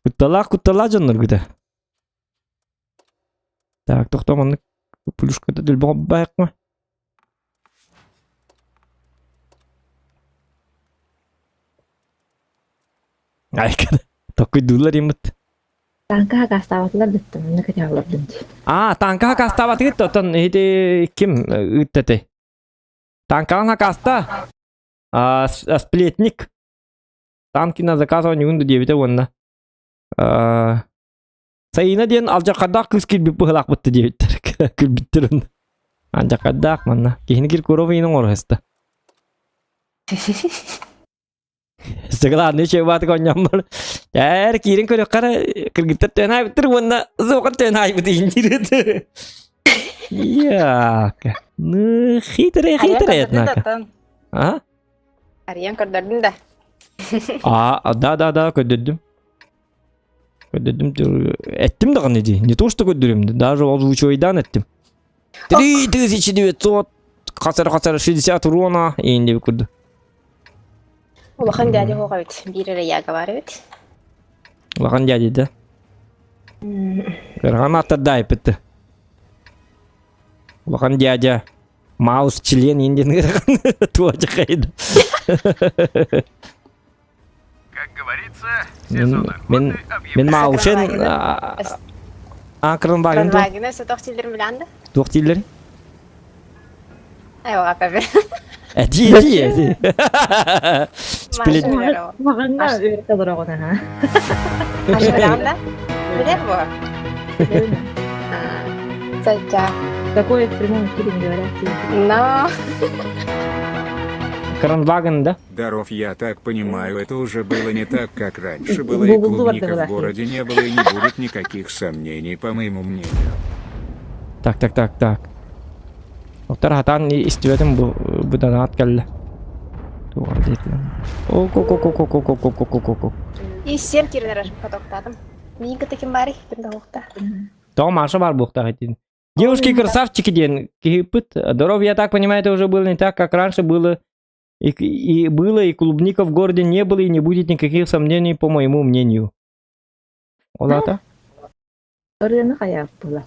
Кутталаах кутталаах дьоннор гыта. Так, тохтоо маннык плюшката дэлбэҕэ баайыкма. Айкада. Токуйдуулар иммит. Танка хакастаабатылар деттим, онно кэтиһаллардым дии. Аа, танка хакастаабатыгыт оттон ити ким ыыттатай? Танкаҕын хакаста. А, сплетник. Танки на заказ оонньугун диэбитэ уонна. Сайына диэн алдьархайдаах кыыс киирбит быһыылаахпыт диэбиттэр. Күлбүттэр онно. Алдьархайдаах манна. Киһини Киркоров иһин оҥоро сыста. Сыгылаанныы чебаатык оонньооммор. Эр киирин көрөххө кыргыттар төһөн аайбыттар уонна суоҕар төһөн аайбыт иһин диир. Яак. Ну, хитрая, хитрая, однако. А? Арыйан көрдөрдүм да. А, да, да, да, көрдөрдүм. Көрдөрдүм, эттим даҕаны дии. Не то, что көрдөрүм, даже озвучивайдаан эттим. 3900 хасар-хасар 60 урона иин диэбит курдук. Улахан дядя хоҕо эбит. Биир эрэ яга бар эбит. Улахан дядя да. Ыархан аттарда айпытты. Улахан дядя Маус член иин диэн ыарахан туоча хайда. Как говорится, Мен сезон мен охоты мен объявлен. Маушен Кронваген Кронвагена сотох тилдерин билэн да? туох дииллэр? Айылҕа пэбэ. Эти, эти, эти. Сплит. Маҕаҥҥа үөрэтэ олороҕун аха. Маша билэҕин да? Билэр буо. Сача. Такое в прямом эфире не говорят. Но. Кранваген, да? Даров, я так понимаю, это уже было не так, как раньше было, и клубника в городе не было, и не будет никаких сомнений, по моему мнению. Так, так, так, так. Оттар хатаан истибэтим бу быданаат кэллэ. Туох диэтилэр. О-ко-ко-ко-ко-ко-ко-ко-ко-ко. И всем кирнер потоктадым. Минька таким бари, ким да хуохта. Тоҕо Маша бар буохтаах этин. Девушки красавчики диэн киһиппит. Здоров, я так понимаю, это уже было не так, как раньше было. И, и было, и клубника в городе не было, и не будет никаких сомнений, по моему мнению. Ол аата? Ырыаны хайаабыт буолар.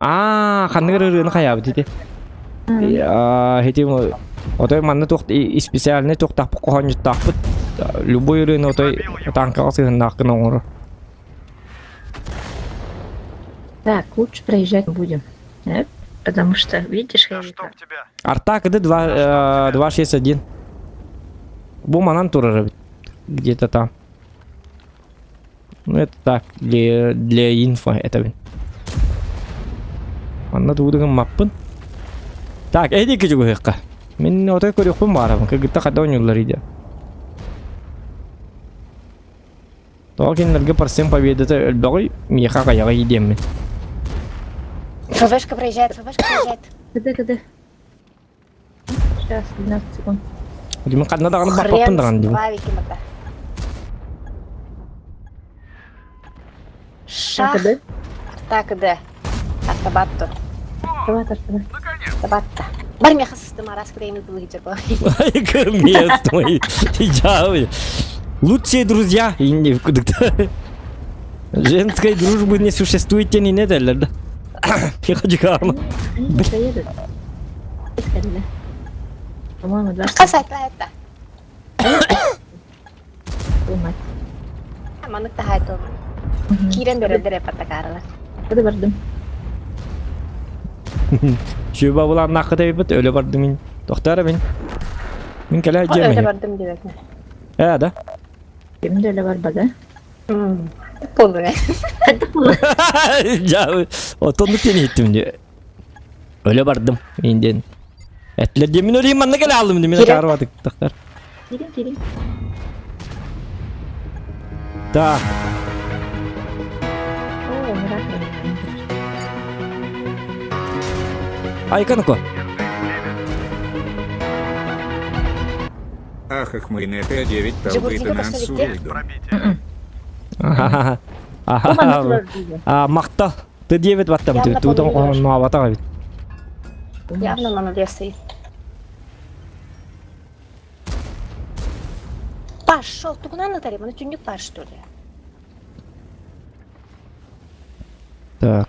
Аа, ханнык ырыаны хайаабыт ити? Ити отой манна туох специальный туохтаахпыт хоһоонньуттаахпыт любой ырыаны отой танкаҕа сыһыннаах гына оҥорор. Так, лучше проезжать будем. Э? Потому что, видишь, Да чтоб тебя. Арта КД 2, 261. Бу манан турар эбит. Где-то там. Ну это так, для, для инфо это. Манна туудыгын маппын. Так, эди кичугуһыкка. Мин отой көрүөхпүн баарабын. Кыргытта хата оонньууллар иде. Тоҕо кинилэргэ парсем победата өлбөҕүй, миэхэ аҕыйаҕый диэммин. ФВшка проезжает, ФВшка проезжает. Кыды, кыды. Сейчас, 12 секунд. Мин ханна даҕаны баппаппын даҕаны диибин. Хрен Шах. Кыды? Так, да. Артабатто. Давай, давай. Артабатта. Бар меха сыстым арас кудайны было Мест мой. Лучшие друзья. Женской дружбы не существует, не не дэллэр да. Пихачкам. Они заедут. По-моему, два Хасайта это. мать. Маннык таһаайтуом. Киирэн бэрэллэр эппаттакааралар. Кыды бардым. Сүбэ булааннаахха тэйбит өлө бардым мин. Тохтоор мин. Мин кэлэ Өлө дьиэм. бардым диэбэтин. Ээ да. Ким да өлө барбада. Полуне. Дьа, отонну тиэн иһиттим дии. Өлө бардым мин диэн. Этилэр диэн мин өлейм манна кэлэ хааллым дии мин Кирин. акаарыбатык тахтар. Кирин, кирин. Так. О, мрак. Айка ну-ка. Ах, ах, мы на Т9 Джигурдига толбыта на поставить Пробитие. Аха. Аха. А, махтал. Ты 9 ваттам Явно ты. Тутан помидор. қоңын ведь. Явно на стоит. Пошел, тугунан натари, маны түннүк бар что ли? Так.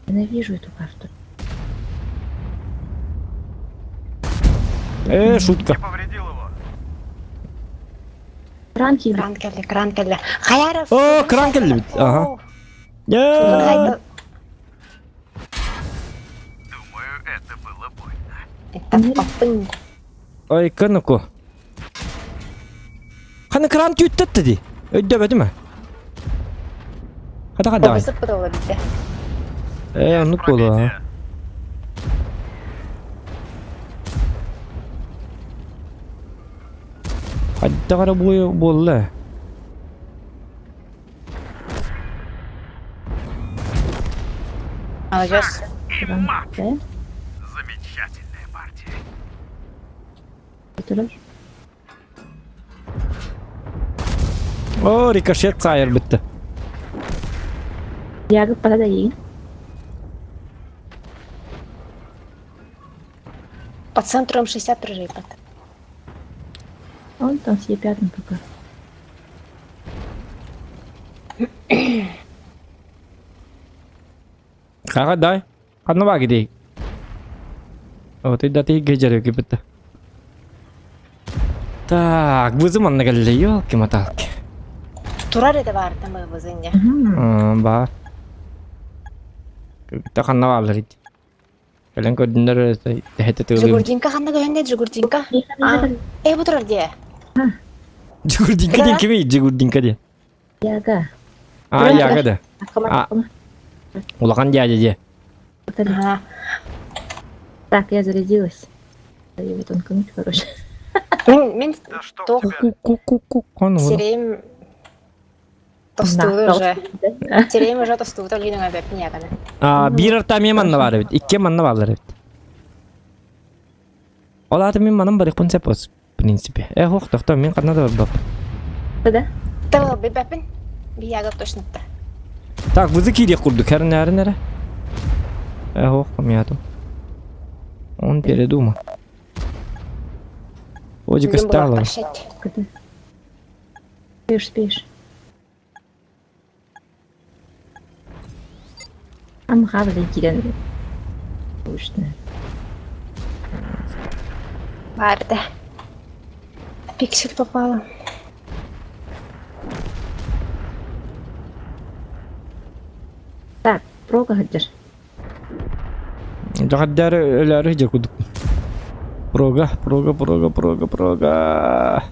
Ненавижу эту карту. Э, шутка. Не повредил его. Кран киирбит. Кран кэллэ, кран кэллэ. Хаяров. О, кран кэллэ бит. Ага. Я. Думаю, это было больно. Это папын. Ой, кыныку. Ханы кран түттетті ди. Өйдөбөтү ме? Хата хата. Обысып бутолла битте. Э, оннук буолуо. Пробитие. Хайдах эрэ буолла. Молодежь. И мат. Да? Замечательная партия. Өтөрөр. О, рикошет сайыр бітті. Ягып бара да иин. По центру М60 рыжий под. Он там с Е5 пока. Хаға дай. Ханна баа кидей. Вот и даты гежер бітті. Так, вызым анна келле, елки-моталки. Турар это бар там вызынне. Ба. Та ханна баалар ит. Кэлэн көрдүннэр тэһэтэ тыалыым. Джигурдинка ханна көһүннэ Джигурдинка? А, э бу турар дии. Джигурдинка диэн кимий? Джигурдинка диэн. Яга. А, Яга да. А. Улахан дядя дии. Ага. Так, я зарядилась. Его тонкануть, короче. Мин мин Да что Тох. у тебя? Ку-ку-ку. Ону. сирэйим тостуулу уже. Сирэйим уже тостуута лиинэҥэ бэппин яганы. А, биир арта эмиэ манна баар эбит. Икки манна бааллар эбит. Ол аата мин манан барыахпын сөп в принципе. Э, ох, тохто, мин ханна да барбаппын. Да? Тыл бэппин. Бияга точно та. Так, вызы киириэх курдук, хэрнээрин эрэ. Э, ох, помяту. Он передумал. Одика стало. Прощать. Спишь, спишь. Амхавли кирен. Ушны. Барда. Пиксель попала. Так, прога хаддер. Дьаҕаддары өлөөрү дьэ кудук. Прога, прога, прога, прога, прога.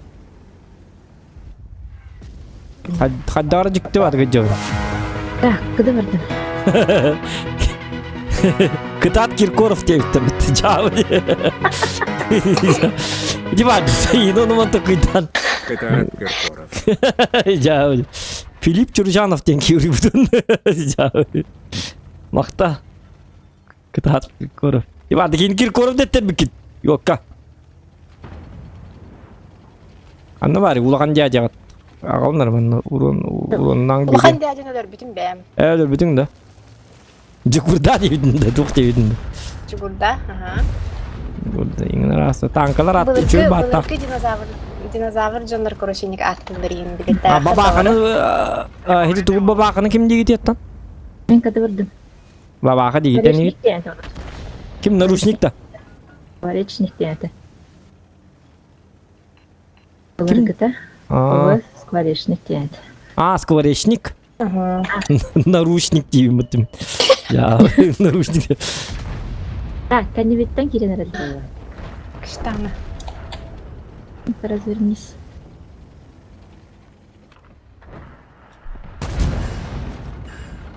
Хаддара дьикти бар гыдьабын. Так, куда бардым? Кытаат Киркоров диэбиттэр битти дьаабы. Диван, сайын ону такыйдан. Кытаат Киркоров. Дьаабы. Филипп Чуржанов диэн киирибитин. Дьаабы. Махта. Кытаат Киркоров. Иван, кин Киркоров дэттэр биккит. Юокка. Анна баары улахан дядяҕыт. Аҕалнар манна урон уроннаан Улахан дядяны өлөрбүтүм бэйэм. Ээ өлөрбүтүҥ да. Дьукурда диэбитин да туох диэбитин да. Чугурда, аха. Дьукурда иҥин араста танкалар атты Былыргы, үчүгэй бааттаах. былыргы динозавр, динозавр дьоннор короче ник ааттыыллар иин билеттээх. А бабааханы хити тугу бабааханы ким диигитиэттан? Мен када бардым. Бабааха диигитен Ким наручник да? Скворечник диэн Былыргыта скворечник диэн А, скворечник? Наручник диибин Я наручник. Так, кэннибиттэн киирэн эрэллэр. Кыштаана. Развернись.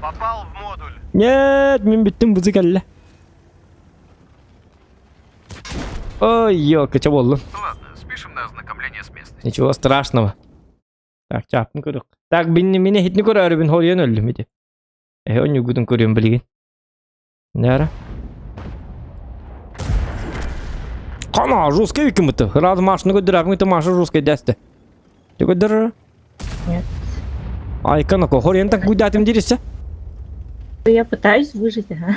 Попал в модуль. Нет, мин бүттүм бузы кэллэ. Ой, ёлка, что боллун? Ладно, спишем на ознакомление с местностью. Ничего страшного. Так, чаапын көрүк. Так, бинни мини хитни көрөөрүбүн хоруйан өллүм ити. Эһэ онньугутун көрүөм билигин. Нэра. Кана, жесткий викимыты. Раз машина көдөрәбин ите маша жесткий дәсте. Ты көдөр? Нет. Айкана ко хоруйан так гуйдатым диресе. Я пытаюсь выжить, ага.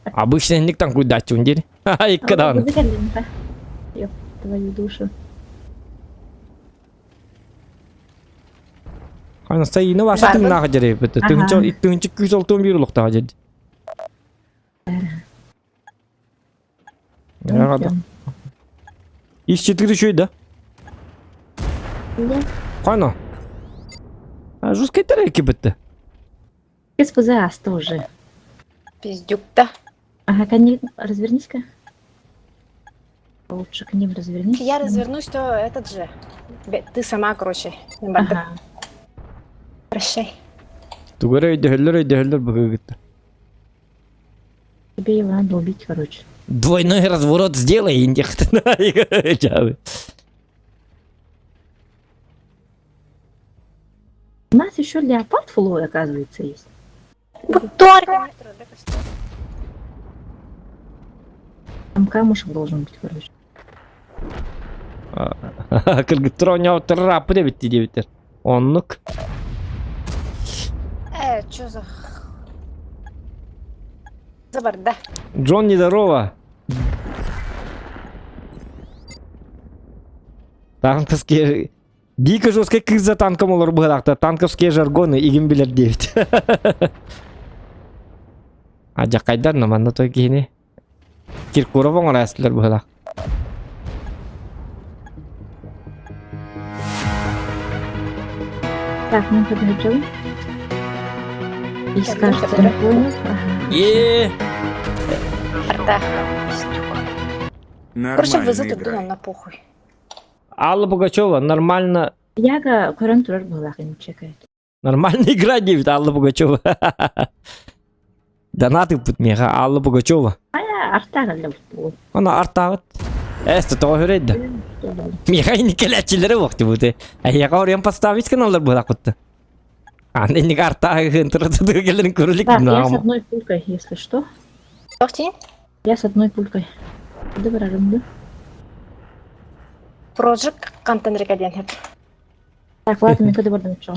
Обычно ник там гуйдатым дири. Айкадан. Ёб твою душу. Ана сайыны ваша тыңнаға жерей бітті. Тыңчы тыңчы күйс олтон бир улуктаға жерди. Ис четыре еще да? Қана? Жуз кетер бітті. СПЗ аста уже. Пиздюк да. Ага, коней, развернись-ка. Лучше к ним развернись. Я развернусь, то этот же. Ты сама, короче. Ага. Прощай. Тугара өйдөһөллөр өйдөһөллөр быгыгытта. Тебе его надо убить, короче. Двойной разворот сделай, индихт. У нас еще леопард фуловый, оказывается, есть. Там камушек должен быть, короче. Кыргыттар оонньообуттар раппы диэбитти диэбиттэр. Оннук. Э, чё за... За барда. Джон, здорово. Танковские... Дико жесткий кыз за танком олор быһалаахта. Танковские жаргоны игин билэр диэбит. А дьакайдар манна той киһини. Киркоров оҥораастылар быһалаах. Так, ну подождем. И скажете, не понял. Ага. Е. Арта. Короче, Нормально вызов турдун играй. онно похуй. Алла Пугачева нормально Яга көрөн турар быһыылаах инчекает. Нормально игра диэбит Алла Пугачева. Донат ыппыт миэхэ Алла Пугачева. Хайа артаах эллэ бу. Аны артаабыт. Эс тоҕо хүрэй да. Миэхэ инникэлээччилэрэ буохтубут. Эһиэхэ оруйан поставить гыналлар быһаакпытты. Аны инник артааһын туратыдыга кэлэрин көрүлүк. Так, я с одной пулькой, если что. Тохтин? Я с одной пулькой. Куда барарым да? Project хантан рекаден хеп. Так, ладно, мен куда бардым чего?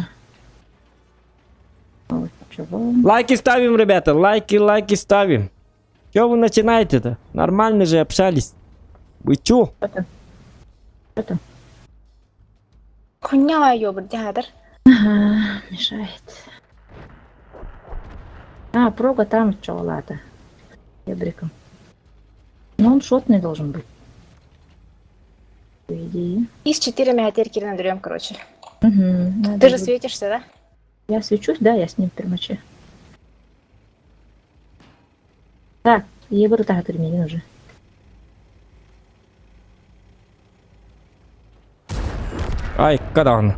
Вот чего? Лайки ставим, ребята, лайки, лайки ставим. Чё вы начинаете-то? Нормально же общались. Вы чё? Это. Это. Хуйня ёбр, дядер. Ага, мешает. А, прога там чего ладно. Ябриком. Но он шотный должен быть. По идее. Из 4 мегатерки наберем, короче. Угу, Ты же светишься, да? Я свечусь, да, я с ним в пермаче. Так, ебры так уже. Ай, кадан.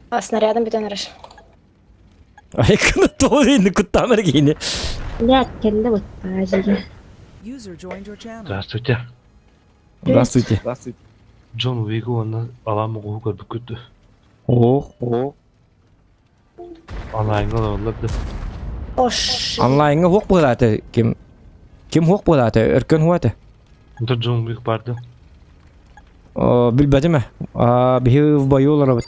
А снарядом бүтэн эрэр. Ай, кына тоҕо куттаамар киини. Блядь, кэллэ вот пазиге. User joined your channel. Здравствуйте. Здравствуйте. Джон Уигу уонна Алан Моҕуһу көрбүккүт Ох, ох. Онлайҥҥа олороллор да. Ош. Онлайнга хуох буолаата ким ким хуох буолаата өркөн хуата. Онтон Джон Уик барды. Билбэтим ээ. Биһи в бою олоробут.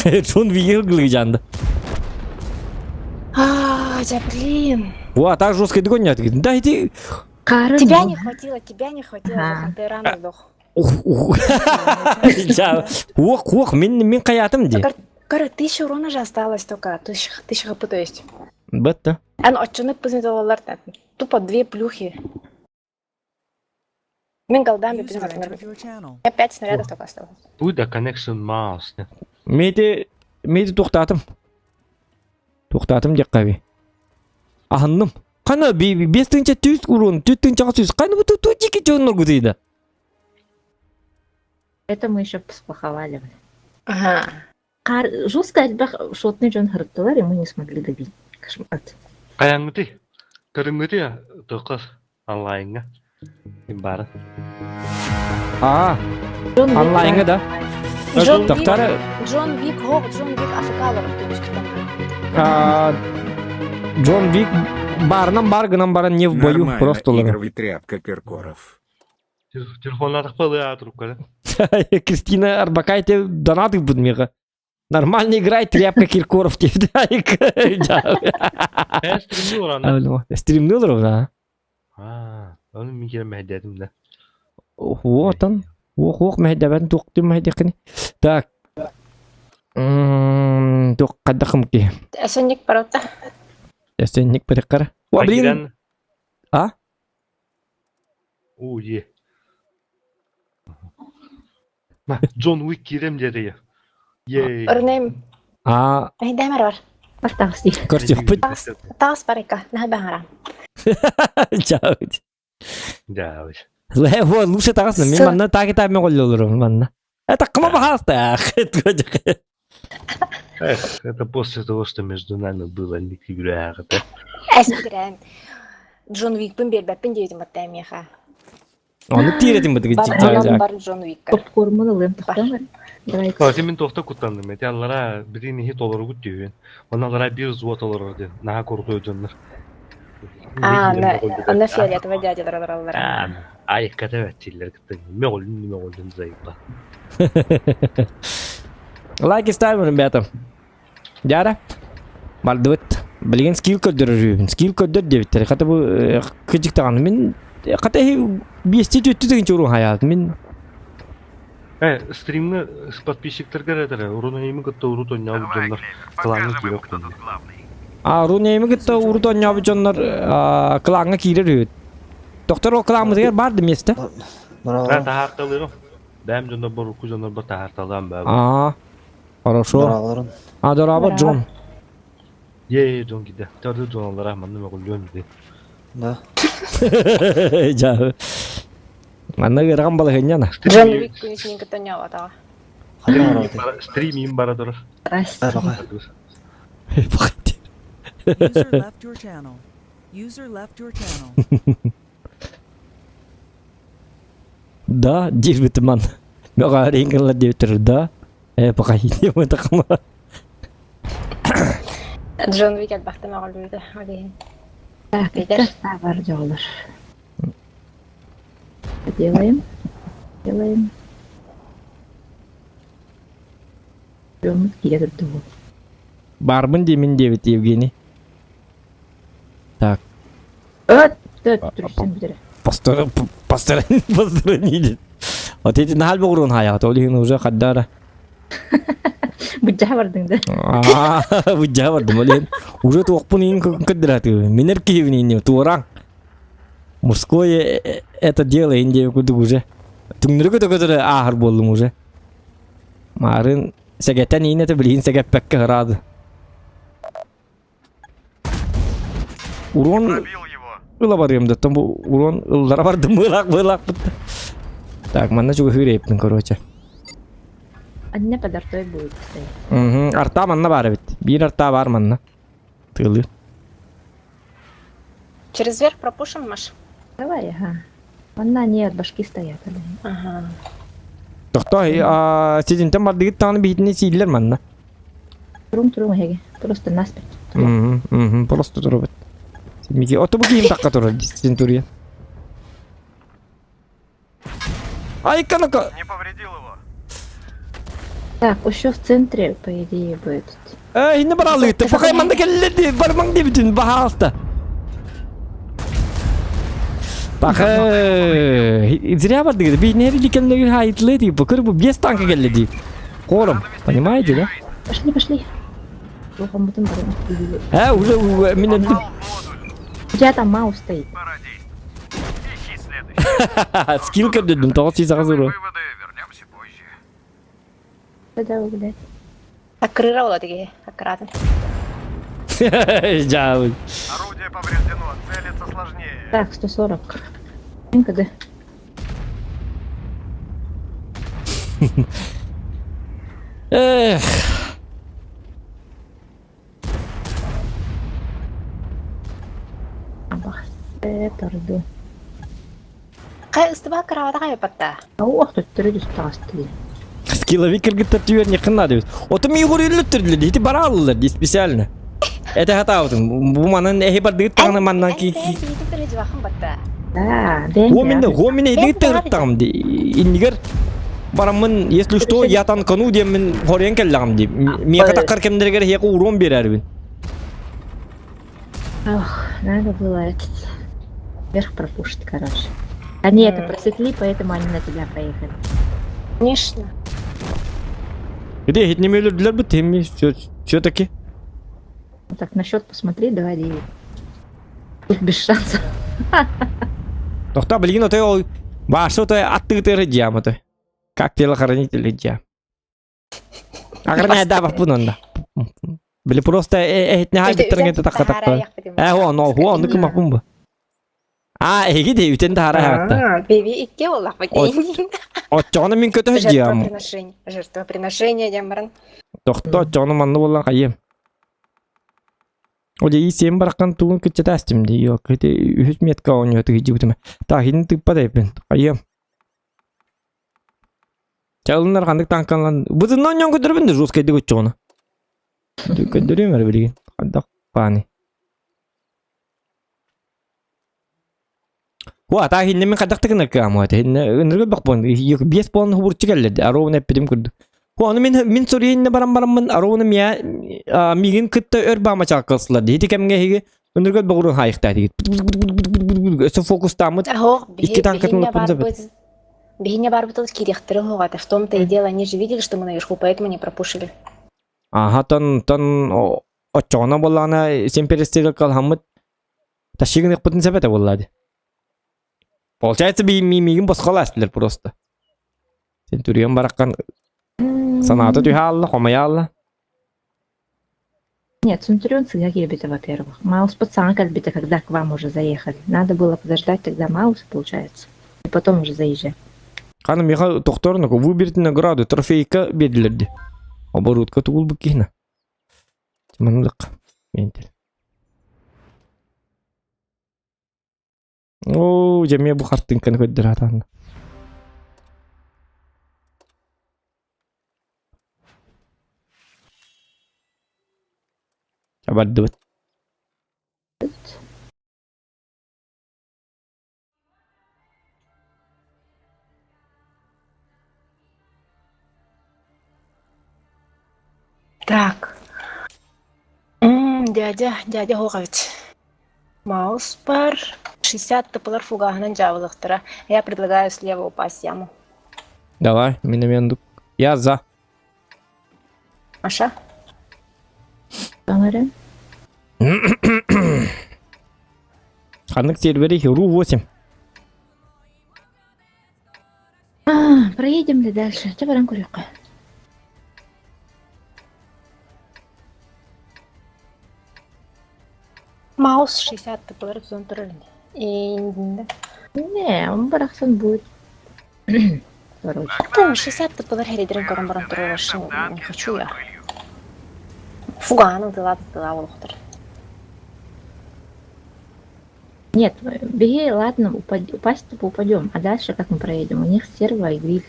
Джон Вигел гылыжанды. А, да блин. Во, так жестко догонят. Да иди. Карын Тебя не хватило, тебя не хватило, Ага. Зохан, ты рано сдох. Ух, ух. Ух, ух, мин мин каятым ди. Короче, тысяча урона же осталось только, тысяча, тысяча хп, то есть. Бетте. Ан отчуны пызмитолалар, тупо две плюхи. Мин голдами User entered your channel. У меня пять снарядов только осталось. Бу да connection mouse. Мейти мейти тухтатым. Тухтатым деп каби. Ахынным. Кана бес тыңча түз урон, түт тыңча түз. Кана бу ту жеке жоннор гудыйда. Это мы еще сплоховали. Ага. Кар... Жестко элбэх шотный дьон һырыттылар, и мы не смогли добить. Кошмар. Хайаҥҥытый? Көрүҥҥүтүй тоххос онлайҥҥа. Ким баара? А, Джон Уик онлайнга да. Джон Вик, Тохтары Джон Вик, хоп, Джон Вик АФК а, Джон Вик барынан бар гынан баран не в бою, Нормально, просто ловим. игровый тряпка Киркоров. Телефоннаатахпа трубканы. Кристина Арбакайте донаты будмега. Нормально играй, тряпка Киркоров тебе. Э, стримни уран. Стримнул ровно. Аа, оны мин кирэн мэһэйдээтим да. Вот он. Ох, ох, мэһэйдэбэн туохтум мэһэйдэккини. Так. Туох хайдахым ки. Эсенник паратта. Эсенник барыккара. О, блин. А? Уу, е. Джон Уик кирэм диэтэ. Ей. Өрнем. А, Эйдэмэр бар. Артаҕас дии. көрсүөхпүт. Таас барыка. Наһа баһара. Чао. Да, Лэ, вот, лучше таҕасна. Мин манна так и так мен оллорум манна. Это кыма бахаста. Эх, это после того, что между нами было, не да? Эсмигрен. Джон Уикпин биэрбэппин диэбитим баттаа миэхэ. Оны тиретим бу Бар анан бар Джон Уикка. Попкормун ылыам тохтоон. Давайте. Кстати, мин тоохто куттанным. Эти аллара бирин ихи толоругут дүйүн. Онна аллара бир взвод олорор ден. Наха курду дьоннор. А, на фиолетовый дядя доролороллара. Ай, катаваттиллер кытта. Меголүн, меголүн заебал. Лайки ставим, ребята. Дяра. Бардыбыт. Билигин скилл көрдөрөр Скилл көрдөр диэбиттэр. Хата бу кыдьыктаҕаны мин хата биэсти түттү тыгын чурун хаят. Мин Э, стримҥэ подписчиктарга эрэ урун кытта урут оонньообут Давай, дьоннор Клевер, клаҥҥа покажем киирэ им, кто охтон. тут главный. а рунейми кытта урут оонньообут дьоннор клаҥҥа киирэр үһүт. Доктор ол клаҥмытыгар баар да место. Да, таһаарталыырым. Бэйэм дьоннорбор, урукку дьоннорбор таһаарталаан баа. Аа, хорошо. Дорооболорун. А, дорообо, Джон. Е, дьон киирдэ. Төрдү дьоналлара манна мөҕүллүөн дии. Да. Жа. Манна ыарахан балаһыанньана. Джон Уик күнүс кытта ньаабатаҕа. Ханна барабытый? Стримим бара турар. Здрасте. Баха. User left your channel. User left your channel. Да, диэбитим ман. Мөҕөөрүн гыннар диэбиттэр да. Э, пока диэбитим. Джон Уик элбэхтэ мөҕүллүүтэ ол иһин. Так, Питер. бар дьоллор. Делаем. Делаем. Дьоммут киирэ турду. Барбын диэмин диэбит Евгений. Так. Өт, төт, түрсэн бүтэрэ. Постар, постар, постар Вот эти нахал бугурун хаяҕат, ол иһин уже хаддара. Быдьаһа бардыҥ да. Аа, быдьаһа бардым, ол иһин уже туохпун иһин көддөрәтү. Минер киһибин иһин туораҥ. Мужское это дело иһин диэби курдук уже. Түҥнүрү көтө-көтөрө ааһар буоллум уже. Маарын сэгэтэн иһин этэ билигин сэгэппэккэ ыраады. Урон ыла барыам да, бу урон ыллара бардым быылаах быылаахпыт. Так, манна чугаһыыр эппин, короче. Анне подартой будет стоять. Угу, арта манна бар эбит. Биир арта бар манна. Тылы. Через верх пропушим, Маш? Давай, ага. Манна нет, башки стоят. Ага. Тохто, сидинтен бардыгыт тааны биһитини сииллер манна. Турум турум эһиги. Просто насмерть. Угу, угу, просто турубут. Мики, ото бу киим такка турар, сентурия. Ай, канака! Не повредил его. Так, еще в центре, по идее, будет. Э, инне баралыты, пока манна келлерди, бармаң дебитин, бахалта. Баха, зря бардыгы, би нери дикенлеги хайтлы ди, бу бу без танка келли ди. Кором, понимаете, да? Пошли, пошли. Плохо мы там барым. Э, уже меня... Попал в модуль. У тебя там маус стоит. Пора действовать. Ищи следующий. Скилл көрдүм, тоҕо сиз Делай ағызыру. выводы, вернемся позже. Да, блядь. Аккырыра була тиги, аккыратын. Жабы. Орудие повреждено, целиться сложнее. Так, 140. МКД. Эх. Торду. Кай ыстыба кыраабата кайыппатта. Ох, тут түрі түстағасты. Скилловик кыргыттар түбер не кынна дебит. Оту ми горүллүттүрлөр, ити бараллар ди специально. Это хатаабытым. Бу манан эхи бардыгыт тагына маннан ки. Да, О мине, о мине идигит тагырттагым ди. Иннигер бараммын, если что, я танкану диэммин хорьян келлегим ди. Миэхэ таккар кемнергер хеку урон берербин. Ох, надо было этот вверх пропушить, короче. Они это просекли, поэтому они на тебя поехали. Конечно. Где хитнеме өлөрдүлөр бит, эми все-таки. Ну так, на счет посмотри, 2-9. Тут без шансов. Тохта билигин отой ол башы отой аттыгытыр диам отой. Как телохранитель диам. Агрня да бапун онда. Били просто эхитне хай биттерген такка такка. Э хо но хо ону кым бапун бу. А эги де үтен тахара хатта. Биби икки олах Отчону мин көтө диам. Жертвоприношение. Жертвоприношение диамбаран. Тохто отчону манны болан кайым. Оле и сен бараккан тугун кытчатастым ди. Yok, ити үһүс метка оонньуу тыгы Так, хин тыппа дейпин. Айым. Чалыннар хандык танканлан. Бузуннан ньон көтөрбүн де жесткий дик отчону. Көтөрүм эр билигин. Хандак пани. Хуа, та хинне мен хадак тыгыныр кыамы. Хинне ыныргы бак бон. Yok, бес бон хубурчу келлерди. Ароуна эппитим күрдү. Хуа, аны мен мин сорийинне барам бараммын ароуна мия мигин кытта өр баама чаккылсылар. Хити кемге хиги ыныргы богурун хайыкта дигит. Өсө фокустамыт. Икки танкатын лыппын Биһине бар бутыл кирехтере хоҕата. В том-то и дело, они же видели, что мы наверху, поэтому не пропушили. Ага, тон тон отчоҕуна буоллаҕына сен перестрелка калһаммыт ташигын ыкпытын сэбэтэ буоллаады. Получается, би мигин босхоластылар просто. Сентурион бараххан санаата түһэ аалла, хомойа аалла. Нет, Центурион сыыһа киирбитэ, во-первых. Мауспут саҥа кэлбитэ, когда к вам уже заехали. Надо было подождать тогда Маус, получается, и потом уже заезжать. Хана миха тохторнуку выберите награду, трофейка бердилерди. Оборудка тугул кихна. Маннык. Ментел. Оо, дьэ эмиэ бу хартыыҥканы көрдөрө сатаанна. Бардыбыт. Так. М, дядя, дядя Хогович. Маус бар. 60 тыпылар фугаһынан дьаабылыктара. Я предлагаю слева упасть в яму. Давай, мин эмиэ Я за. Маша? Таҥара. Ханнык сервери Ру-8. А, проедем ли дальше? Чэ баран көрүөххэ. Маус 60 тыпылар тутан турар ини. Не, он барахсан будет. Короче. Там 60 тыпылар хэридерин көрөн баран турар не хочу я. Фугааны тыла тыла олохтор. Нет, беги, ладно, упад... упасть-то упадем. А дальше как мы проедем? У них стерва и гриль.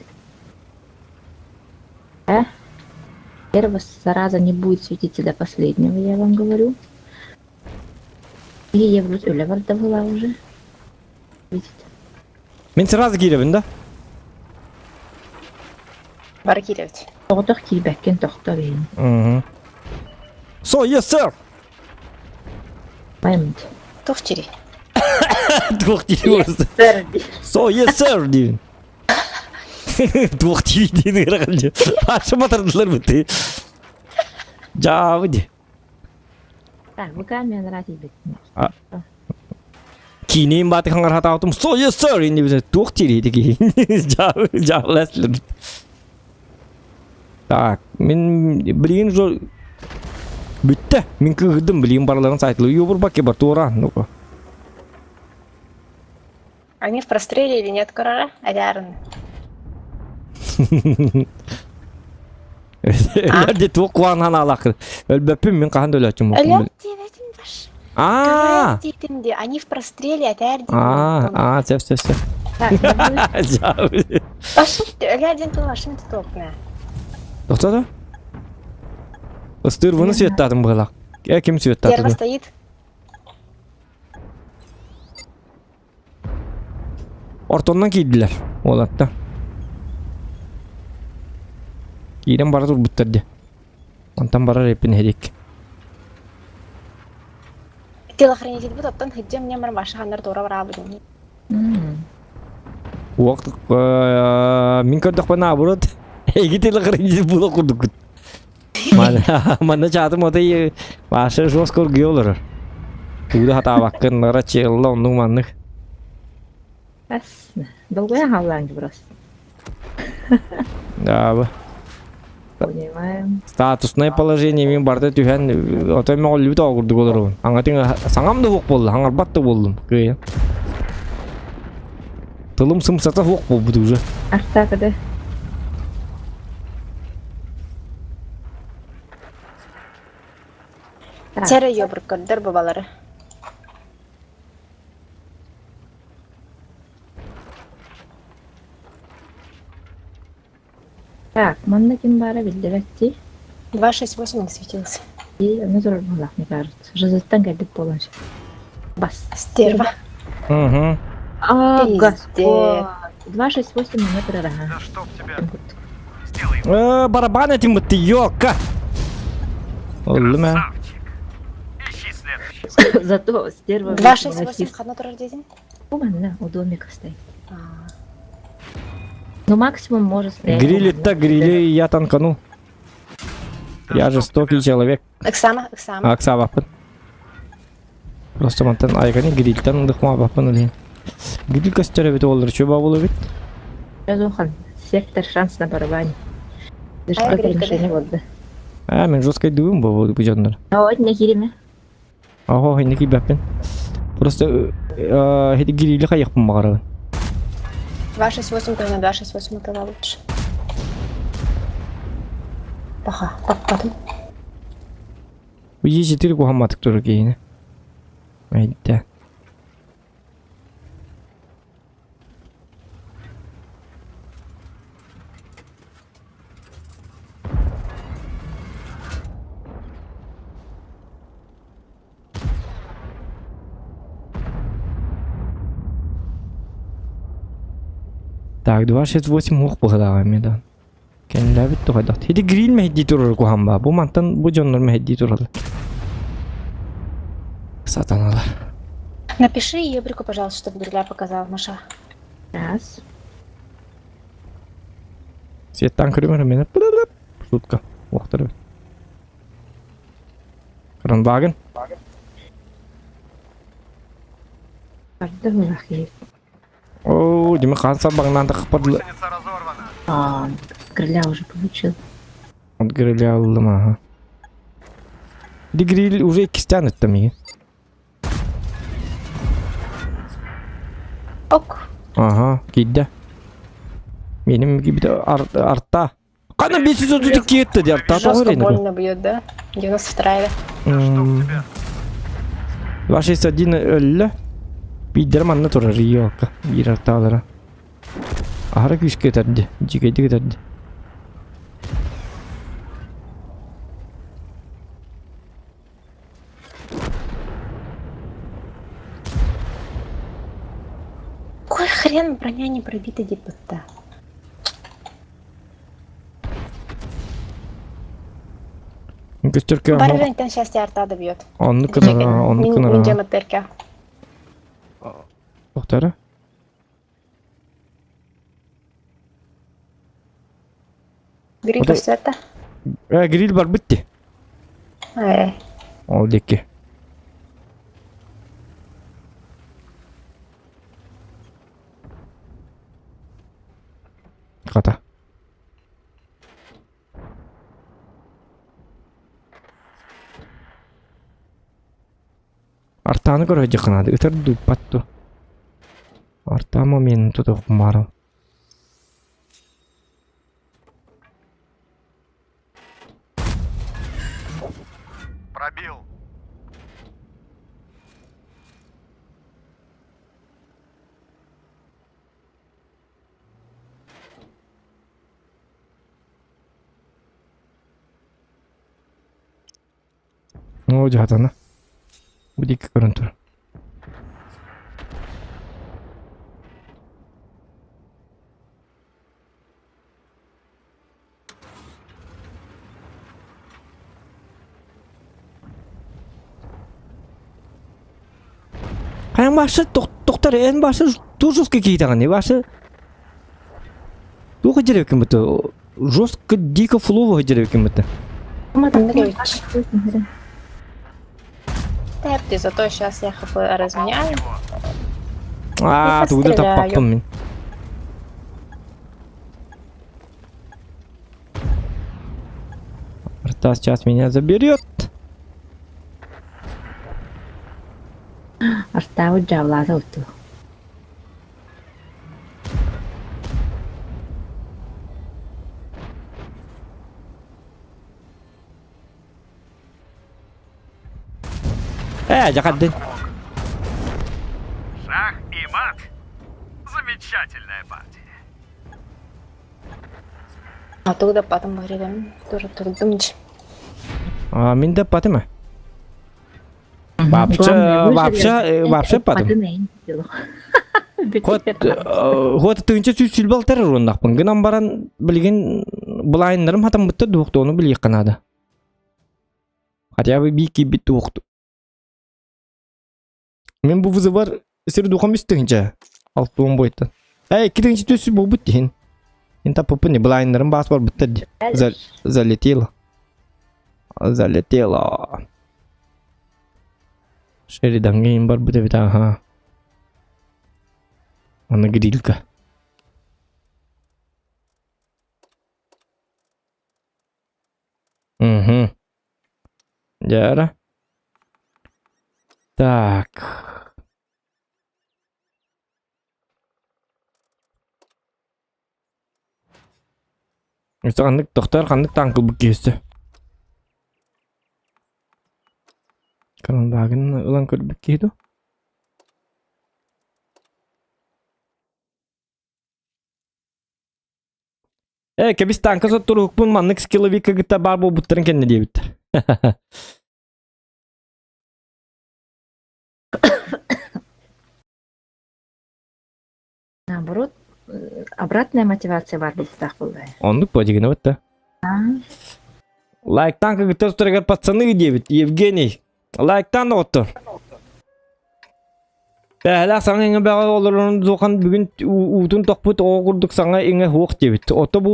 А? Стерва, зараза, не будет светиться до последнего, я вам говорю. И я вроде Оля была уже. Видите? Мин сразу кииребин да? Бары кииребит. Тоҕотох киирбэккин тохто бэйин. Угу. So, yes, sir! Маймыт. Туох чири? Туох диир просто. So, yes, sir! диибин. Туох диир диин ыарахан дии. Аша батардылар быты. Дьаабы дии. Так, ВК мне нравится. Киинин бааты хаҥар хатаабытым So, yes, sir! Инни туох диир ити Дьаабы, дьаабылас Так, мин билигин уже бүттэ. Мин кыыһырдым билигин барыларын сайтылы юбурбакке бар туора. Ну-ка. Они в простреле или нет, Корора? Алярын. Өлөр туох куанан алакы. Өлбөппүн мин хаһан да өлөөчүм. Өлөр диэбэтим баш. Аа. Диэтим ди, они в простреле, атаар диэтим. Аа, аа, сөп, сөп, сөп. Башым, өлөр диэн тыл башым тутуопна. Тоқта да? Ыстыыр бұны светтадым быһылаах. Э, ким светтады? Стерва стоит. Ортоннан киирдилэр уолатта. Киирэн бара турбуттар дии. Онтон барар эппин иһирик. Телохранитель бут оттон хыджа мне бар башы хандар тура барабын. Уох мин көрдөхпө наоборот эги телохранитель була курдуккут. Манна чаатым отой башы жестко оргуйа олорор. Тугу да хатаабаккын нара чыылла оннук маннык. Бас, долгуйа хааллаан просто. Да, Понимаем. Статусное положение мин барда түһэн отой мөҕүллүбүт оҕурдук олоробун. Аңатын саҥам да суох буолла, хаҥарбат да буоллум. Кыайан. Тылым сымсата суох буолбут уже. Артака да. Сэрэ ёбуркордор бабалары. Так, манна ким баара биллибэт дии. 268 не светился. И ону турар буоллах, мне кажется. Жазыттан кэлбит буолан сөп. Бас. Стерва. Угу. А, Пиздец. Господь. 268 на метр ага. Да чтоб тебя. Сделай Э, барабан этим ты ёка. Оллу мэ. Красавчик. Ищи следующего. Зато стерва... 268 ханна турар диэтин? Манна, у домика стоит. Ну максимум может стоять. Грилит-то грили, я танкану. Да Я чтоб жестокий тебя. человек. Ыксама, ыксама. Аксабаппын. Просто мантан айгани грильтан ындыкма баппын ылин. Гриль көстөр эбит олар чөба болу бит. Жазухан. Сектор шанс на барабане. А Что перемешание болды. А, мен жесткой дыбым бу бу дьоннор. Оо, не кириме. Ого, инники киирбэппин. Просто хити гирили хайыхпын баҕарабын. 268 то на 268 это лучше. Паха, таппатым. Бу Е4 куһамматык турар киһини. Айда. Так, 268 уох быһылааҕа эмиэ да. Кэннилээбит туһайдах. Ити гриль мэһэйдии турар куһаан баа. Бу мантан бу дьоннор мэһэйдии тураллар. Сатаналар. Напиши Ебрику, пожалуйста, чтобы гриля показал, Маша. Раз. Светтан көрүмөр мені. Шутка. Уохтар. Кранваген. Барды мылахи. О, Дима хан сабаңнан тахпар. Гусеница разорвана. А, крыля уже получил. От гриля алдым аха. Ди гриль уже иккистээн ыттым миги. Ок. Ага, киирдэ. Меним кибит арта. Кана 532 кетті де арта Жестко тоғыр больно бьет, да? 92 Да чтоб тебя. 261 өллө. Биидер манна турар Риока. Биир артаалара. Аһара күүскэ этэрди. Дьигэйдик этэрди. Какой хрен броня не пробита депота? Көстөркө Барырынтан счастье арта добьет. оннук кынара, оннук кынара. Минджема терка. Тохтара. Гриль Ода- света. Э, гриль бар битти. Э, Ол диэки. Хата. Артааны көрө дьаханаады. Ытар дууппат ту. Артаа моментын тутуохпун Пробил. Оо дьаһатана. Бу диэки көрөн тур. Хайан башы тоқтар эн башы ту жестко киитаҕын башы туох дьэрэ быты жестко дико флово дьэрэ быты Андреевич. Терти, зато сейчас я хп разменяю. А, Не тугу да постреляю. таппаппын мин. Арта сейчас меня заберет. Артаабыт дьаабылаата утту. Э, жакаддын. Шах и мат. Замечательная партия. А туда потом говорили, тоже турдумч. А, мин да патыма. Вообще, вообще, вообще патым. Хот, хот тыынча сүүс сүлбэ алтар уруоннахпын. Гынан баран билигин былайыннарым хатаммытта дуохту, ону билиэххэ наада. Хотя бы бии киирбит дуохту. Мин бу вызывар сир духам үс тыһынча. Алтуон бойтан. Эй, икки тыһынча түс буолбут диһин. Мин таппыппын не былайыннарым баас барбыттар ди. Залетело. Залетело. Шериданга им барбыт эбит аха. Аны грилька. Угу. Дьэ Так. Өссө ханнык тохтоор ханнык танк ылбыт киһи Карандагын ылан көрбүт киһи дуо? Э, кэбис танка сотторуһукпун маннык скилловикка кытта баар буолбуттарын кэннэ диэбиттэр. Наоборот, обратная мотивация баар буолуохтаах буолла. Оннук подигинабыт да. Лайктан кыгыттар устарыгар пацаны диэбит Евгений. Лайктан доҕоттор. Бэһэлээх саҥа иҥэ бэҕэ олорон зохан бүгүн уутун тохпут оҕо курдук саҥа иҥэ хуох диэбит. Ото бу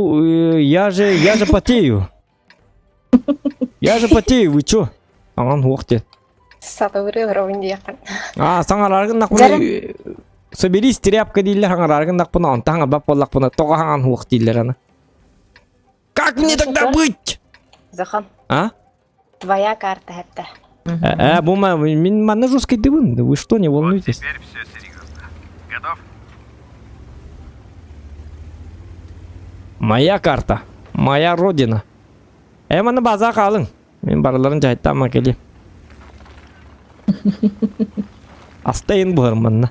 я же я же потею. Я же потею, вы чё? Аҥан хуох диэн. Сатабыры олоробун диэххин. Аа, саҥараргын нахпына соберись тряпка дииллэр хаҥараргын нахпына онтон хаҥарбат буоллахпына тоҕо хаҥан хуох дииллэр аны. Как мне тогда быть? Захан. А? Твоя карта это. Э, бу мин манна жесткайдыбын. Вы что, не волнуйтесь? Теперь все серьезно. Готов? Моя карта. Моя родина. Э, манна база хаалыҥ. Мин барыларын дьаһайтаама кели. Астайын буһарым манна.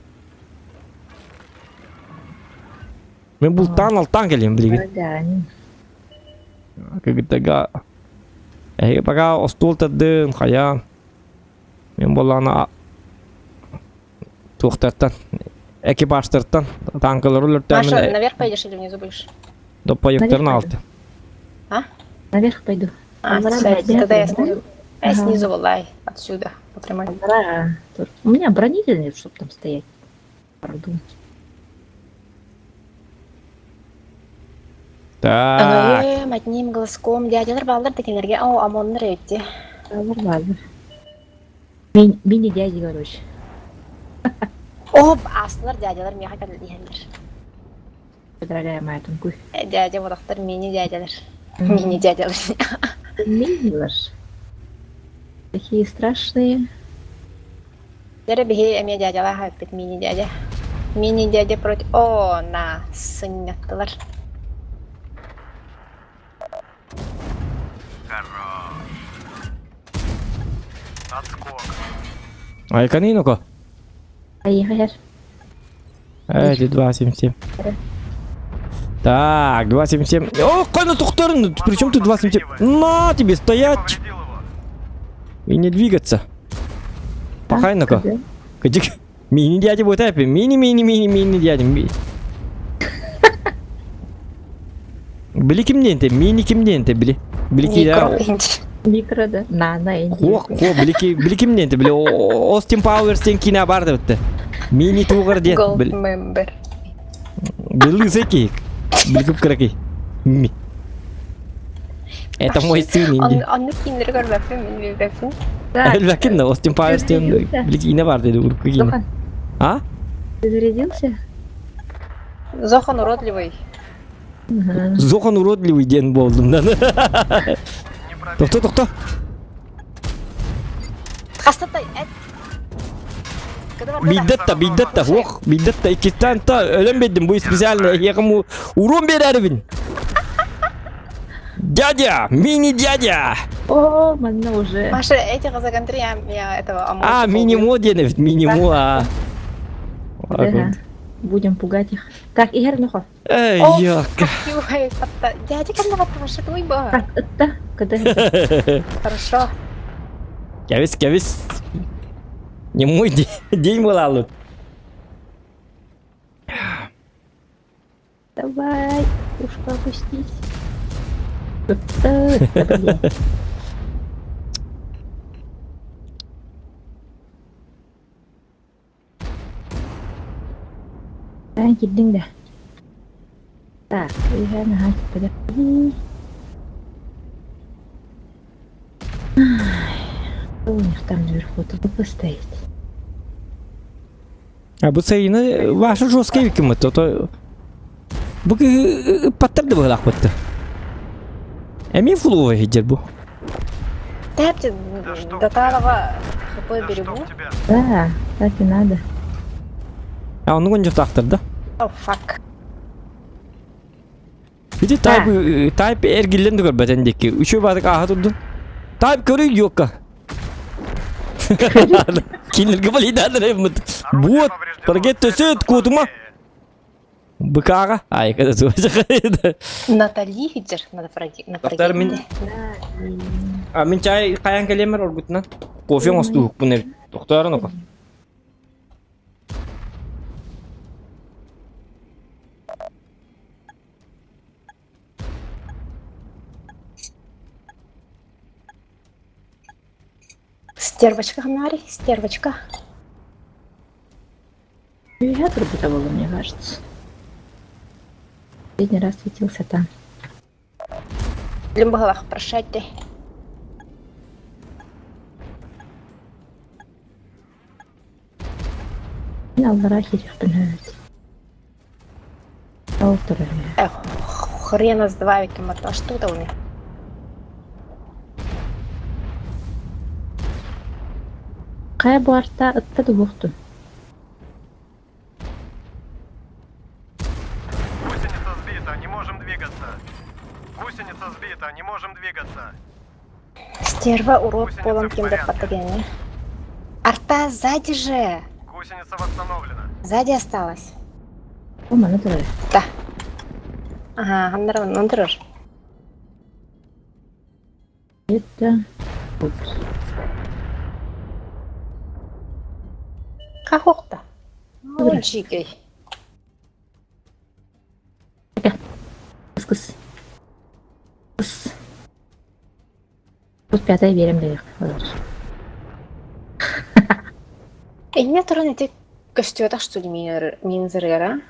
Мин бултаан алтаан кэлиэм билигин. Кыгыттага Эһиги пока остуол тардын, хайаан. Мин буоллаҕына туохтартан, экипажтартан танкалары өлөртөөмүн Маша, наверх пойдешь или внизу будешь? доппайыктарын алты. А? Наверх пойду. А, тогда я снизу. Я снизу вылай, отсюда, по прямой. У меня бронитель нет, чтобы там стоять. Пардон. Так. Эм, одним глазком дядялар баллар декенерге о ОМОНнар эбитти. Баллар баллар. Мин мини дяди, короче. Оп, астылар дядялар миэхэ кэллиһэллэр. Дорогая моя тункуй. Дядя бодохтор мини дядялар. Мини дядялар. Мини Такие страшные. Дэрэ биһи эмиэ дядялаах эппит мини дядя. Мини дядя против... О, на, сынньаттылар. Хорош. Отскок. Айканы ну-ка. Поехали. Эти 2,77. Так, 2,77. О, кана тухтарын! Причем тут 2,77? На тебе стоять! И не двигаться. Пахай ну-ка. Кадик. Мини дядя будет эпи. Мини, мини, мини, мини дядя. Били кимден те? Мини кимден те били? Били кида. Микро да. На, на, инди. Ох, ко, били ки, били кимден те? Били Остин Пауэрс тен кина бар деп Мини тугар ден. Gold member. Били зеки. Били кып кыраки. Ми. Это мой сын инди. Онны киндер көрбөппүн, мин билбеппин. Элбәкин да Остин Пауэрс тен били кина бар деди урукку кина. А? Ты зарядился? Зохан уродливый. Зохан уродливый диэн буолдум да. Тохто, тохто. Хастатай, эт. Биддетта, биддетта, ох, биддетта, иккистан та өлөн беддим, бу специально ехам урон берербин. Дядя, мини-дядя! О, манна уже. Маша, эти газагантри, я, я этого А, мини-мо диэн мини-мо, а. Да. Будем пугать их. Так, Игорь, ну Эй, ёлка. Дядя, когда Маша, твой ба. Так, это, когда... Хорошо. Кэбис, кэбис. Не мой день, день был, Давай, пушку опустись. Таан киирдиҥ да? Так, иһэн аһаа подожди. Что у них там наверху? Тут стоит. А бу сайыны ваша жесткая ким это то бу паттар да быһылаах бытты. Эми флуова хиджер бу. Тэпти Да чтоб Татарова хп Да берегу. чтоб тебя. Да, так и надо. А оннук онньуктаахтар да? О, fuck. Ити тайп, тайп эргиллэн да көрбөтөн диэки. Үчүгэй баатык ааһа турдун. Тайп көрүй юокка. Кинилерге балидааныр эммит. Орудие Вот, повреждено. таргет Цель төсөт куутума. сложнее. Быкаага. Ай, когда Натали хиджер надо пройти. На Доктор, мин- А мин чай каян келемер оргутунан. Кофе оҥостуукпун эбит. Тохтоорун око. Стервочка, Ханари, стервочка. Я трубы было, мне кажется. Последний раз светился там. Люмбалах, прощайте. Мин аллара киириэхпин сөп. Ол турар Эх, хрена с два а что это у них? Хайа бу арта ытта дуһуохтун. Гусеница сбита, не можем двигаться. Гусеница сбита, не можем двигаться. Стерва, урод, Гусеница полом в киндер порядке. патогене. Арта сзади же! Гусеница восстановлена. Сзади осталась. О, маны турар. Да. Ага, аннар онтурur. Это вот. Хахохта. Жигей. Кыс-кыс. Кыс. Тут пятая верим дэх. Инне туран ити көстүөтах что ли минзыргара?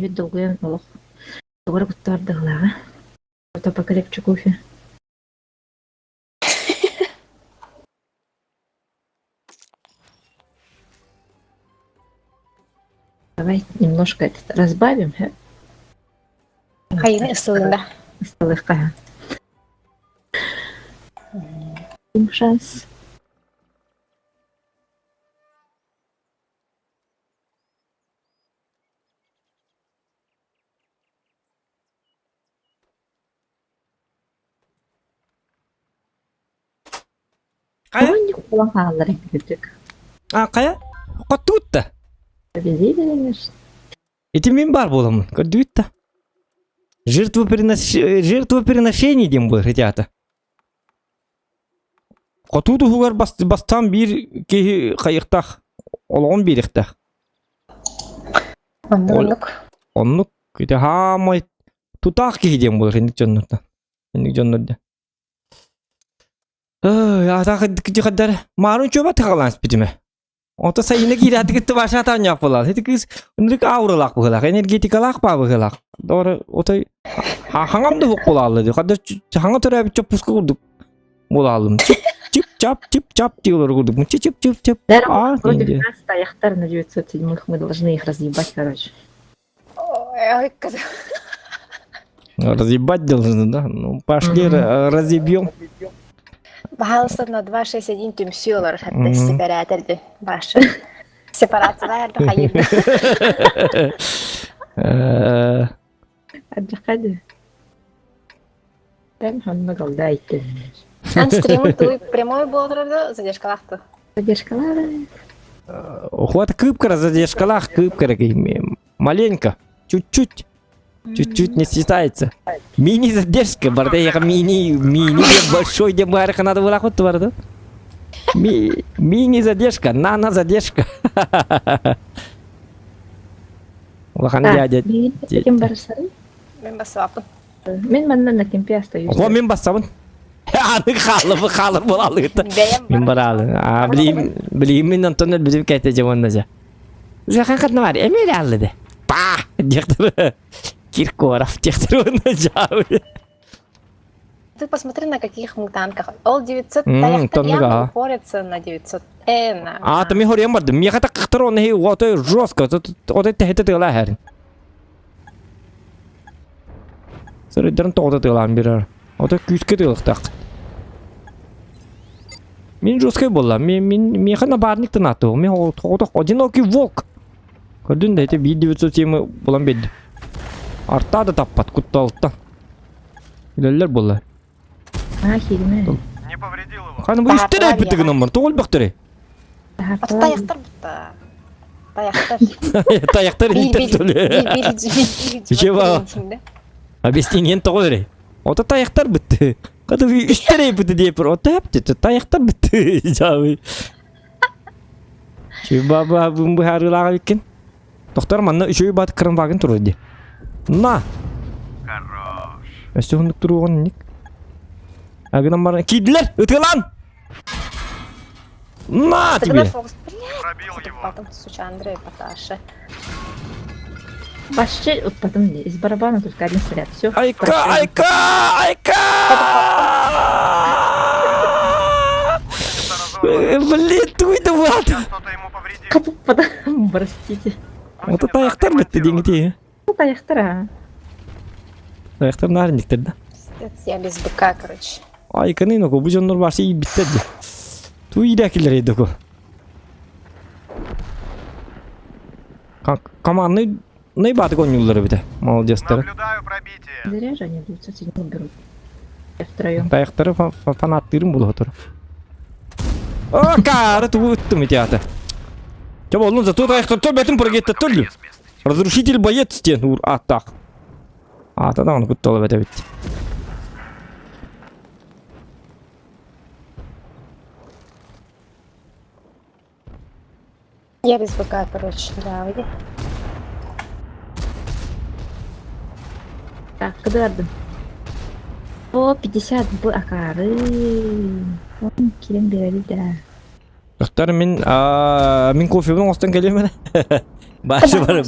Эһит долгуйан олох. Тугары куттардыгылаҕа. Это покрепче кофе. Давай немножко этот разбавим. Хайыны ысылында. Ысталыхха. Шанс. Хайа? Кулан хааллар эбит. А, хайа? Хотуутта. Победили, конечно. Ити мин бар буоламмын. Көрдүбүт да. Жертвопринос... Жертвоприношение диэн буолар ити аата. Хотуу туһугар бастаан биир киһи хайыхтаах, олоҕун биэриэхтээх. Оннук. Оннук. Ити хаамай тутаах киһи диэн буолар инник дьоннортон. Инник дьоннор диэн. Атаах дьихаддар маарын чуоба тахалаан испитиме. Ото сайына киирээти кытта баша таанньаах буолар. Ити кыыс ынырык ауралаах быһыылаах, энергетикалаах баа быһыылаах. Доҕор отой хаҥам да суох буолаалла дии. Хадда хаҥа төрөөбүт чоппуска курдук буолааллым. Чип-чап, чип-чап дии олорор курдук. Чип-чип-чип. Да, против нас таяхтар на 907-х, мы должны их разъебать, короче. Ой, Разъебать должны, да? Ну, пошли, разъебьем. Пожалуйста, на 261 түмсүү олорор хатта сепараторды башы. Сепарациялар хайыр. Адьахады. Прям ханна голда айтты. Ан стримы туй прямой болдырды задержкалақты. Задержкалары. Хват кыпкара задержкалах кыпкара маленько, чуть-чуть. Чуть-чуть не считается. Мини-задержка, барда я мини, мини, большой где барыха надо было хоть барда. Ми, мини-задержка, нано-задержка. Улахан дядя. Ким барсары? Мен бассапын. Мен манна на кемпе остаюсь. О, мен бассабын. Аны халып, халып болалы. Мен баралы. А, билим, билим мен Антон билим кәйте жаман жа. Захан катна бар, эмел алды. Па, диктор. Киркоров диэхтэр уонна дьаабы. Ты посмотри, на каких мы танках. Ол 900 М, таяқтар тоннук явно аха. упорятся на 900 Н. А, то ми хорьем бардым. Миэхэ такыктар оны хей ото жестко. Ото тэхэтэ тыала хэрин. Сырыдарын тоҕото тыалаан бирэр. Ото күүскэ тыалыктаах. Мин жесткой буолла. Мин мин миэхэ напарник тынаатты. Мин оҕотох одинокий волк. Көрдүн да ити 1907 булан биэрдим. Артаа да таппат кутталыттан. Үлэллэр буолла. А, хирме. Не повредил его. Ханы бу үстер Таһаарталар эппит гынан бар. Тоҕо өлбөхтөрүй? Ата таяқтар бутта. Таяқтар. Таяқтар Бир иттер бир төлө. бир бир бир Чего? Объяснение тоҕо өрей. Ото таяқтар бітті. Қады үстер эппит диэпир. Ото эпти таяқтар бітті. Жабы. Чүбаба бу быһаарыылааҕа эбиккин. Тохтор манна үчүгэй баат кранваген турар дии. На! Хорош. Өссө хонук туруоҕун инник. Агынан баран киирдилэр! Ытыалаан! На тебе! Пробил его. Потом суча Андрей Паташа. Вообще, вот потом из барабана только один снаряд. Все. Айка, айка, айка! Гусеница разорвана. Блин, туй да вот! Я что-то ему повредил. Потом, простите. Вот Гусеница таяқтар бітті отремонтирована. деңгей. Ну, таяқтар, а. Таяқтар нарынниктер да. Пиздец, я без быка, короче. Айканы ноко бу дьоннор барса иибиттэр дии. Туу иирээкилэр эйдоко. Командный наибатык оонньууллар эбитэ. Молодецтары. Наблюдаю пробитие. Зря же они 907 берут. Втроем. Таяқтары фанаттыырым булуһутур. О, каары тугу ыттым ити ата. Чэ боллун зато таяқтар төр бэтин прогетте төллү. Разрушитель боец диэн уур ааттаах. Аата даҕаны куттала эбит. Я без БК, короче, да, выйди. Так, куда бардым? О, 50 б акары. Он килен берели да. Доктор, мин мин кофебин оҥостон кэлиэм эрэ. Башы барып.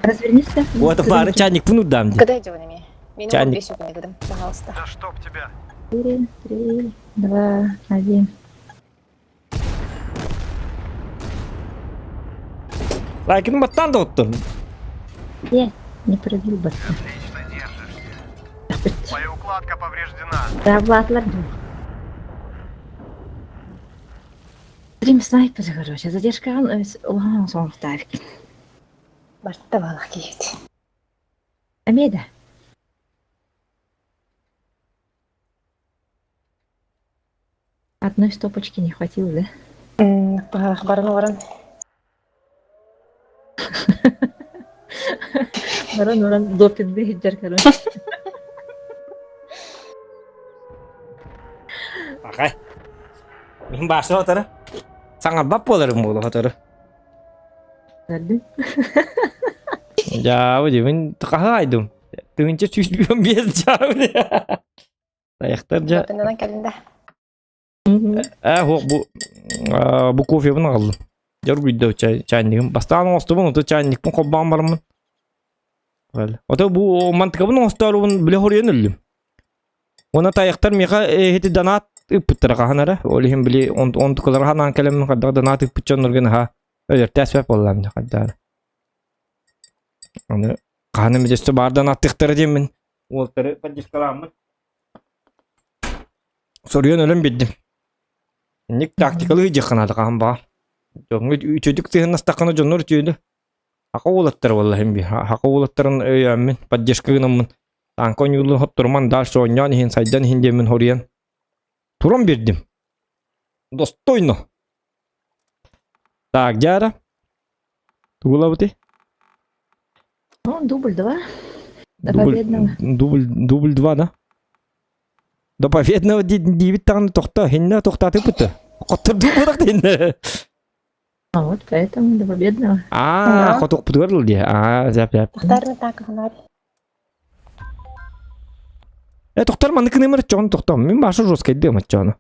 Развернись да. Вот бары чайникпын уурдаам дии. Когда идем на меня? Чайник. Чайник. Пожалуйста. Да чтоб тебя. 4, 3, 2, 1. Лайкын баттан да оттон. Я не пробил бы. Отлично держишься. Боеукладка повреждена. Да, Влад, ладно. Стрим снайпер, короче. Задержка, он сон вставик. Барта балах киет. Амеда. Одной стопочки не хватило, да? Баран баран. Баран, баран, допинг дыр, короче. Акай. Мин башы отары. Саңа бап боларым болу отары. Да? Жабы дии, мин хаһаайдым. Тыһынча 115 жабы. Таяқтар жа. Тынынан кэлинде. Э, хуох бу бу кофебин аҕаллым. Дьоргуйда чайнигым. Бастаан оҥостубун, ото чайникпын холбоон бараммын. Ото бу мантыкабын оҥостоорубун билэ хоруйан өллүм. Уонна тайахтар миэхэ эһити донат ыыппыттара хаһан эрэ. Ол иһин били онтукалара ханаан кэлэммин хайдах донат ыыппыт дьонноргун аһа өлөртөөспөт буоллаам дии хайдах Аны хаһан эмит өссө баар донаттыахтара диэммин уолтары поддержкалааммын. Соруйан өлөн биэрдим. Инник тактикалыы дьиэххэ наада хаһан баҕар. Дьоҥҥо үчүгдүк сыһыннастаххына дьоннор үтүөнү Хака уолаттара буолла иһин би. Хака уолаттарын өйөөммүн, поддержка гынаммын. Танка оонньуулун хоттуруман дальше оонньоон иһин, сайдан иһин диэммин хоруйан туран биэрдим. Достойно. Так, дьаара. Тугу ылабытый? Ну, дубль два. До Дубль, победного. дубль, дубль два, да? До победного диэбит даҕаны тохто, хиннэ тохтоотуппут. Хоттордуу буолах диннэ. А вот поэтому до победного. Аа, Ага. хотуохпутугар ыл дии. Аа, зяп зяп. Тохтарны так гынар. Э, тохтор маннык гынымар чоҕун тохтом. Мин башы жесткайдыам оччоҕуна.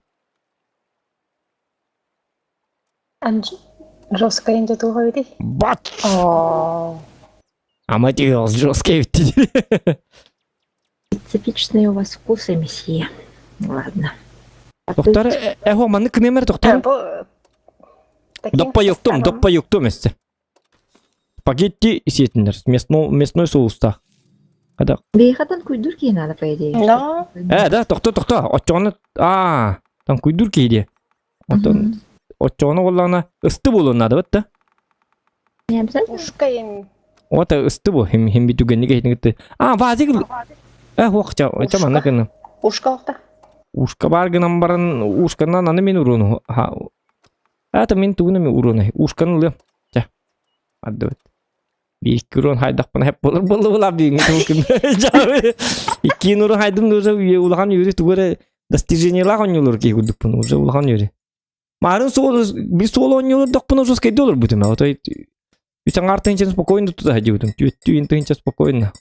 Жестко инде туға бит. Бат! О. Аматиос жесткий эбит. Специфичные у вас вкусы, месье. Ладно. А Доктор, эхо, маннык кынемер доктор. Бу таким Доппа юктум, составом. доппа юктум өсте. Спагетти сиэтиннер, мясной, мясной соуста. Хада. Бейхатан куйдур киһи надо, по идее. Но Э, да, тохто, тохто. Оччоҕуна, аа, там куйдур киһи дии. Оттон оччоҕуна буоллаҕына ысты буолуон наада бытта. Не обязательно. ушка им Вот ысты бу, хим хим би түгэнник эһитин А, вазик. Э, хуохча, оча манна гына. ушка охта. Ушка бар гынан баран, ушканан аны мен уруну. Ха. Это мен тугуна мен уруну. Ушканы ылыам. Ча. Ардыбыт. Биир урун хайдахпына хеп болор болду була биңи тугун. Икки урун хайдым уже улахан юри тугура достижениелах онньулур ки курдукпун уже улахан юри. Марын суол бир суол онньулур докпун уже скайды олор бутум. Ото үс аңар тыынча спокойно туда дебутум. Түөттүү тыынча спокойно.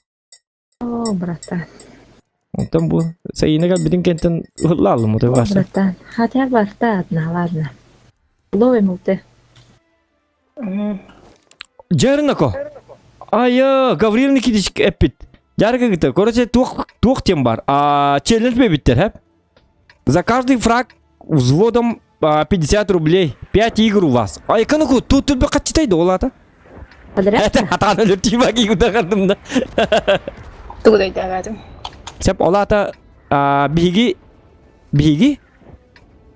О, братан. Онтон бу сайыныга битин кентен ыллаалым ото О, башы. братан. Хотя бы арта одна, ладно. Ловим ЛТ. Дьэрнако. Айа, Гаврил Никитич эппит. Дьарга гыта. Короче, туох туох тем бар. А челлендж бэбиттер, хэп? За каждый фраг взводом 50 рублей. 5 игр у вас. Ай, канаку, тут тут бакачитай долата. Подряд? Это атан өлөр тиба кудагардым да. Тугу дойдагадым. Сеп олата биһиги биһиги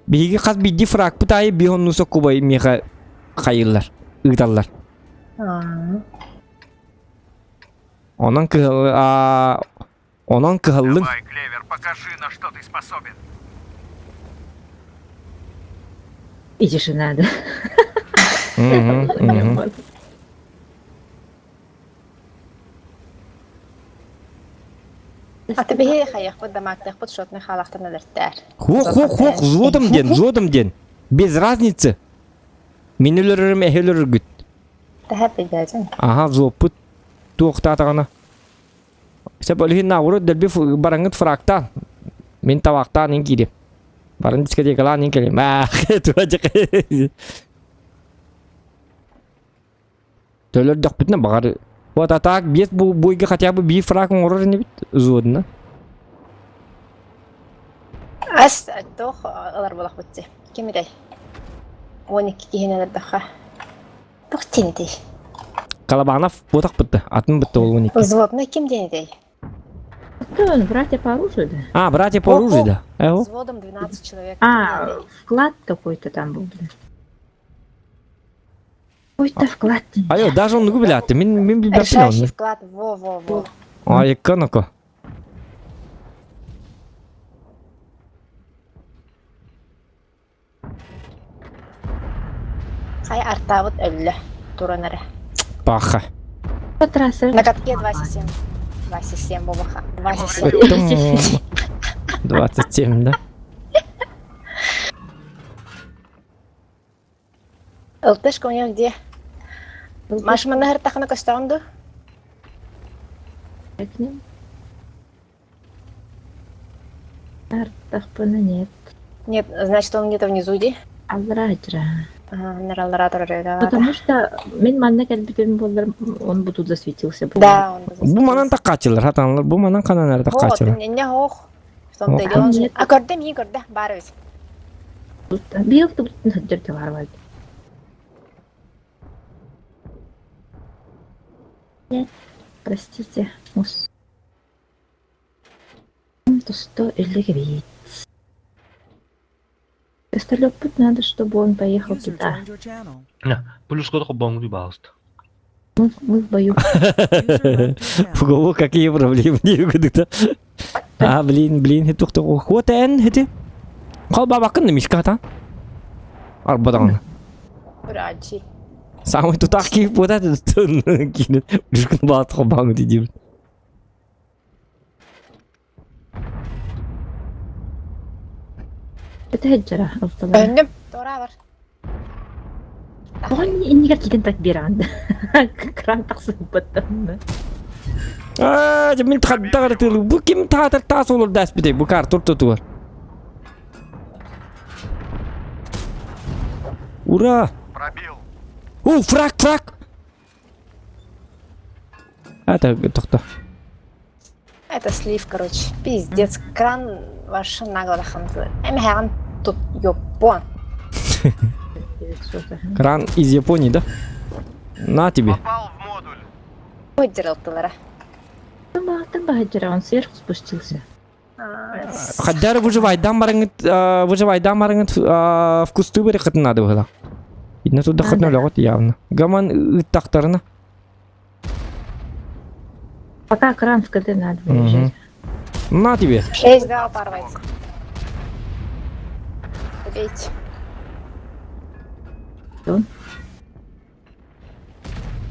биһиги хас бидди фраг пытайы бихонну соккубай меха хайыллар, ыыталлар. Онон кыһыл онон кыһаллыҥ. Давай, Клевер, покажи, на что ты способен. И тишина, да. Мгм, мгм. А ты бихи хайахпыт дамаактахпыт шотны халахтан өлөртөр. Хуох, хуох, хуох, взводом ден, взводом ден. Без разницы. Мин өлөрөрүм, эһи өлөрөргүт. Тэһэ билбэтим. Аха, взводпут туохтаатаҕына. Сеп олиһин наоборот дэлби бараҥҥыт фрактаан. Мин табахтаан ин киирим. Барын дискотекалаан ин кэлим. Аах, Төлөрдөхпүтүнэ баҕар Вот а так без бойга хотя бы биир фраг оҥорор инибит взводна. Ас туох ылар буолахпыт дии. Ким итэй? 12 киһини ылырдахха. Туох диэн этэй? Колобанов буотах бытты. Атын бытты ол 12. Взводный ким диэн этэй? Кто он? Братья по оружию, да? А, братья по оружию, да. Эго. Взводом 12 человек. А, вклад какой-то там был, да. Какой-то вклад. Айо, даже он билятты. Мин мин билбэппин Решающий онну. вклад. Во-во-во. Ай, канако. Хай артаабыт өллө. Туран эрэ. Паха. По трассе. На катке 27. 27 бобаха. 27. Потом 27, да? ЛТшка у них где? Маша манна хартахана көстөҕүн дуу? К ним. Артахпына нет. Нет, значит, он где-то внизу иди. Аллара Нараллара Потому что мен манна кэлбитим буоллар, он бы тут засветился бы. Да, он бы Бу манан таккачылар, хатанлар. Бу манан кананар Вот, таккачылар. не ох. В том-то и дело. он же- А көрдө, мии көрдө, баар эбит. Бил тут сылдьар бар бар. Нет, простите, мус. То или кебит. Вертолет надо, чтобы он поехал User туда. joined your channel. Плюс код хоббоҥ баҕаста. Мы, мы в бою. User left your channel. Фугово какие проблемы не да. А, блин, блин, тухта хот эн хити. Кол бабакын мишка та. Арбадан. Ураачи. Самый тутах киip вот этот кинет. Плюшкын баат хоббаң дидим. Это хеджера, алталар. Өннүм. Тора бар. Он иннигер китен так беранды. Кран тақсыппаттан. А, мен тхаддагар тыл. Бу ким таатар таас олор дас бите. Бу кар тур тутуар. Ура! Пробил. О, фраг, фраг! Это тохто. Это слив, короче. Пиздец, кран ваш нагло хамзы. Эмэһэҕин тут ёппон. Кран из Японии, да? На тебе. Попал в модуль. Выдержал-тылара. Там он сверху спустился. Хаддары выживайдан барыңыт, выживайдан барыңыт в кусты вырехать надо было. Видно, туда хоть налегот явно. Гаман ыттахтарына. Пока кран в КД надо выезжать. На тебе. 6-2 упарывается. Добейте.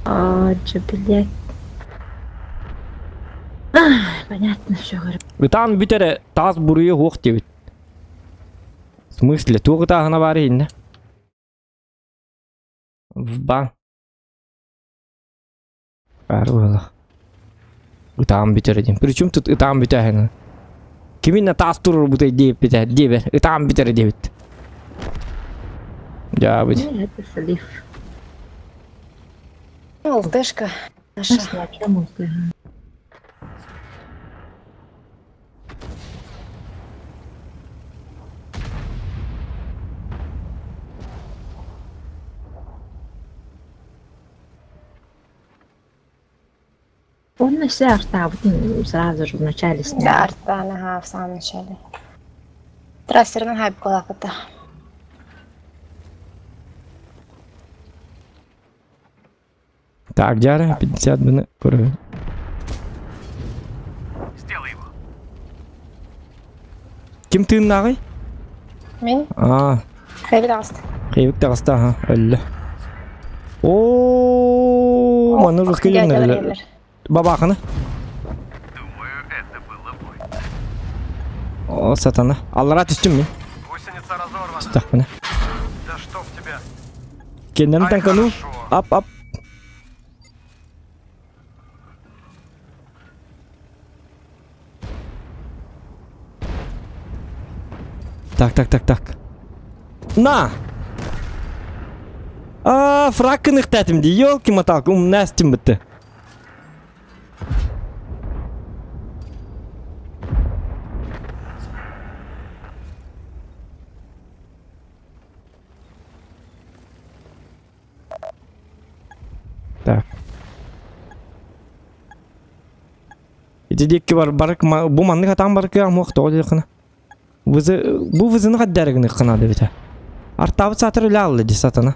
А, чё, блядь. Ах, понятно, все, говорю. Ытаан бүтэрэ таас буруйа суох диэбит. В смысле, туох ытааһына баар иһиннэ? В бан. Баар буолла. Ытаан бүтэрэ диэн. Причем тут ытаан бүтээһин? Киминэ таас туруорбутай диэбитэ диэбэр ытаан бүтэрэ диэбит. Дьаабыт. Ну, это слив. Ну, ЛТшка наша. Он на себя арта, вот сразу же в начале снял. Да, арта, ага, в самом начале. Трассерный хайп кулаката. Так, дьара, 50 быны көрөбүн. Сделай его. Ким тыыннааҕый? Мин? Аа. Хэбит аҕыста. Хэбит таҕыста, аха, өллө. Оо, манна русский дьоннор Бабаханы. Думаю, это было больно. О, сатана. Аллара түстүм мин. Гусеница разорвана. Түстэхпинэ. Да чтоб тебя. Кэннэн танкану. Ап, ап. Так, так, так, так. На! А, фраг кыныхтатым дии, елки-моталки, умнастым бытты. Так. Ити диэки бар барык бу маннык атаан барыкыа муох тоҕо диэххинэ. Вызы бу вызыны хаддары гыныххына дебите. Артаабыт саатар үлэ алла ди сатана.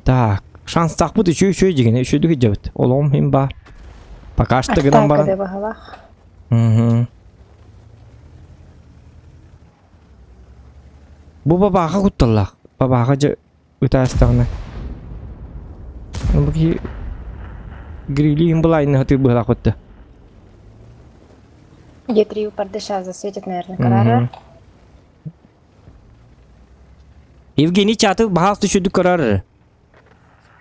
Так, шанстаахпыт үчү үчү дигини үчүдүк дьэбит. Олоҕум иһин баар. Пока что гынан баран. баһалах. Мгм. Бу бабааха кутталлаах. Бабааха дьэ ытаастаҕына. Бу киһи грилиин былайны хатыы быһалаах бытта. Е3 упарды сейчас засветит, наверное, Карара. Евгений чаты баһаас түшүдүк көрөр.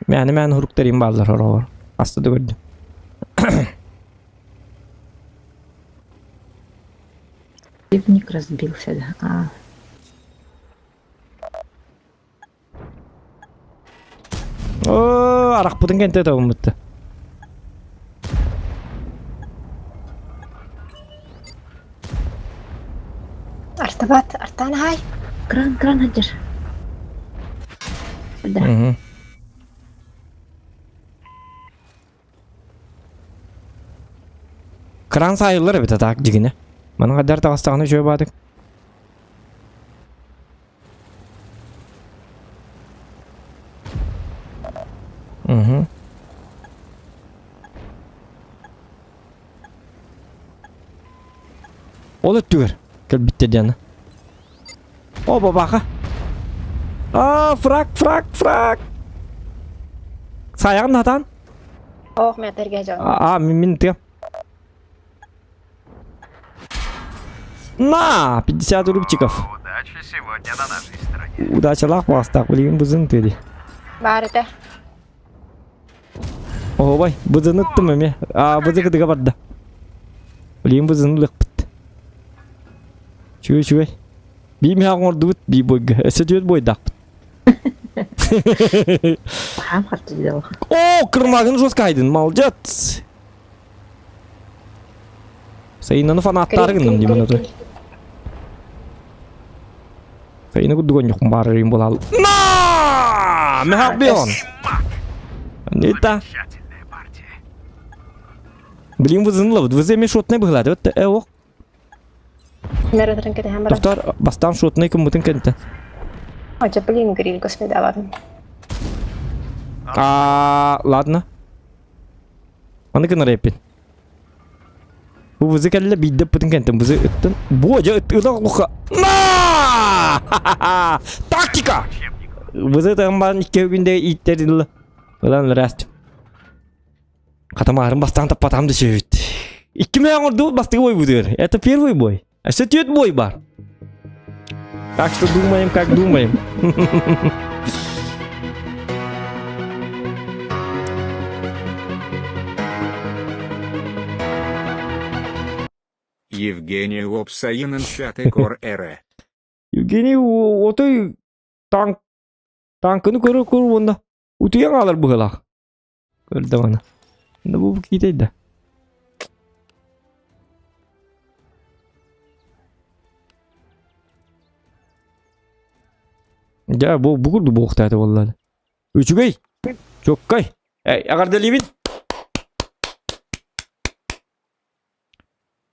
Мәне мәне хуруктарым баалар хороор. Аста да көрдүм. Пивник разбился, да. А. Оо, арахпытын кэнтэ табыммытты. Артабат, артан хай. Кран, кран одержи. Да. Угу. Кран сайыллар эбит атаак дьигинэ. Манан хаддар таҕыстаҕына үчүгэй баатык. Угу. Ол өттүгэр кэлбиттэ диэн. О, бабаха. А, фраг, фраг, фраг. Саяҕын хатаан. Ох, мен терге жон. А, мин тыам. На, 50 рубчиков. Удача сегодня на нашей стороне. Удачалаах баҕастаах билигин бызын тыади. Бар это. Оһобай, бызыныттым эмиэ. А, бызы кытыга барда. Билигин бызыны ылыахпыт. Үчүгэй, үчүгэй. Бии миһэ оҥордубут, бии бойга. Өссө түөрт бойдаахпыт. Хам харчы делал. О, кырмагын жестко айдын, молодец. Сайынаны фанаттаары гынным дии маны. Сайына курдук онньохпун баарарыйым буолаал. На! Мехабион! Нита. Блин, вызынылабыт. Вызы эми шотнай быһылаады. Вот э ох. Мэр кэтэһэн баран. Доктор, бастаан шотнай кыммытын кэнтэ. Ача, блин, гриль господи, А, ладно. Аны гынар эппин. Бу вызы кэллэ биирдэ ыппытын кэнтэн вызы ыттын. Бу дьэ ытыла луха. На! Тактика! Вызы ытан баран икки күндэ ииттерилла. Ылан раст. Хатамаарым бастаан таппатам да сөбүт. Икки мэ оҥордубут бастакы бой бутугар. Это первый бой. Өссө түөрт бой бар. Так что думаем, как думаем. Евгений Лопсаинен пятый кор эре. Евгений отой танк танкыны көрөр көр уонна утуйан хаалар быһыылаах. Көрдө аны. Да бу киитэй да. Дьэ, бу бу курдук буолуохтаата буоллаҕына. Үчүгэй! Чоккай! Эй, эҕэрдэлиибин!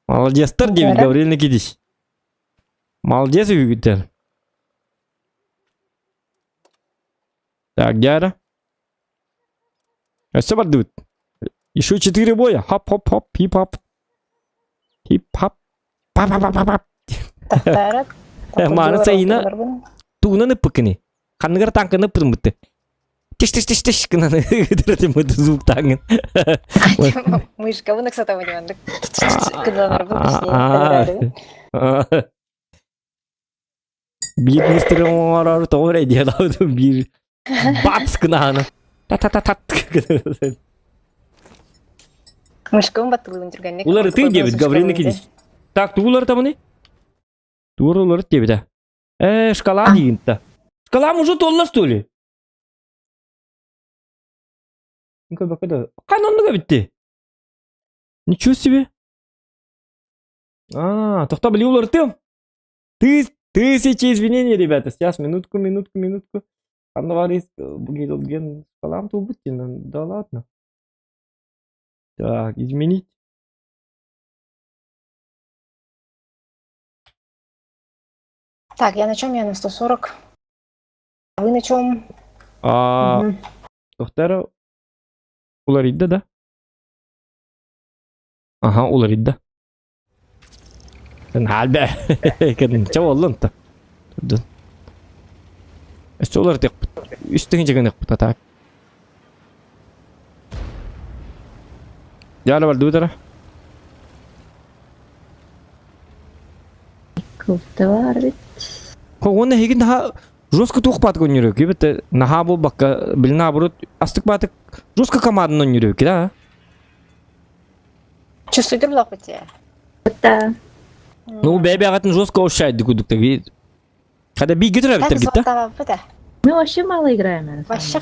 Молодецтар диэбит Гаврил Никитич. Молодец үһүгүттэр. Так, Дяра. Өссө бардыбыт. Еще четыре боя. Хоп-хоп-хоп, хип-хоп. Хип-хоп. Па-па-па-па-па. Тахтарат. Мааны сайына тугунан ыппыккыный? Ханныгар танканы ыппытыммытты. Тиш-тиш-тиш-тиш гынан ыытырытыммыт звук таңын. Мышка выныкса там удивандык. Биир мистер оҥорор тоҕо эрэ диэн биир бац гынааны та-та-та-тат Мышкабын баттылыыбын түргэнник. Уларытыы диэбит Гаврил Никитич. Так, тугу уларытамыный? Тугу уларыт диэбитэ. Э, шкала диигин-та. Шкалам уже туолла что ли? Ханна оннуга битти? Ничего себе. А, тохто били уларытыам. Ты, тысячи извинений, ребята. Сейчас, минутку, минутку, минутку. Да ладно. Так, изменить. Так, я на чем? Я на 140. А вы на чем? А, угу. Доктор уларыйда да? Ага, уларыйда. Наалбэ. Кэнчэ буоллун та. Турдун. Өссө уларытыахпыт. Үс тыһыынча гыныахпыт а так. Дьаара бардыбыт Кылтыбар бит. Уонна эһигин наһаа жестко туох баатык өннөрөкү бит наһаа буолбакка блин наоборот астык баатык жестко команданан өннөрөкү да Чувствуйте булахпыт Да. Ну, бэйбэҕитин жестко ощущать кудук Когда биги Так, төрөбүттэр гитта. Мы вообще мало играем, наверное. Вообще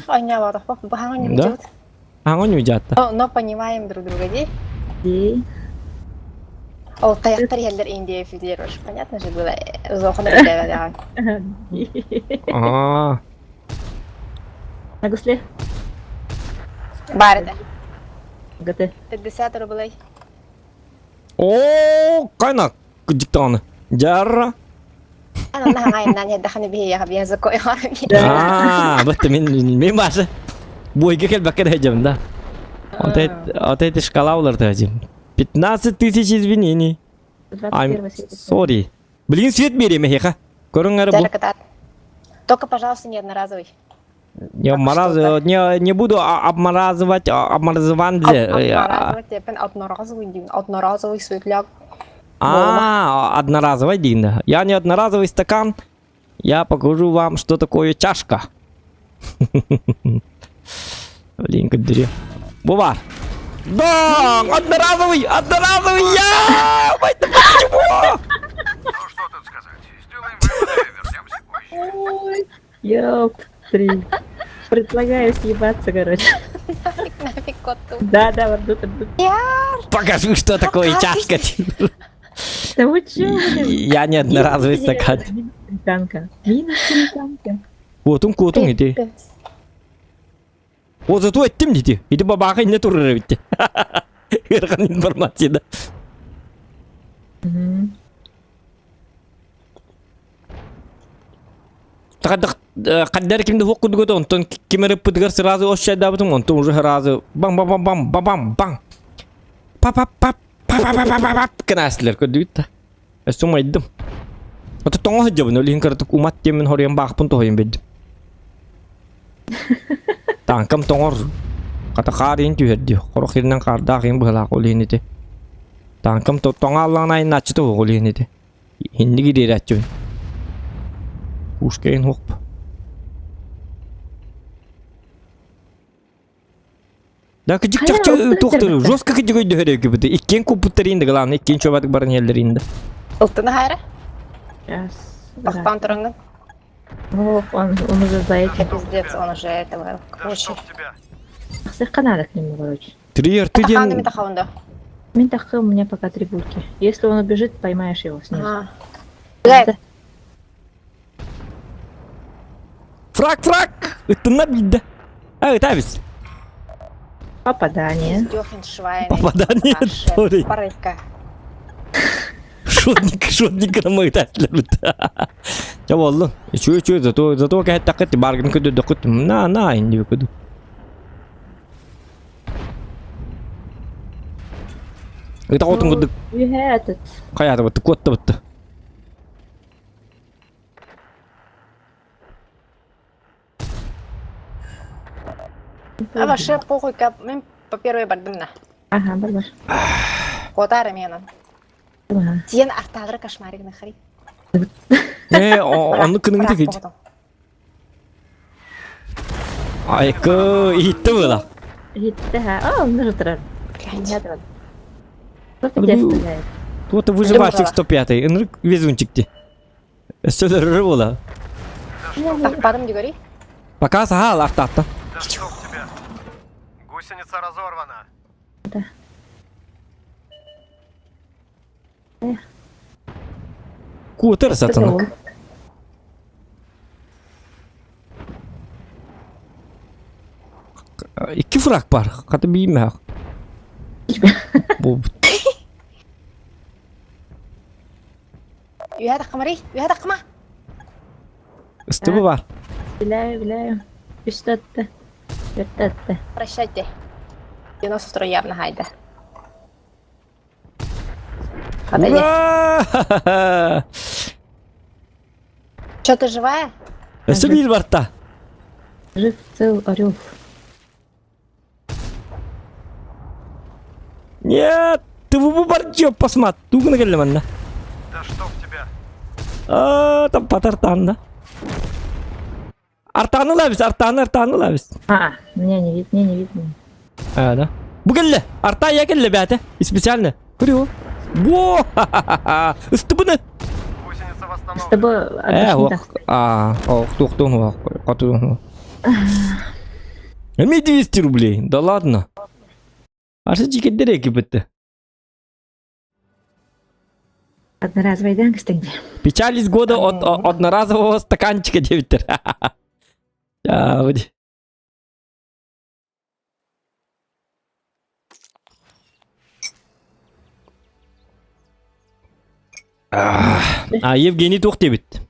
Да? Аҥа дьаатта. Но, но понимаем друг друга, ди. Ди. Ол таяқтар елдер Индия фидер уж понятно же было. Зохана Аа. На гусле? Бар это. ГТ. 50 рублей. Оо, кайна диктаны. Жарра. Аа, бытты мен мен башы. Бойга келбекке дәжем да. Вот это, вот эти шкала улар дәжем. 15 тысяч извинений. I'm sorry. Блин, свет береме хеха. Көрүң бу. Только, пожалуйста, не одноразовый. Не, мораз, не, не буду обморазывать, обморазыванзе. Обморазывать, одноразовый, одноразовый светляк. А, одноразовый дин. Я не одноразовый стакан. Я покажу вам, что такое чашка. Блин, как дыре. Бува. Да, одноразовый, одноразовый я! Почему? Ну что тут сказать? Сделаем выводы и вернемся позже. Ой, ёп, три. Предлагаю съебаться, короче. Нафиг, нафиг котту. Да, да, вот тут, тут. Покажи, что такое чашка. Да вы чё, блин? Я не одноразовый Минус стакан. Минус три танка. Минус три танка. Куотун куотун ити. Пипец. О, зато эттим дити. Ити бабаха инне турар эбитти. Ыарахан информация да. Мгм. Хаддар кимде хук курдук онтон ким эрэ сразу ощадабытым, онтон уже сразу бам бам бам бам бам бам бам. Па па па па па па па па па кынаслар көрдүгүт да. Өссө умайдым. Ото тоҥо сылдьабын, ол иһин кыратык умат диэммин хоруйан баахпын тоһуйан биэрдим. Тааҥкам тоҥор, хата хаар иһин түһэрдии, хорох иһинэн хаардаах иһин быһалаах ол иһин ити. Тааҥкам тоҥо аллаҕына айаннааччыта суох ол иһин ити. Инник ириэрээччибин. Пушка иһин суох. Да кыдьык Хайа, чахчы ылтын туохтар кэлбэттэр. жестко кыдьык өйдөһөр өйгүбүтэ. Иккиэн куппуттар да главное иккиэн чуобатык баран иһэллэр да. Ылтын аһара. Сейчас. Тохтоон тураҥҥын. Ох, он, он уже за этим. Пиздец, он уже этого Да короче. чтоб тебя! Тахсыахха надо к нему, короче. Три рты Тахаунда, диэн ми тахаунда. Мин тахха, у меня пока три пульки. Если он убежит, поймаешь его снизу. Ага. Блядь, фраг фраг! Ыттынна билдэ. А, ытабис. Попадание. Сдёхнет швайный. Попадание, сори. Парыка. Шотник, шотник на ытатлар Ча боллун. Чү чү зато зато кэһэттэххит баргын көдөрдөххүт. На на инди көдү. Ыта отун курдук Үһэ этот. хайаата бытты куотта бытты. А вообще похуй, кап, мен по первой бардым на. Ага, бар бар. Котара менен. Ага. Тиен арталары кошмарик нахри. Э, онну кыныгы тигит. Айкы, итти была. Итте, ха. А, он уже турар. Блядь. Кто тебя стреляет? Тут выживальщик 105-й, ынырык везунчик ти. Сөдөрөр була. Тахпадым дегори. Пока сахал артатта. Да чтоб тебя! Гусеница разорвана! Кутер сатанак. Икки фраг бар. Хата биймэх. Бу Үһэ тахмари, үһэ тахма. ыстыбы бар. Билаю, билаю. Үстэ атты. Төрттэ атты. Прощайте. 92 явно хайда. Хата Ура! Чё, ты живая? Өссө биир барта. Жив цел орел. Нет, ты бу бар жо посмат. Тугуна келле манна. Да чтоб тебя! А, там патартанна. Артаны лабис, артаны, артаны лабис. А, меня не видно, меня не видно. А, да. Бу келле, арта я келле бәте. Специально. Көрү. Во! Ыстыбыны. Гусеница С восстановлена! тобой Э, обычно ох, а, ох, тух, тух, кату. Эми 200 рублей. Да ладно. Арсы жикетдер эки бітті. Одноразовый да, кстати. Печаль года от одноразового стаканчика девиттер. Я, вот. А Евгений туох диэбит.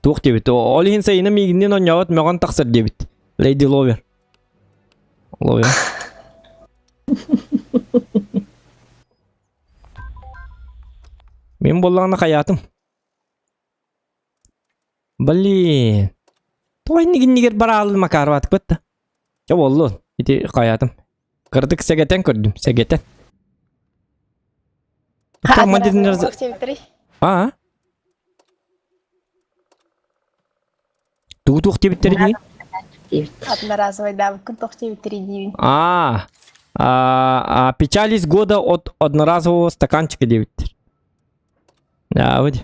Туох диэбит. Ол иһин сайына миигиннин онньообот мөҕөн тахсар диэбит. Леди Ловер. Ловер. Мин буоллаҕына хайаатым. Блин. Тоҕо иннигиннигэр бараалын макарбатыкпыт да. Чэ буоллун. Ити хайаатым. Кырдык сэгэтэн көрдүм. Сэгэтэн. А? Тугу туох диэбиттэр дии? Одноразовый, да, күн тохтебиттери диибин. А, а, печаль года от одноразового стаканчика диэбиттэр. Да, вот.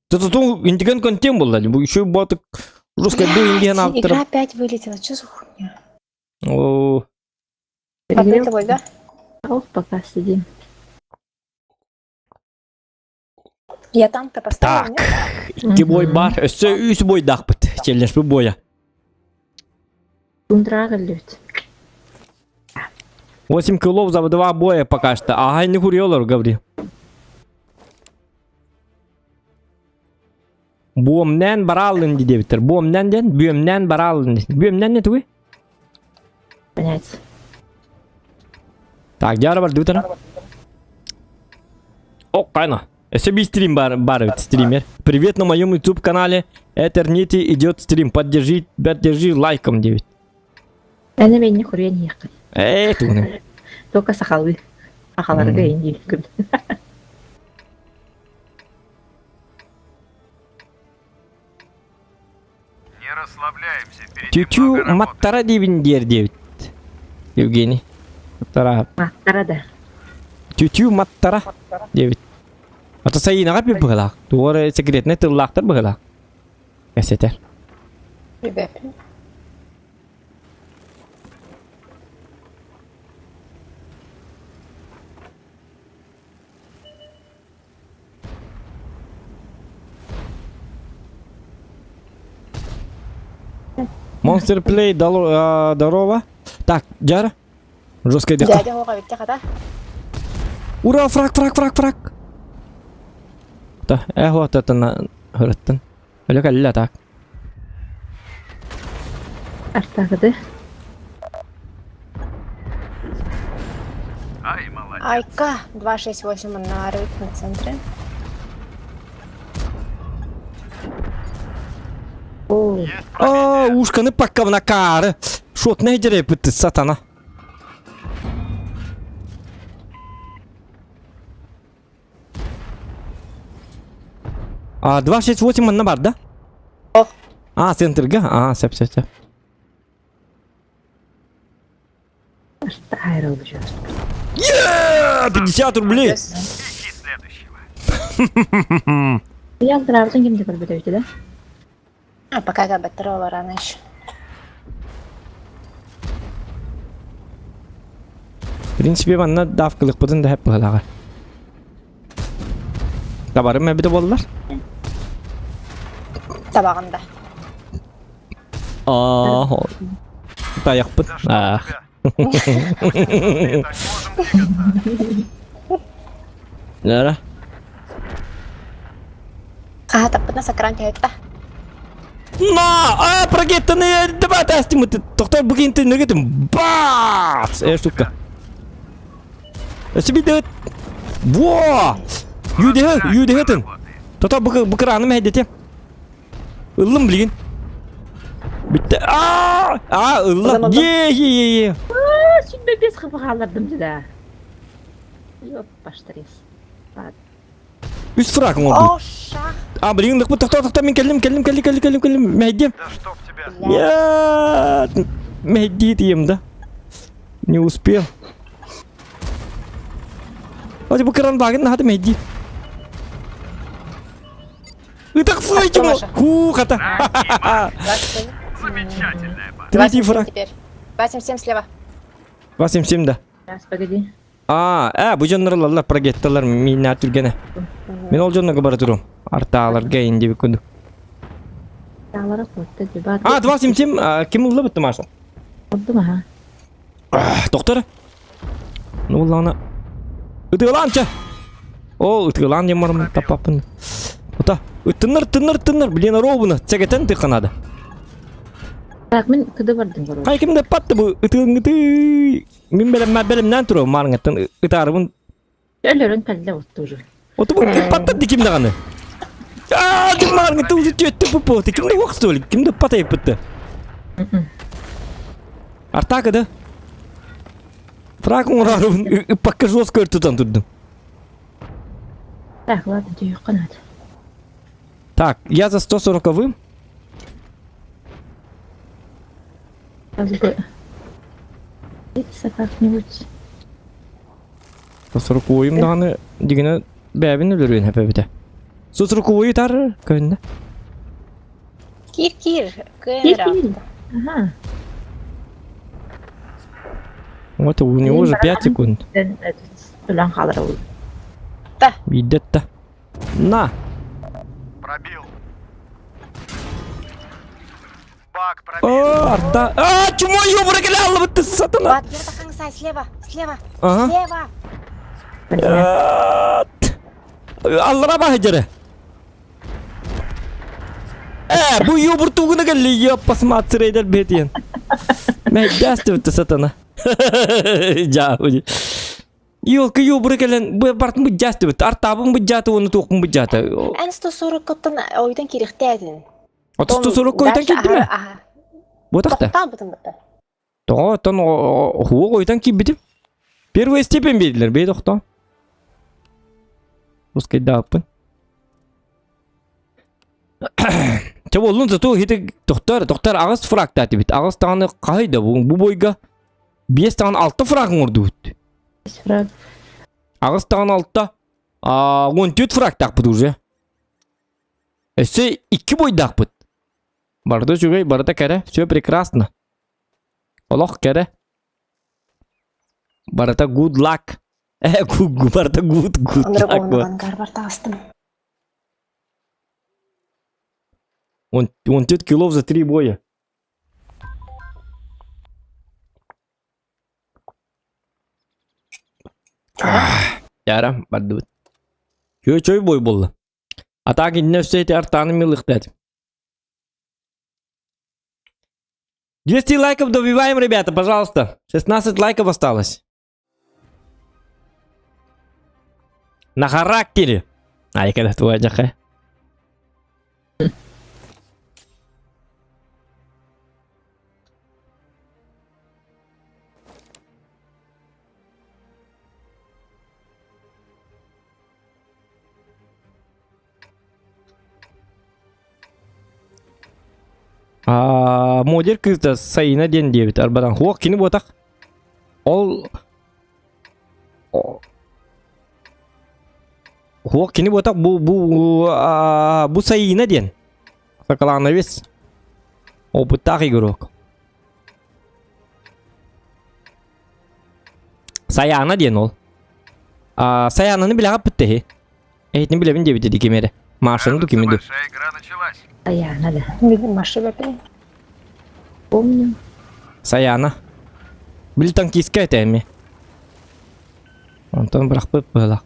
Тут интеген контент был, бу еще батык. Русская дуин диэн Блядь, игра ааптара. опять вылетела. Что за хуйня? О, Потом тобой, да? Ох, пока сидим. Я танк-то поставила, Так. нет? Икки бой бар. Өссө үс бойдаахпыт. Челлешпит бойа. Тундраға лють. 8 килов за два боя пока что. Ага, не курьелар, говори. Буомнэн баралын диэбиттэр. Буомнэн диэн, бүөмнэн баралын. Бүөмнэн не тугуй? Понять. Так, дьара бар дутана. О, кайна. Өссө биир стрим бар, бар эбит, стример. Привет на моем YouTube канале Этернити идет стрим. Поддержи, поддержи лайком 9. Әне мен не көрген ехқын. Э, тугуна. Только сақалы. Сақаларға енді күн. Не расслабляемся, впереди Тютю много работы. маттара диэбин диэр диэбит. Евгений. Маттара. Маттара да. Тютю маттара диэбит. Ата сайынаҕа пи быһылаах. Туора секретнэй тыллаахтар быһылаах. Кэсэтэр. Ребят. Monster Play здорово. Так, Жара. Жесткая дыха. Дядя Вова, ведь хата. Ура, фраг, фраг, фраг, фраг. Та, эхо, та, та, на, хырыттын. Өлө кэллэ так. Артағыды. Ай, молодец. Айка, 268 на рынке на центре. О, Есть А, пробитие. ушканы паккабына каары. Шот нейдере бітті сатана. А, 268 манна бар, да? Ох. А, центрга? А, сәп, сәп, сәп. арта айырылды жүр. Е, 50 рублей! Ищи следующего. Ялтырабытын кимде көрбөтө да? А пока Габатрова рано еще. В принципе, манна давкалыкпытын да хэп быһалаҕа. Табарым эбитэ буоллар. Табағында. Аа, тайахпыт. Да что Ах. у тебя? Гусеница сбита, не можем двигаться. Лара. А, таппытна сакран тәйтта. На! А, прогеттаны давай тастим. Тохтор бүгін нөгетім. Бац! Э, штука. Өсі Во! Юдеһе, юдеһетин. Тота быкыраны мәйдете. Ыллым билигин. Битте. А! А, ылла. Е, е, е, е. Сүнбе бес қылып да. Ёп, баштрес. Үс фраг оңорду. О, шах. А, билигин лыкпы тохто тохто мен келдим, келдим, келдим, келдим, келдим, келдим. Мәйдем. Да чтоб тебя. Я Мәйдит ем, да? Не успел. Hadi bu kıran bagın hadi Mehdi. Итак, флэйчмо! Ху, хата! Замечательная база. Третий фраг. Теперь. 277 слева. 277 да. Сейчас, погоди. А, э, бу дьоннор прогетталар минна түргене. Мен ол дьоннорго бара турум. Артааларга инди күнду. Тағлара қойды дебат. А, 277 ким улла бітті Маша? Oldu mu ha? Доктор? Ну уллана. Ытыылаанча. О, ытыылаан диэн барым таппаппын. Ота, ыттыннар, тыннар, тыннар, блин, ровно. Цэгэтэн тыханады. Так, мен кыды бардым короче. Хай кимде патты бу ытыын ыты. Мин белем белемнән туру марыңаттан ытаарыбын. Өлөрөн калла отты уже. Оту бу патты диким даганы. Аа, дим марыңатты уже төттү бу бу. Кимде вакыт кимде патай битти. Артака да? Фраг оҥорорубун ыппакка жестко тутан турдум. Так, ладно, түйүк канат. Так, я за 140-ым. Как бы... как-нибудь. 140-ым даҕаны дигинэ бэбин өлөрүөн хэпэбитэ. 140-ы тар көһүннэ. Киир киир, кыайан Киир эрэ киир. Ага. Вот у него уже 5 секунд. Өлөн хаалар ол. Биирдэ На! Пробил. Бак пробил. О, арта. А, чмо ёбра кэлэ ты сатана. Бат, Ербахаң слева, слева, Ага. слева. Аллара баһыдьары. Э, бу ёбур тугуна кэлли, ёппасмаат сырайдар бетиен. Мэйдээстибит сатана. Жаа, Ёлка ёбура кэлэн бу бартын быдьаастыбыт. Артаабын быдьааты уонна туохпун быдьаата. Эн 140-тан ойдан кириэхтээтин. Отут 140 ойдан киирдим ээ. Буотахта. Тохтообутун бытта. Тоҕо оттон хуох ойдан киирбитим. Первая степень биэрдилэр бэй тохтоо. Русскайдааппын. Чэ буоллун зато хити тохтор тохтор аҕыс фрагтаатыбыт. Аҕыс даҕаны хаһый да бу бойга биэс даҕаны алта фраг оҥордубут. Фраг. Аҕыс даҕаны алта 14 фрагтаахпыт уже. Өссө икки бойдаахпыт. Барыта үчүгэй, барыта кэрэ, все прекрасно. Олох кэрэ. Барыта good luck. Э, барыта good good Андырып luck. оонньоон гарбар таҕыстым. Он, 14 килов за три боя. Яра, бардыбыт. Чөй чөй бой болла. А так инне өссө эти артаны милыхтат. 200 лайков добиваем, ребята, пожалуйста. 16 лайков осталось. На характере. Ай, когда твоя жаха. Модер кыыста Сайына диэн диэбит арбадан хуох кини буотах ол хуох кини буотах бу бу бу Сайына диэн Соколановец опыттаах игрок Саяна диэн ол Саянаны билэҕэ питтэһи Эһитин билэбин диэбитэ дии ким эрэ. Машаны ду кими ду. Большая игра началась. Саяна да. Маша бэпин. Помню. Саяна. Били танкистка этэ эми. Онтон бырахпыт быһылах.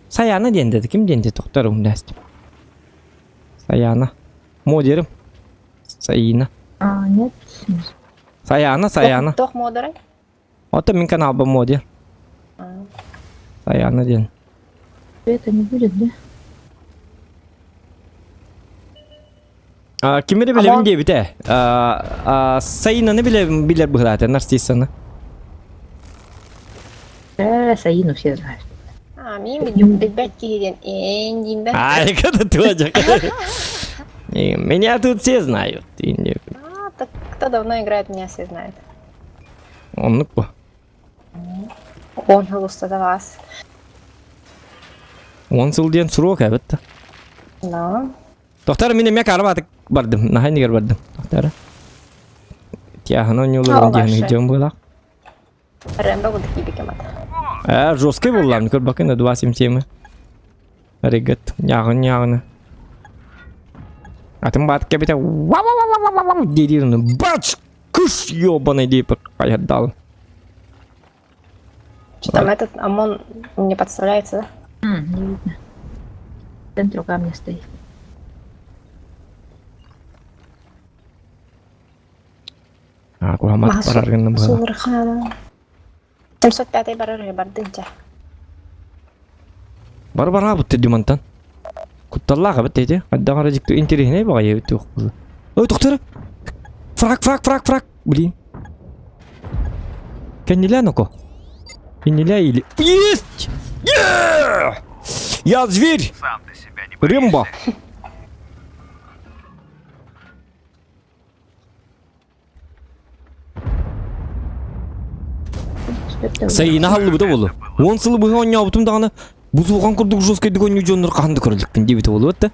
Саяна диэн деді. Ким диэн деді тохтор умнээстим. Саяна. Модерим. Саина. А, нет. Саяна, Саяна. Тох модерай? Ото мин каналба модер. Саяна диэн. Это не будет, да? А, кими да билэбин диэбитэ. А, Саинаны билэбин билэр быһылаата Нарциссаны. Э, Саину все знают. А, мин билбэт киһи диэн ээн диин да. Ай, когда тоже. Меня тут все знают. А, так кто давно играет, меня все знают. Оннук бу. Он устата вас. Он сыл диэн суруок эбит да. Да. Тохтар мин эмиэ карабатык бардым. Наһаа иннигэр бардым. Тохтара. Тиаһына онньууларын диэн идиом буолаах. Рэмбо курдук киирбиккэ мата. Э, жесткий буоллаам, көрбөккүн да 2 темы. Регет, ньааҕын ньааҕына. Атын баат кэбитэ ва ва ва ва ва ва диир бач кыш ёбаный дип хайырдал. Что там этот ОМОН не подставляется, да? Не видно. В центре камня стоит. А, куһамат барар гынна быһа. Сулурхана. 705 барар бардынча. Бар бара бутты димантан. Кутталлаах эбит эти. Хайдах эрэ дьикти интэриэһинэй баҕайы эбит туох буолла. Ой, тохтор. Фраг, фраг, фраг, фраг. Блин. Кэннилээн око. Иннилээ или... Есть! Yeah! Я зверь! Сам ты себя не Рымба! Сайына халлыбыта буолу. Уон сылы быһа оонньообутум даҕаны. Бузулган курдук жесткайдык ойнуу дьоннор хаһан да көрө иликпин диэбитэ буолуо да.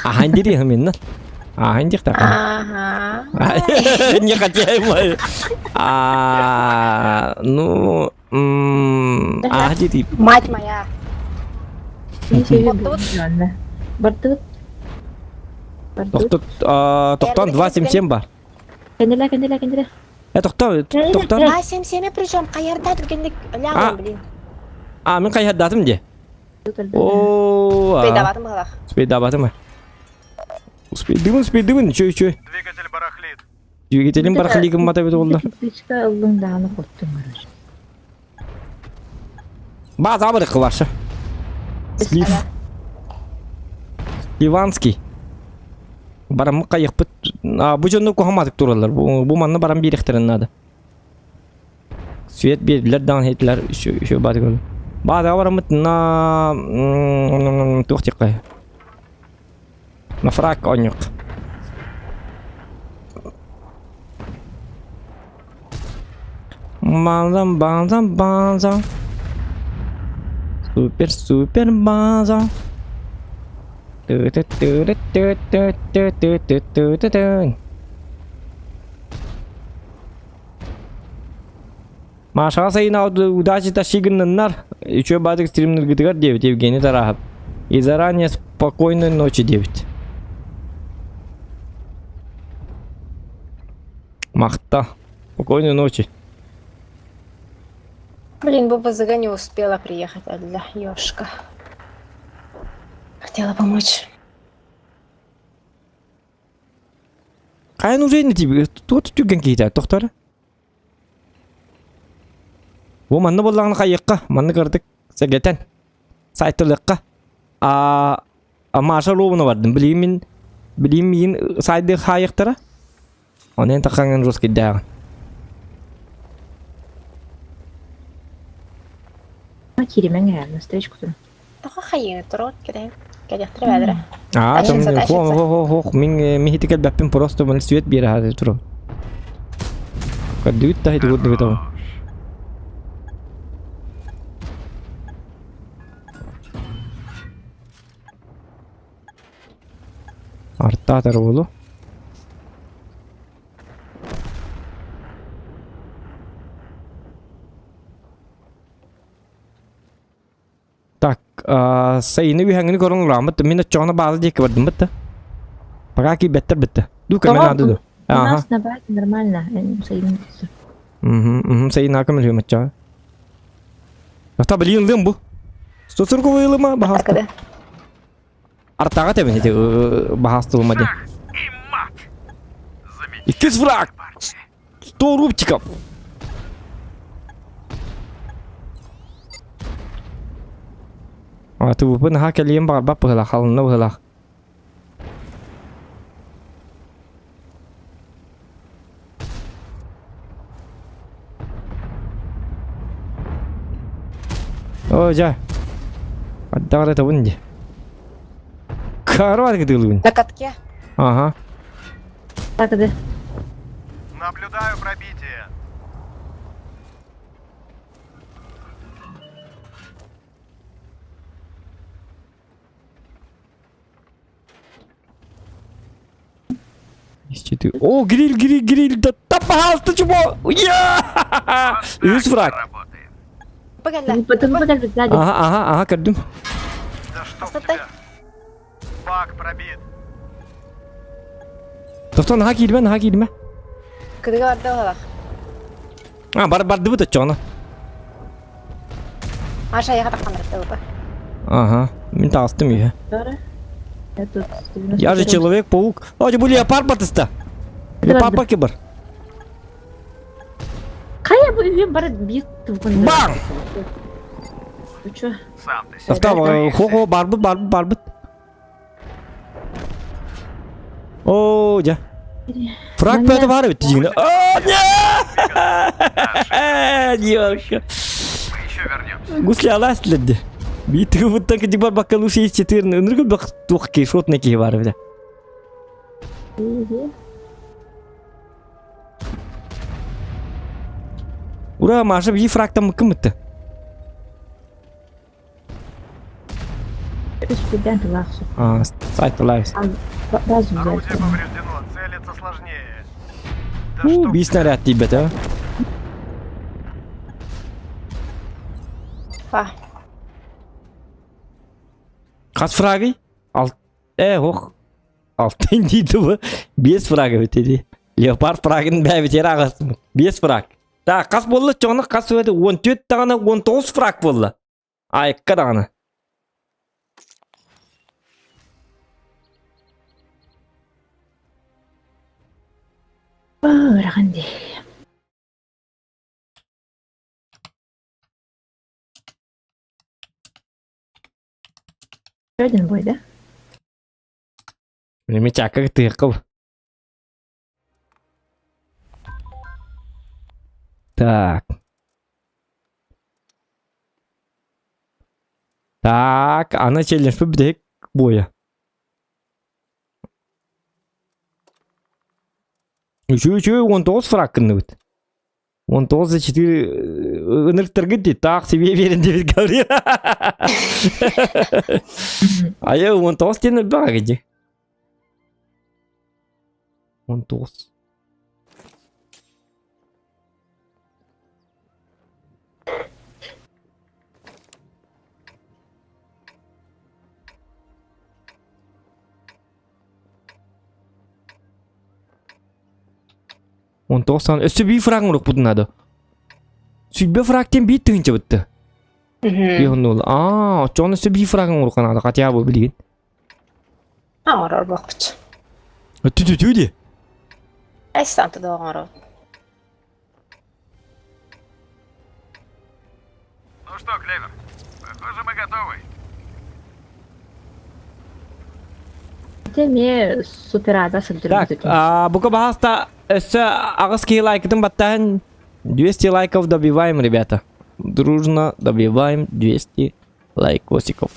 Ахан дири именно. Ахан диэхтэ. Ага. Не хотел. А, ну, а дири. Мать моя. Бардыгыт. Бардыгыт. Тохтот, тохтон 277 бар. Кэннилэ, кэннилэ, кэннилэ. Э, тохто, тохтон. 277 причем хайарда түргэнник өләҕин, блин. А, мин хайардаатым дии. О, Успейдабатым быһалах. Успейдабатым. Успейдыбын, успейдыбын, үчү, үчү. Двигатель барахлит. Двигателин барахлигым мата бит олла. Кирпичка ыллың даҕаны хоттуҥ короче. База абырык ваша. Слив. Иванский. Бараммыт хайыхпыт. А, бу дьоннор куһаматык тураллар. Бу, бу манна баран биэриэхтэрин наада. Свет биэрдилэр даҕаны иһиттилэр еще еще баатык Баатаҕа бараммыт на туох диэххэ на фраг оонньуох. База, база, база. Супер, супер база. Ту-ту-ту-ту-ту-ту-ту-ту-ту-ту. Машаҕа сайын удачи тащи гынныннар. Үчүгэй баатык стримныргытыгар диэбит Евгений Тарахов. И заранее спокойной ночи диэбит. Махта. Спокойной ночи. Блин, Буба ЗГ не успела приехать, алла, ёшка. Хотела помочь. Хайан уже не тебе. Туот түргэн киһитэ тохтор. Бу манна буоллаҕына хайыахха, манна кырдык сэгэтэн сайтылыахха. А Маша Ровно бардым. Билигин мин билигин миигин сайды хаайыахтара. Онон таххаҥын жесткийдээҕин. Киримэҥ ээ, настоящий кутун. Тоҕо хайыыны туруот кэлэн кэлиэхтэрэ бэдэрэ. Аа, там Тащится, тащится. хо хо хо мин михити кэлбэппин просто мин свет биэрэ хаады туру. Көрдүгүт да хити көрдүгүт ол. Артаатар уолу. Так, сайыны үһэҥҥини көрөн олороммут, мин оччоҕуна баалы диэки бардым бытта. Пока киирбэттэр бытта. Ду көмө наада ду. У нас на базе нормально, сайын Угу, сайын аакым өлүөм оччоҕо. Ата билиин ылыам бу. 140 ылыма баһаста. Артаҕа тэбин ити баһаастылыма диэн. Иккис враг! 100 рубчиков! А ТВП наһаа кэлиэн баҕарбат быһыылаах, халынна быһыылаах. Оо дьэ. Ардах эрэ табын дии. Карвар кытылыгын. На катке. Ага. Так, да. Наблюдаю пробитие. О, гриль, гриль, гриль, да та пожалуйста, чего? Я! Үс враг. Ага, ага, ага, көрдүм. Да что у тебя? Бак пробит. Тохтон наһаа киирбэ, наһаа киирбэ. Кыдыга барда олох. А, бар бардыбыт оччоҕуна. Маша яха тахханнар Ага, мин таҕыстым үһэ. Я же человек-паук. О, бу леопард батыста. Леопард баки бар. Хайа бу үһүн бары биир тылбын. Бам! Учу. Хо хо барбыт барбыт барбыт. Оо, дьэ. Фраг пэты баар эбит дьиҥнэ. Оо, нет! Девушка. Гусли алаас тилэрди. Биир тыгыбыттан кидик барбакка лучше есть четырны. Ыныргы бак туох ки шотный киһи баар эбит. Ура, Маша биир фрагтан мыккын бытты. Үспүдэн тылаах суох. А, сайт лайв. Базу взять. Орудие повреждено, целиться сложнее. Да У, чтоб биир снаряд тиийбэт, а? Фа. Хас фрагый? Ал... Э, ох. Алтын дейді бу. Бес фраг эбит Леопард фрагын бәбитер ағасым. Бес фраг. Так, қас болды чоңны қас өді 14 тағаны 19 фраг болды. Айыққа тағаны. Ыарахан дии. Еще один бой, да? Неме чакка тыйқыл. Так. Так, аны челлендж бідек бойы. Үші үші 19 фраг кінні 19 за 4 ынырттыргы дейді. Так, себе верен деп говори. А я 19 тені баға кеде. 19. Он тоғыз Өссө бии фрагын урук будунады. Сүлбе фрагтен бии тыгынча бытты. Бии Аа, очоон өссө бии фрагын уруканады, хотя бы билген. Оҥорор буолбут. Тү-тү-тү ди. Эстан туда оҥорор. Ну что, Клевер, похоже, мы готовы. Ити эмиэ суперада Так, сылдьар а, бука баһаста өссө аҕыс киһи лайкытын баттаһын 200 лайков добиваем, ребята. Дружно добиваем 200 лайкосиков.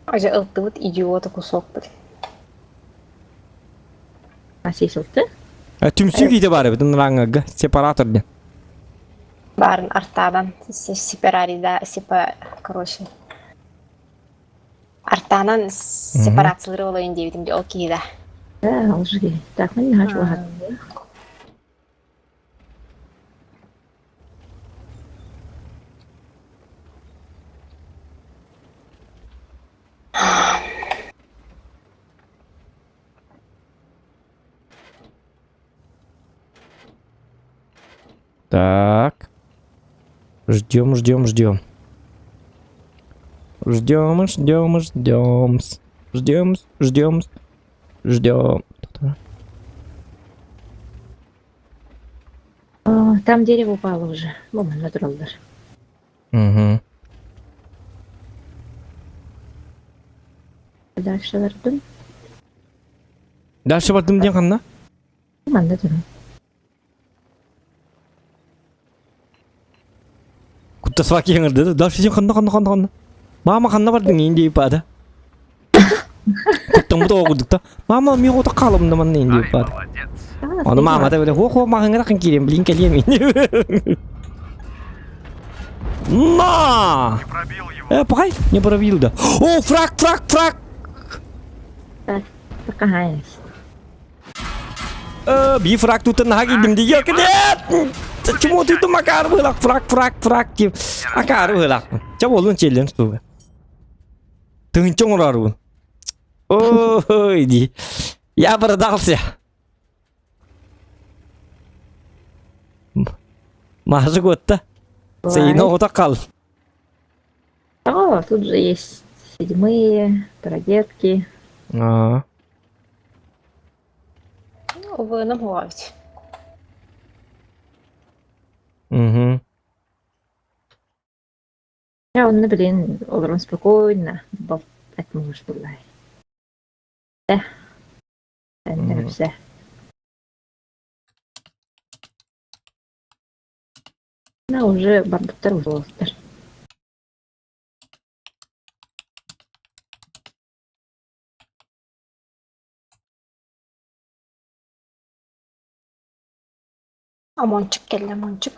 Оже ылтыбыт идиота кусок блин. Асисылты. Түмсүү кийде бар эбит ыныраңыга сепаратор ден. Барын артадан сеперарида сепа короче. Артанан сепарациялары олайын диэбитим ол киһи Да, олжуги. Так, мен не хочу. Так. Ждем, ждем, ждем. Ждем, ждем, ждем. Ждем, ждем, ждем. Там дерево упало уже. Момент натуралдар. Угу. Дальше бардым. Дальше бардым ден ханна? Манна турун. Кутта сваки яңырды. Дальше ден ханна ханна ханна ханна. Мама ханна бардың инде ипада. Куттан бу оғудук та. Мама мен ота қалымды манна инде Ай, ипада. молодец. Оны мама да біле, хо-хо мағыңа рақын келем, блин келем. На! Не пробил его. Э, пағай, не пробил да. О, фраг, фраг, фраг! Такая. Э, би фраг тут на гидим ди. Yok нет! Чему ты тут макар вылак, фраг, фраг, фраг деп. Акар вылак. Ча болун челлендж туга. Тыгынчоң урар Ой, ди. Я продался. Мажы готта. Сейін оғыта қал. О, тут же есть седьмые, трагетки. А, Увыным ловить. Угу. Я он, блин, олорон спокойно болтать можешь была. Да. Мгм. Все. На уже барбуттар болуптар. Омончик кэллэ, омончик.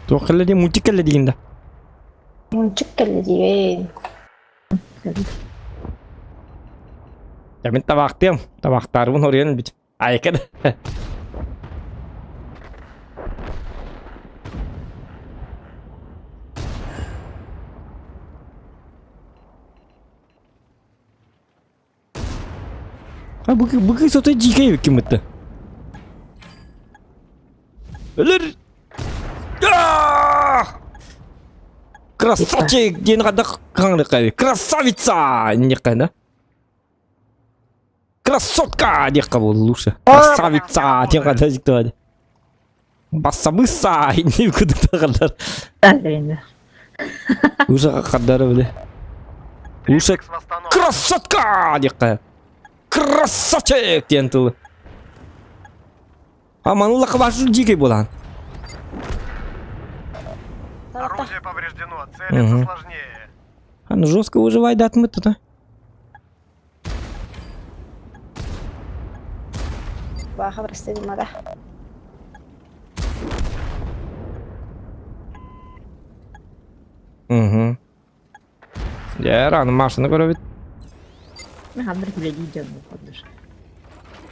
Туох кэллэ дии, мультик кэллэ диигин да? Мультик кэллэ диибин. Я мин табаахтыам, табаахтаарбын оруйан өлбүтүм. Айка да. А бу бу кыз отой дьиикэй эбиккин бытта. Өлөр! Красавчик! Диэн хайдах хаҥырыкка Красавица! Диэххэ да? Красотка! Диэххэ буолла лучше. Красавица! Диэн хайдах дьиктэ Бассабыса! Инни кудук хандар. Лучше хандары бile. Лучше красотка! Диэххэ. Красавчик! Диэн тылы. А мануллахха башы дьиикэй буолаан. Оружие повреждено, целиться Мгм. сложнее. А ну жестко выживай датмы тут, а. Баха прости мага. Угу. Дьэ, рано машина көрөбүт. Ханнык үлэлии дьон поддержка.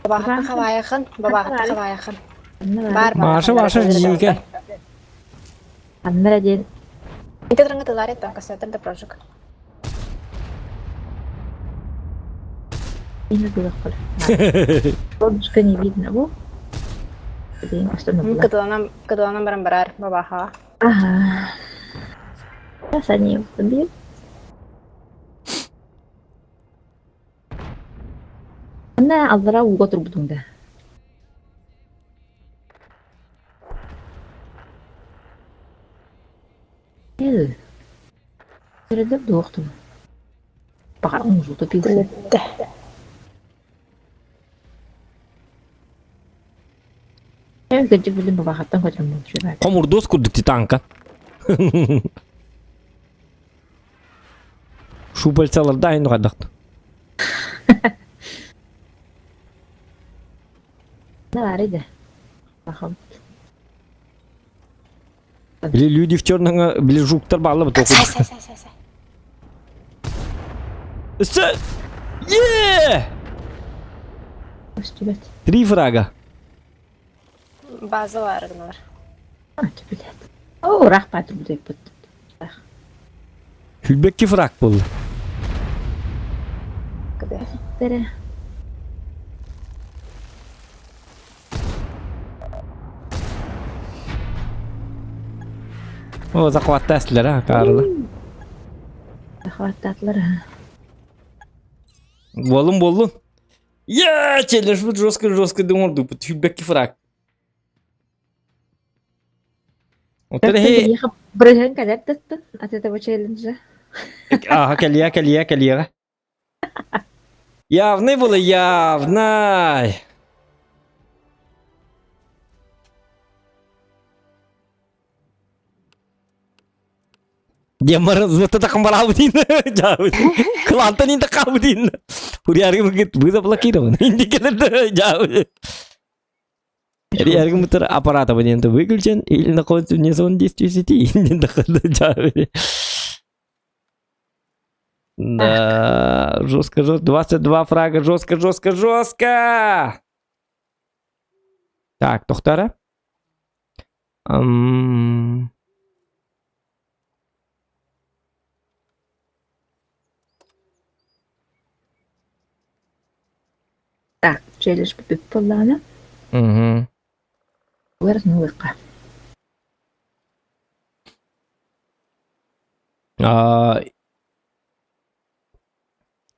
Бабахата хавайхан, бабахата хавайхан. Бар бар. Маша, Маша, дьиикэй. Аннара диэн Ити тырыңы тылар еттен кассетер да прожик. имя было Солнышко не видно. Во. Блин, а что она была? Кытыланан кытыланан баран барар бабаха. Ага. Сейчас они его убьют. Она аллара ууга турбутуҥ да. Ээ. Көрөллөр дуохтум. Баҕар оҥоһуута пиился. Ээ, кырдьык билим бабахаттан көтөрмүн үчүгэй. Хомурдуос курдук титанка. Шупальцаларда айын хайдахт. Баар да. Бахам. Били люди в черном, били жуктар баалла бу Сай сай сай сай сай. Өссө! Е! Көстүбэт. Три фрага. База бар гыналар. А, блядь. О, рахпат будет. Хүлбекки фраг буолла. Кыды. Тере. О, захватта эстилер, а, Карла. Захваттаатылар. Буоллун, буоллун. Е, челлендж бут жестко жестко думал, хүлбекки фраг. Оттон эһи Бырыһын кэлэр даттын от этого челленджа. Ага, кэлиэ, кэлиэ, кэлиэҕэ. Явный было, явный. Демар зыты тақым барабытын. Клантан инде кабытын. Хурьяргы бит вы заблокированы. Инде келерді. Яргы мутыр аппарат абонента выключен или находится вне зоны действия сети. Да, жестко, жестко. 22 фрага, жестко, жестко, жестко. Так, тохтара. Ам... Так, челлендж бүппүт буоллаҕына, Угу. Уэр нуыка. А,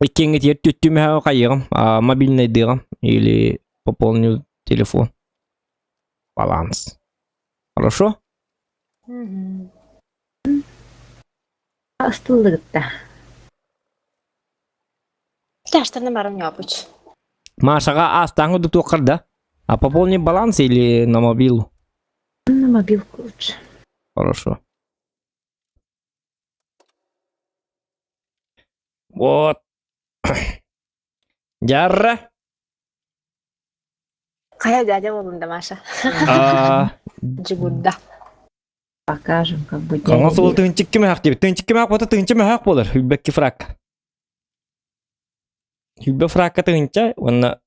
Иккиҥҥит түттүмэһэ хайыҕым, мобильнайдыаҕым или пополню телефон баланс. Хорошо? Астыллыгытта. Тяштарны барым ньопуч. Машаға астаңы туққар да? А пополни баланс или на мобилу? мобилку лучше. Хорошо. Вот. Дьарра. Хайа дядя буоллун да Маша. А, Джигурда. Покажем, как бы Хаҥас дядя уол тыһынчыкки мөһөх диэбит. Тыһынчыкки мөһөх буота тыһынча мөһөх буолар. Хүлбэкки фрак. Хүлбэ фракка тыһынча уонна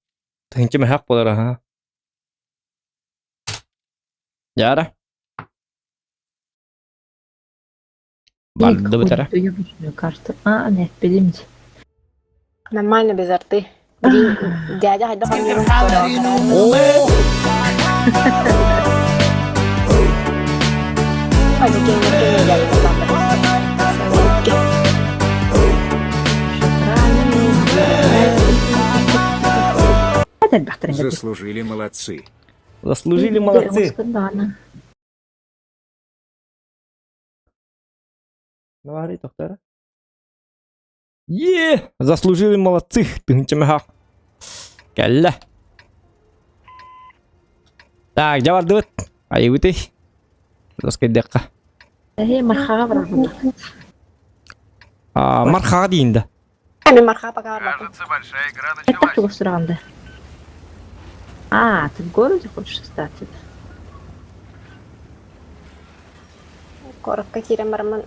тыһынча мөһөх буолар аха. Дьара. Барды бытара. Какую-то карту. А, нет, билимти. Нормально без арты. Блин, дядя хайдах оонньуурун О! Заслужили молодцы. Заслужили молодцы. Давай, доктор. Е, заслужили молодцы, тыһынча Кэллэ. Так, дьэ бардыбыт. Айыбытый. Доскайдыахха. Эһи мархаҕа барабын. А, мархаҕа диин да. Мен марха пока барбаппын. Кажется, большая игра Это началась. тугу сураҕында. А, ты в городе хочешь остаться? Куоракка киирэн бараммын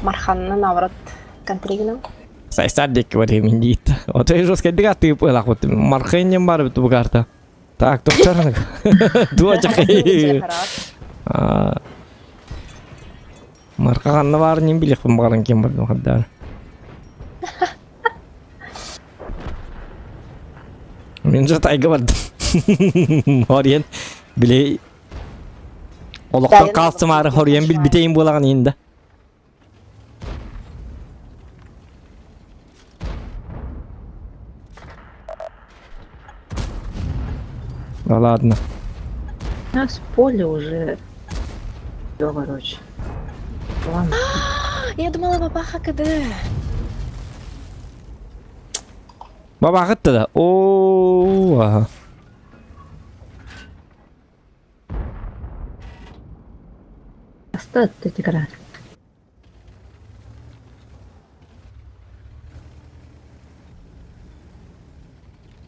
Марханна наоборот контригинам. Сайсар диэки барыам диит. Отой жесткайдык аттыып ылахпыт. Мархайнен бар бит бу карта. Так, тоқтар. Дуа чахай. Марха ханна баарын ним билиэхпин баҕаран ким бардым хардаан. Мин же тайга бардым. Хориен били олохтон хаалсымаары хоруйан билбитейин буолаҕын иһин да. Да ладно. У нас поле уже. Все, короче. Ладно. Я думала, бабаха КД. Бабахыт да. О, ага. Оставь эти игра.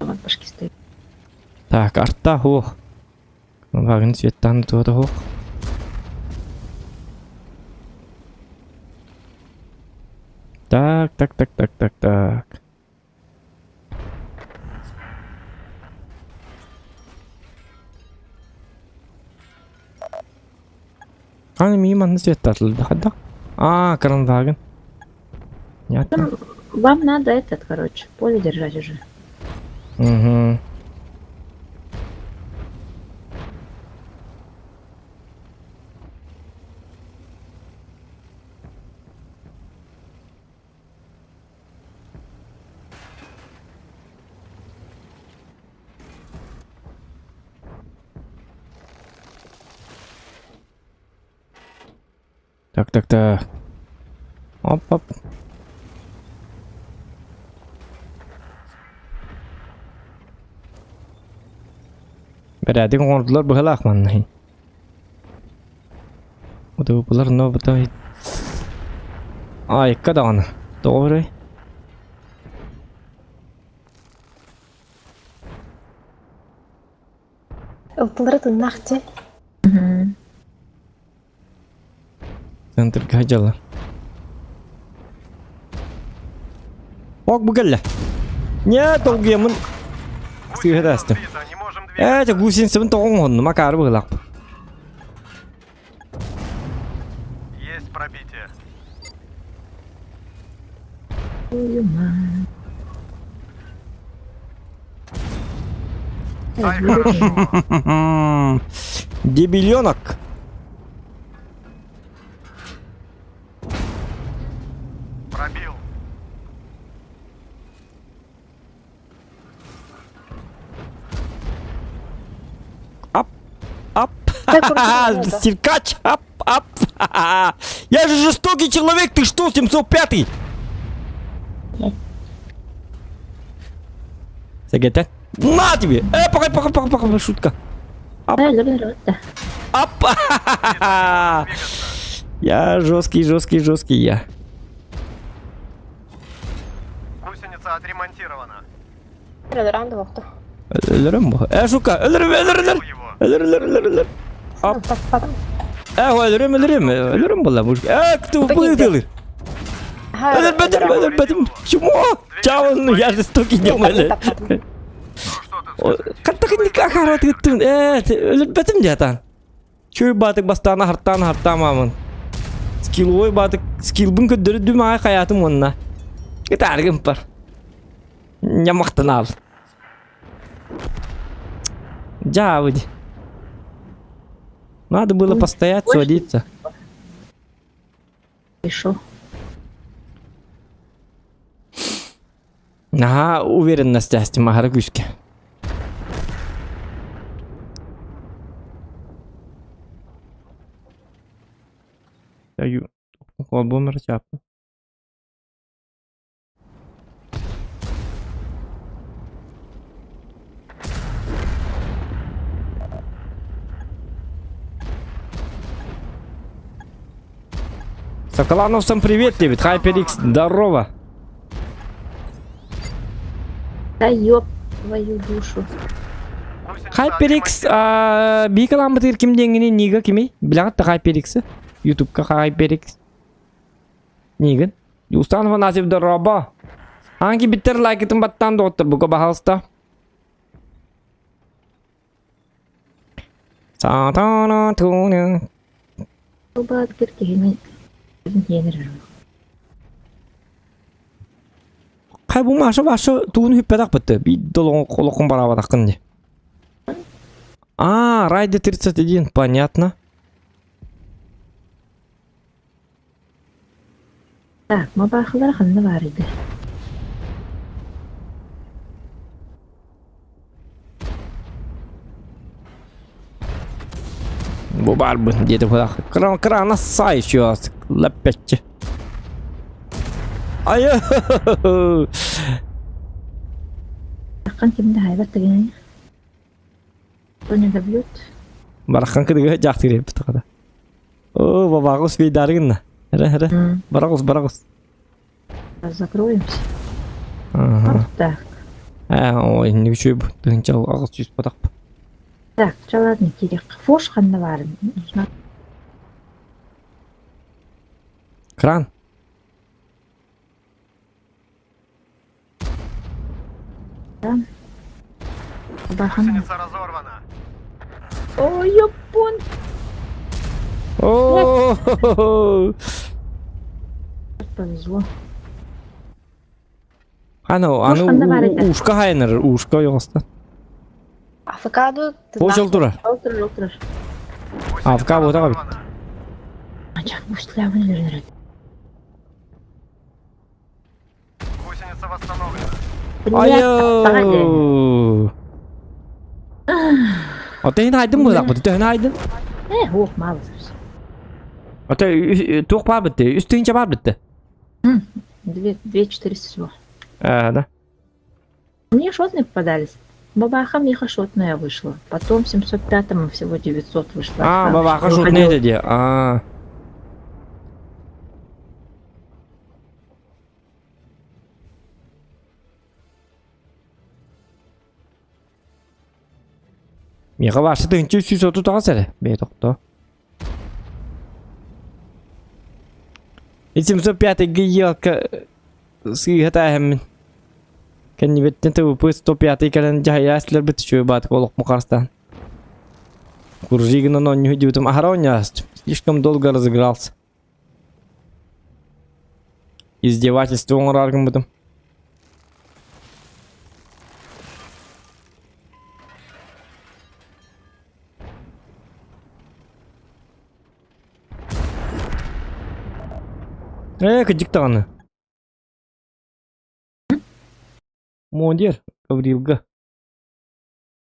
Вот башки стоит. Так, арта хуох. Вагын цветтан туота хуох. Так, так, так, так, так, так. Ханы мии манна светтатылды хадда. А, Кранваген. Понятно. Вам надо этот, короче, поле держать уже. Угу. Так, так, так. Оп, оп. Бэрээдик оҥордулар быһалаах манна иһин. Удубулар но бута Айка даҕаны. Тоҕо өрөй? Ылтылары тыннаах дьэ. Центрга дьалар. Ок бу кэллэ. Не долгуйаммын сыыһа даастым. Сбито, не можем двигаться. Ээ, дьэ гусеницабын тоҕо оҥоһуннум, акаары быһыылаахпын. Есть пробитие. Твою мать. Ай, хорошо. Дебиленок. Пробил. Ап, ап. Так, короче, Стиркач, ап, ап. Я же жестокий человек, ты что, 705-й? Сагета. На тебе! Э, пока, пока, пока, пока, шутка. Э, люблю, да. Апа! Я жесткий, жесткий, жесткий я. Гусеница отремонтирована. Өлөрөн да Өлөрөм бу. Э, шука, өлөрөм, өлөр, өлөр. Өлөр, өлөр, өлөр, өлөр. Ап. Э, өлөрөм, өлөрөм, өлөрөм була. Э, кто быдылыр? Өлөрбөтүм, өлөрбөтүм. Чмо? Чао, я жестокий демон. Хаттахынника харатыттым. Э, өлөрбөтүм диатан. Чөй баатык бастаана хартаан хартаамаамын. Скилловой баатык скиллбын көрдөрүдүм аай хаятым уонна. Ытааргым бар. Нямахтанаал. Дьаабыди. Надо было постоять, сводиться. Пришел. Наһаа уверенность астым аһара күүскэ. Холбуом эрэ чааппын. Соколановцам привет, Дэвид. HyperX, здорово. Да ёб твою душу. HyperX, биикаламмытыгар ким диэҥҥиний Нига кимий? Билэҕит да HyperX-ы? Ютубка HyperX. Нигин. Юстан Афанасьев здорово. Анки биттер лайкытын баттаан доҕоттор бука баһалыста. Сатана-туна. Баатыр киһини диэнэр Хай бу Маша Маша тугун хүппэтэх бытты. Биир долоҕун бараабатаххын дии. А, Райда 31, понятно. Так, мабаахылара ханна баарый да? Бу баарбын диэтэ кураах. Кран крана сай еще лэппэччи. Айы! Барахан кимде хайбат дегени? Кто не добьет? Барахан кыдыгы жаактыр эппит хата. О, бабагус бейдарыгынна. Эре, эре. Барагус, барагус. Закроемся. Ага. Вот так. Э, ой, не үчүй бу. Тыгынча агыс жүз батак. Так, чаладны кирек. Фош ханна барын. Нужна. Кран. Бахан. Гусеница разорвана. Ой, япон. О! Повезло. Аны, аны ушка хайныр, ушка йоста. Авокадо. Бошол турар. Олтурар, олтурар. Авка бота бит. Ачак бушлягын өрнөрөт. Гусеница восстановлена. Айо. Ата ин айдын буолак бу төһөн айдын? Э, ох, мало совсем. Ата туох баар битте? Үс тыһыынча баар битте. Две, две четыреста всего. Э, да. Мне шотные попадались. Бабаха Миха шотная вышла. Потом в 705-м всего 900 вышло. А, бабаха шотная это де. А. Миэхэ баасы тыһыынча 338 эрэ. Бэйэ тохтоо. 705 елка сыыһа тааһыммын. Кэннибиттэн ТВП 105 кэлэн дьаһайаастыларбыт үчүгэй баатык олохпун харыстаан. Куржигынан оонньуу диэбитим аһара оонньоостум. Слишком долго разыгрался. Издевательство оҥороор гыммытым. Ээ, кырдьык даҕаны. Мундир Гаврилга.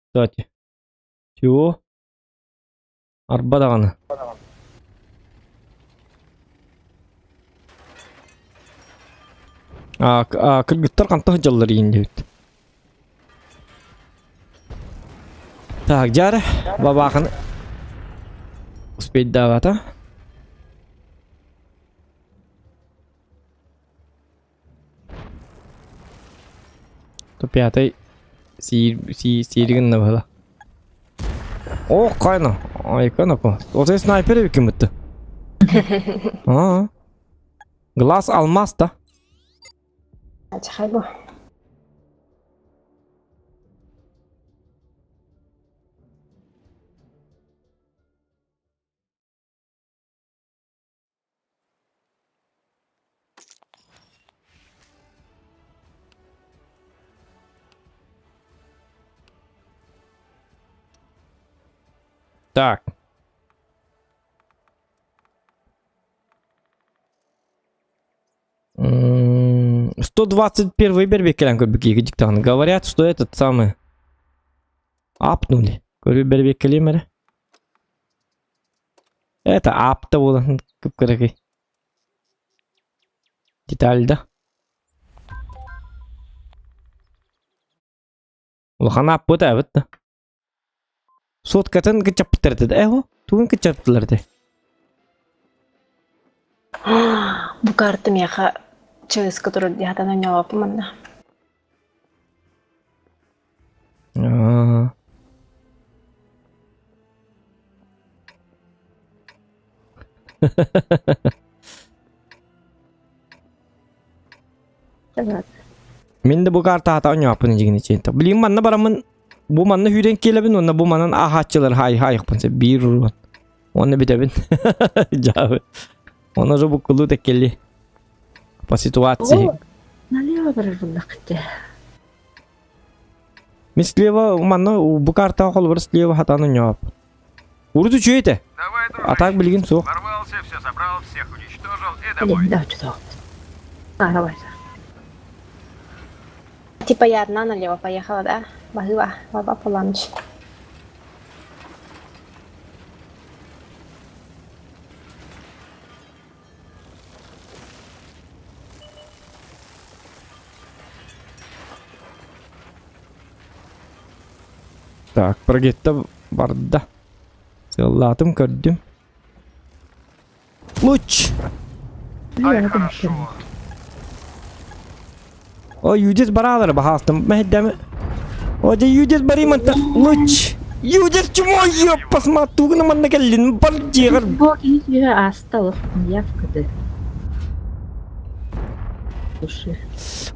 Кстати. Чего? Арба даҕаны. А, а кыргыттар хантан сылдьаллар иин диэбит. Так, дьары, бабааханы. Успейдаабата. То пятый сиир гынна быһыла. О, кайна. Айка нако. Отой снайпер эбиккин бытты. А. Глаз алмаз да. Ачахай бу. Так. 121 бербеккелен көрбүк диктант. Говорят, что этот самый апнули. Көрү бербеккелем эрэ. Это апта буолан кып-кыракый. Деталь да. Улахан аппыт эбит да. Соткатын кычаппыттар этэ да. Эho, тугун кычаппыттар этэ. Бу карта миэхэ ЧС-ка турар дии хатан ойнооҕоппун манна. Аа. Мин да бу карта хата оонньооппун дьигини чиэнтэ. Билигин манна бараммын бу манна сүүрэн киэлэбин уонна бу манан ааһааччылар хаай хаайыхпын сөп биир уруон. Уонна бүтэбин. Дьаабы. Онно же буккулуу тэккелли. По ситуации. Налево барар буллахча. Мин слева манна бу картаҕа холобур слева хатан оонньоop. Урут үчүгэй этэ. Давай, А так дружище. билигин суох. Ворвался, все собрал, всех уничтожил и домой. Блин, да, что А, давай. Типа я одна налево поехала, да? Баһыыба, баба Паланыч. Так, прогетта барда. Сыллаатым көрдүм. Луч! Ай, хорошо. О, юдис баралар баһаастым. Мэһэйдэми. О, дьэ юдис барыйманта. Луч! Юдис чмо ёппасма тугуна манна кэллин бар дьиэҕэр. Бу киһи сүүһэ ааста олох явкады. Слушай.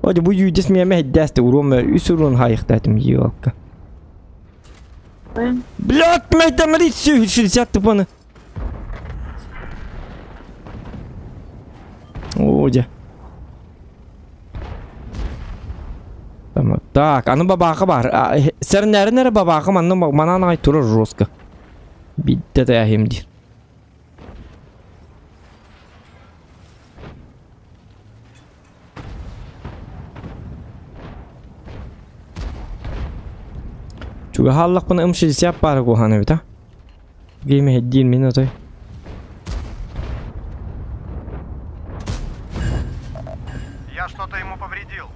О, дьэ бу юдис миэмэ мэһэйдээсте уруом үс уруон хаайыхтаатым ёлка. Блядь, мэйдэмэри 60 тупаны. Оо, дьэ. Так, аны бабааха бар. Сэрнэрин эрэ бабааха манна манан аҕай турар жестко. Бидде таяхим диир. Чугаһааллахпына ым 60 баара куһаан эбит а. Геймэһэйдиир мин отой. Я что-то ему повредил.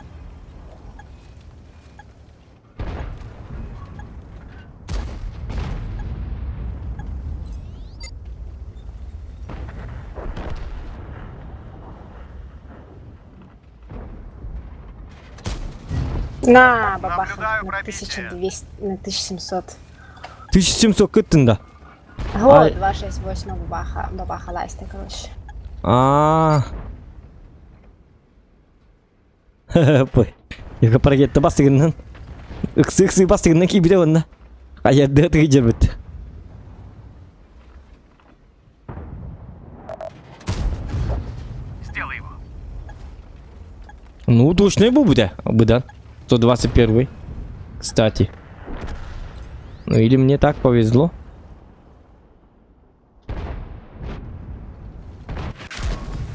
На, бабаха, Наблюдаю на пробитие. 1200, на 1700. 1700 кыттын да. Вот, 268 бабаха, бабаха лайста, короче. А. Пой. Яка парагетта бастыгыннан. Ыксы-ыксы бастыгыннан киибитэ уонна. Хайардыа тыгыдьабыт. Сделай его. Ну, точно будет, быдан. 121. Кстати. Ну или мне так повезло.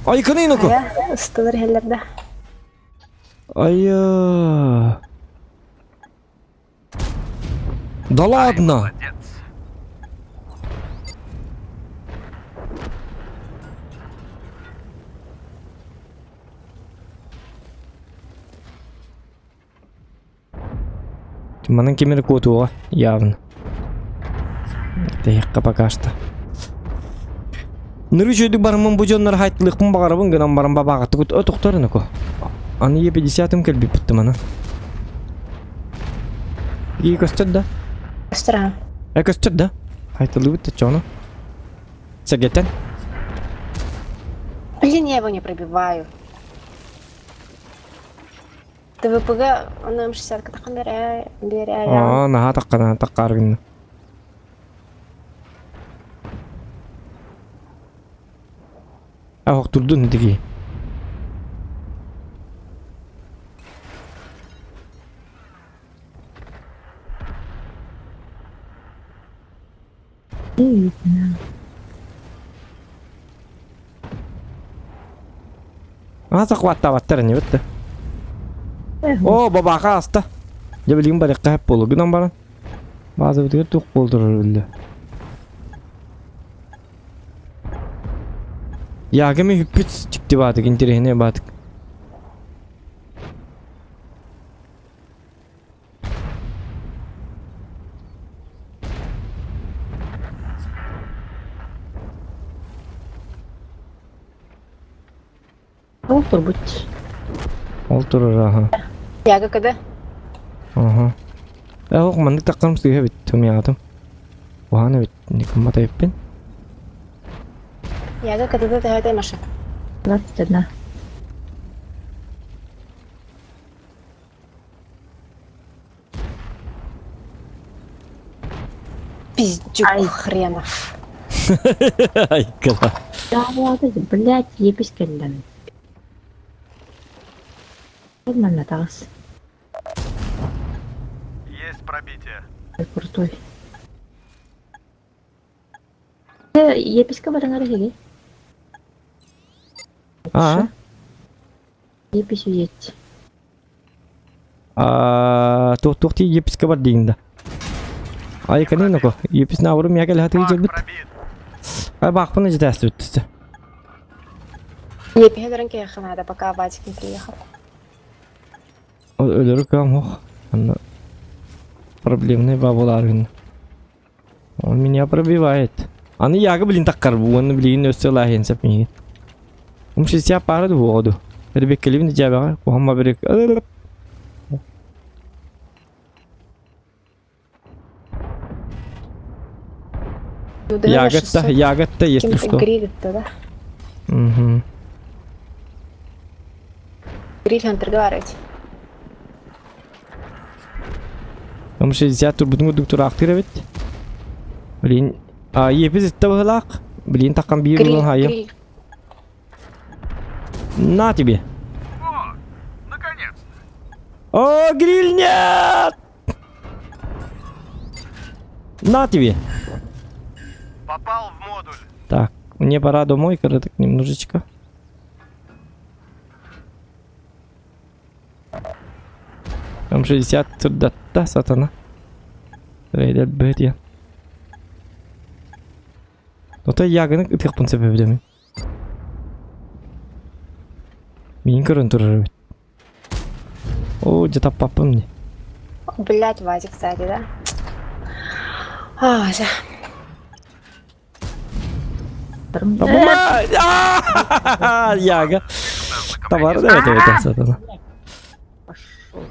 Ай, кыныноку! Хайа, ыстылар иһэллэр да. Ай, Да ладно! Молодец. Манан кимир куотуоҕа явно. Тэйэххэ пока что. Ныры үчүгүйдүк барыммын бу дьоннор хайтылыахпын баҕарабын гынан баран бабааҕаттыгыт отохторун око. Аны Е50-ым кэлбиппиттим аны. И көстөр да? Көстөр а. Э көстөр да? Хайтылыбыт да чону. Сэгэтэн. Блин, я его не пробиваю. ТВП-га ону М60 таххан бере Аа, наһаа таххана таххаар гынна. А турдун диги. Аа захваттаабаттар ини битте. О, бабаха аста. Дьэ билигин барыахха сөп буолуо гынан баран. Баазабытыгар туох буолдурар биллэ. Ягами үппүт дьикти баатык, интэриэһинэй баатык. Ол турбут. Ол турар аха. Яга когда? Аха. Э, ох, маннык таххам сыыһа эбит, тумиаатым. Уһаан эбит, никамма тайыппын. Яга когда ты этой машина? 21. Пиздюк Ай. хренов. Айкала. Да, блядь, епись кэллэн. Ол манна таҕыс. Есть пробитие. Крутой. Э, еписка баран эһиги. А? Епись уеть. А, туох туох тии еписка бар диин да. Айканы ноко, епис наурум якел хаты Флаг жабыт. пробит. Ай баахпын житээстибит. Не, пехедеренке надо, пока Вадик не приехал. Өлөрү кам ох. Анна проблемный бабулар гын. Он меня пробивает. Аны ягы блин таккар буаны блин өссө лахин сеп миги. Ум 60 пары буоду. Ребеккелибин жабага, кухамма бирек. Ну, да, Ягодта, ягодта, если что. Гриль-то, да? Угу. Гриль он торговать. Ум 60 турбутун дуктураактыр эбит. Блин, а епиз итте быһылаах. Блин, таккан биир Гриль, улан хайым. гриль. На тебе. О, наконец-то. О, гриль нет! На тебе. Попал в модуль. Так, мне пора домой, когда так немножечко. Там 60 турдатта, сатана. Рейдер бөт Ота ягыны ытыахпын сөбөбүдөмүн. Миин көрөн турар эбит. О, дьэ таппаппын не. Блять, Вадик сзади, да? А, всё. Табума! Яга. Табар да это это сатана. Пошел.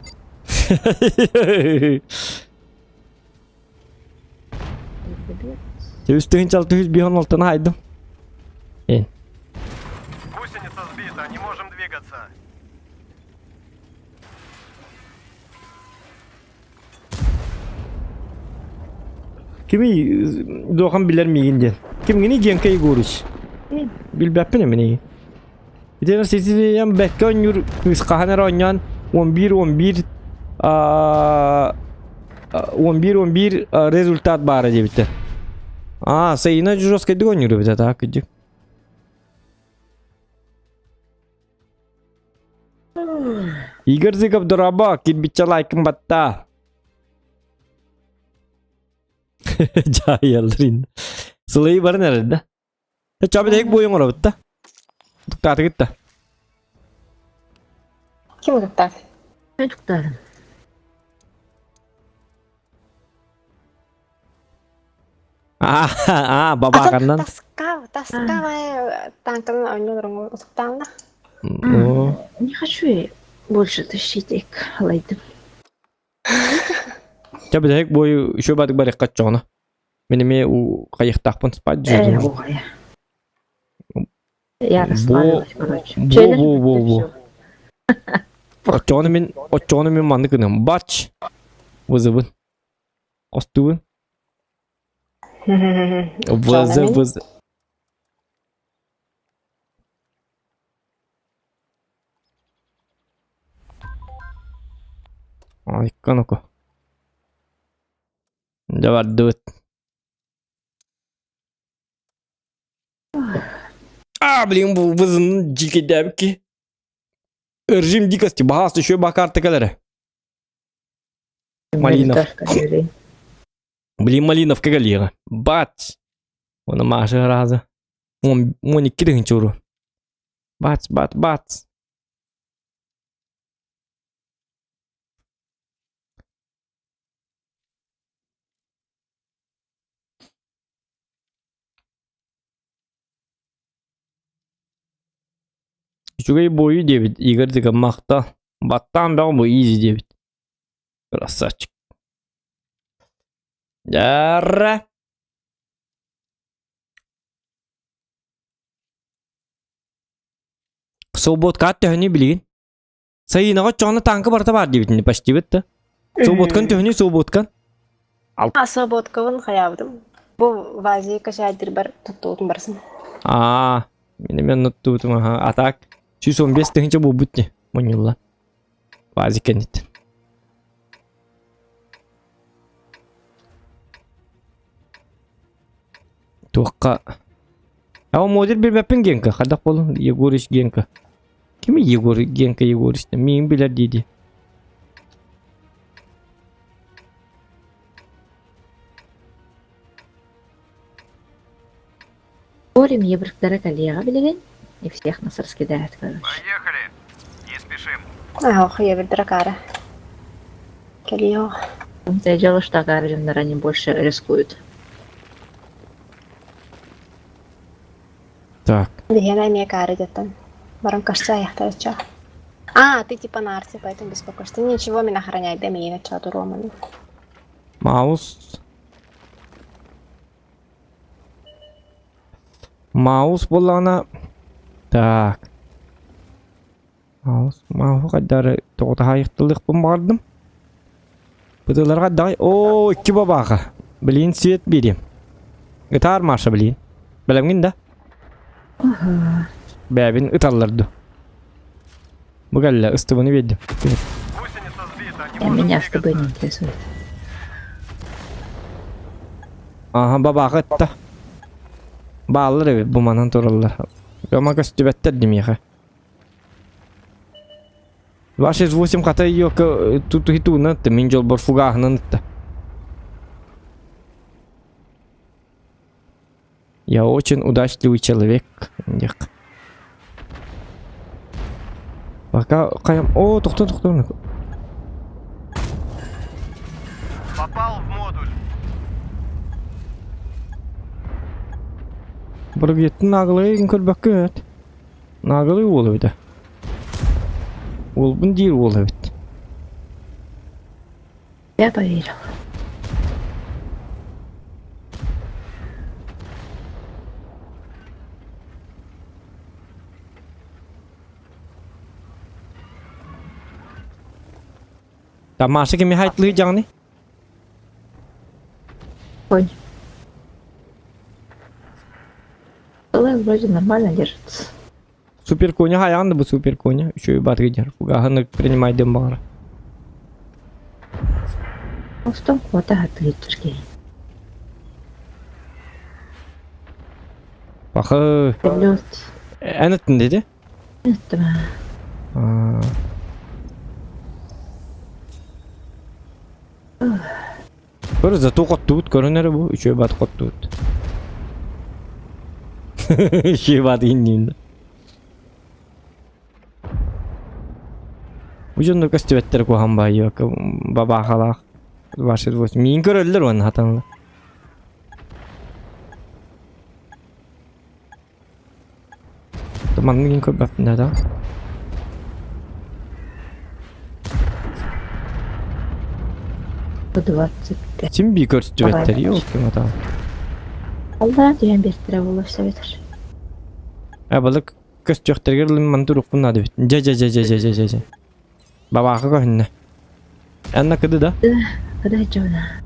3 605 16 хайдым. Гусеница сбита, не можем двигаться. Кими дуохан билэр миигин диэн. Кимҥиний Генка Егорыч? Билбэппин эмини. Итиэнэ ситириэн бэккэ оонньуур кыыс хаһан эрэ оонньоон 11-11 11-11 результат баара диэбиттэр. Аа, Саина жесткайдык оонньуур эбит это кырдьык. Игорь Зыков дорообо, кирбиччэ лайкын баттаа. Дьаайалларын. Сылайы баран эрэр да. Чабы дек бойын оробут да. Туктаатыгыт да. Ким туктаат? Мен туктаатым. А, бабаҕаннан. Тоска, тоска танканан оонньуулар утуктаанна. Не хочу я больше тащить их, лайдым. Чэ бүтэһик бою еще бадык барык каччоҕуна. Мин эмиэ хайыхтаахпын спать Э, Я расслабилась, короче. Бу, бу, бу, бу. Оччоҕуна мин, оччоҕуна мин маннык гынам. Бач! Вызовын. Хостуубун. Вызов, вызов. Айка ну-ка. Дьэ бардыбыт. А, блин, бу вызын дьикэйдээбикки. Режим дикости, баһаас еще бакарты кэлэрэ. Малинов. Блин, Малиновка кэлиэҕэ. Бац! Оны Маша раза. Он, он икки тыһынча Бац, бац, бац. Үчүгэй буойу диэбит Игорь Дыгаммахта. Баттаан бөҕө бу изи диэбит. Красавчик. Дьара. Свободка төһөнү билигин? Сайынаҕа оччоҕуна тааҥка барыта баар диэбитин почти да. Свободкан төһөнү свободкан? А свободкабын хайаабытым. Бу Вазия качаайдырбар туттуутун барсын. Аа, мин эмиэ оннуттуутум аха. А так 115 тыһыынча буолбут дии мунньулла. Вазик кэнниттэн. Туохха А ол модуль билбэппин Генка, хайдах буолуҥ Егорич Генка. Кими Егор Генка Егорич миигин билэр дии-дии. Спорим, ебрыктара коллега билигин и всех нас раскидает, короче. Поехали! Не спешим. Ах, ебрдара кара. Кэлио. В дело, что агары они больше рискуют. Так. Биһиэнэ эмиэ каары деттан. Баран кажется, аяхтарыча. А, ты типа на арте, поэтому беспокоишься. Ничего, меня охраняй, дай мне начало Роману. Маус. Маус буоллаҕына так. Маус, мауһу хайдары тоҕутаһаайыктылыахпын баҕардым. Бытыларга дай оо икки бабааха. Блин, свет биэриэм. Ытаар Маша, блин. Бэлэмҥин да? Бэбин ыталлар ду. Бу кэллэ, ыстыбыны биэрдим. Гусеница сбита, не Э, можем Меня с тобой двигаться. не интересует. Аха, бабааха ытта. Бааллар эбит, бу манан тураллар. Өма көстүбэттэр димиэхэ. 268 хата ёка тутуһитуунан ытта, мин дьолбор фугааһынан ытта. Я очень удачливый человек. Диэх. Пока хайам... О, тохтон, тохтон. Попал в модуль. Быргыттын наглый көрбөккө эт. Наглый уол эбит. Уолбун диир уол эбит. Я поверил. Тамаша кими хайтлыы дьаҕыный? Конь. Лэл вроде нормально держится. Супер коня хайаан да бу супер коня. Үчүгэй баатыгы дьар. Фугаһын принимайдым баҕара. Остон куота хатыыр киһи. Пахы. Лед. Эн ыттын диди? Ыттым. Көр зато хоттубут көрөн эрэ бу үчүгэй бат хоттубут. Үчүгэй бат инниин. Бу дьонно көстүбэттэр куһаҕан баайыа бабаахалаах ваши миин көрөллөр уонна хатанла. Манныгын көрбөппүн да. 25. Син бии көрсүбэттэр ёлки мотал. Аллаа түһэн биэртэрэ буолуо сөбүтэр. Э балык көстүөхтэригэр ман турукпун наада бит. Дьэ дьэ дьэ дьэ дьэ дьэ дьэ дьэ. Бабаахы көһүннэ. Анна кыды да? Кыды дьона.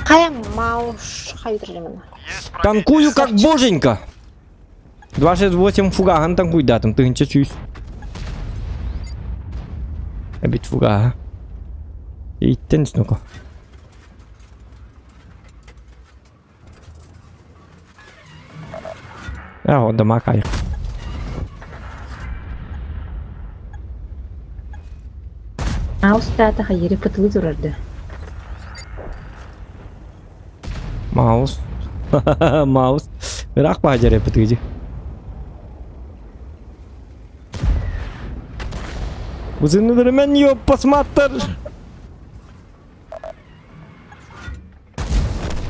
Хайа мауш хайдыржымына. Танкую как боженька. 28 фугаһын танкуйдатым 1100. Эбит фугаһа. Иттен снука. А, дома кайф. Маус таата хайыри пытылы турарды. Маус. Маус. Ыраах баһа пытыгы. Узыннырымен ёппасматтар.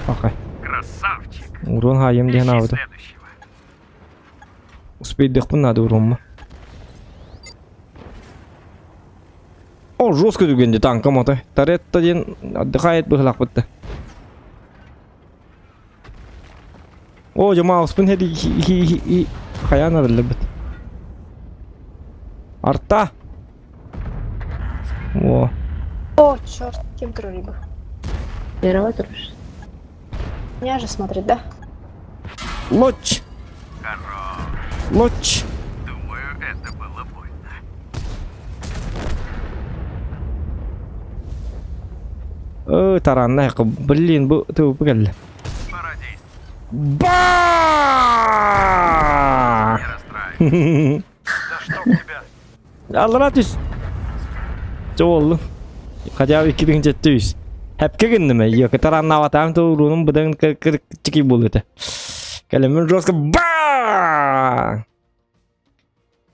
Пока. Красавчик. Урон хаайым диэн Ищи аабыта. следующего. Успейдыхпын надо уромма. О, жестко дүгенде танкам ота. Торетто диэн отдыхает быһылаахпытта. О, дьэ мауспун хэди хайаан арыллыбыт. Арта! О, О, черт, кем троллейбу. Первого турар. Меня же смотрит, да? лоч! Хорош. Лоч! Думаю, это было больно. Э, таранна, блин, бу тупо кэллэ. Пора действовать. Ба! Не расстраивайся. Да чтоб тебя. Аллара түс. Чооллу. Хотя бы 2007. Хэпке гынным э, тараннаабатаам туурунум быдан чики буолута. Кэлэммин жестко ба!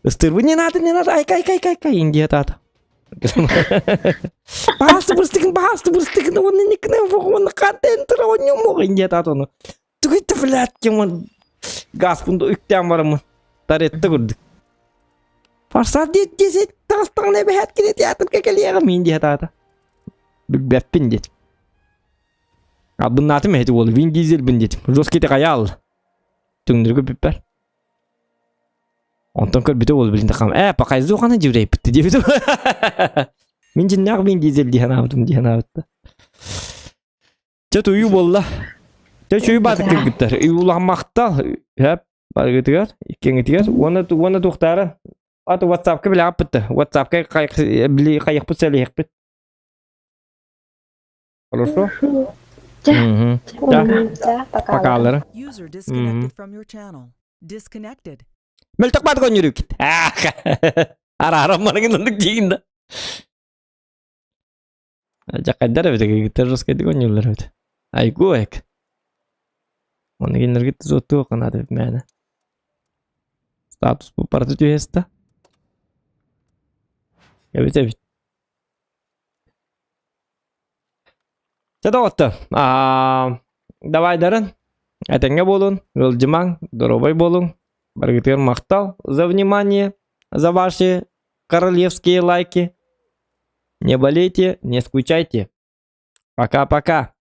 Ыстырбы не надо, не надо, айка, айка, айка, айка, Индия тата. Баасты бырстыгын, баасты бырстыгын, оны никне, оны контент, оны мог Индия тата оны. Тугуйта, блядь, кем Гаспунду үктэн барамын. Таретті көрдік. Форсаж десе тастан эбэһэт кини театрга кэлиэҕим мин диэтэ аата. Билбэппин диэтим. Албыннаатым эһити уолу Вин Дизельбин диэтим. Жесткий хайаал. Түҥнүргү бүппэр. Онтон көрбүтэ уол билин тахам. Ээ, пакайзу хана дьүрэйпитти диэбитим. Мин дьиннээх Вин Дизель дии санаабытым дии санаабытта. Чэ туйуу буолла. Чэ чуй баатык кыргыттар. Улахан Хэп барыгытыгар, иккиэҥитигэр уонна уонна туохтаара аты WhatsApp-ка билэҕиппит WhatsApp-ка били хайыхпыт сэлиһиэхпит. Хорошо? Дьэ. Да, пока. Покалары. User disconnected from your channel. Disconnected. Мөлтөх баат коннюрүкит. Араарам марыгын оннук диигин да. Дьакайдар эбит кыргыттар жесткайдык оонньууллар эбит. Айгу эк. Оны кинилэргэ суоттуох наада эбит мээнэ. Статус бу барыта түһэстэ. Эбит эбит. Чэ доҕоттор, давай дарын, этэҥҥэ буолун, ыалдьымаҥ, доруобай буолуҥ. Барыгытыгар махтал за внимание, за ваши королевские лайки. Не болейте, не скучайте. Пока-пока.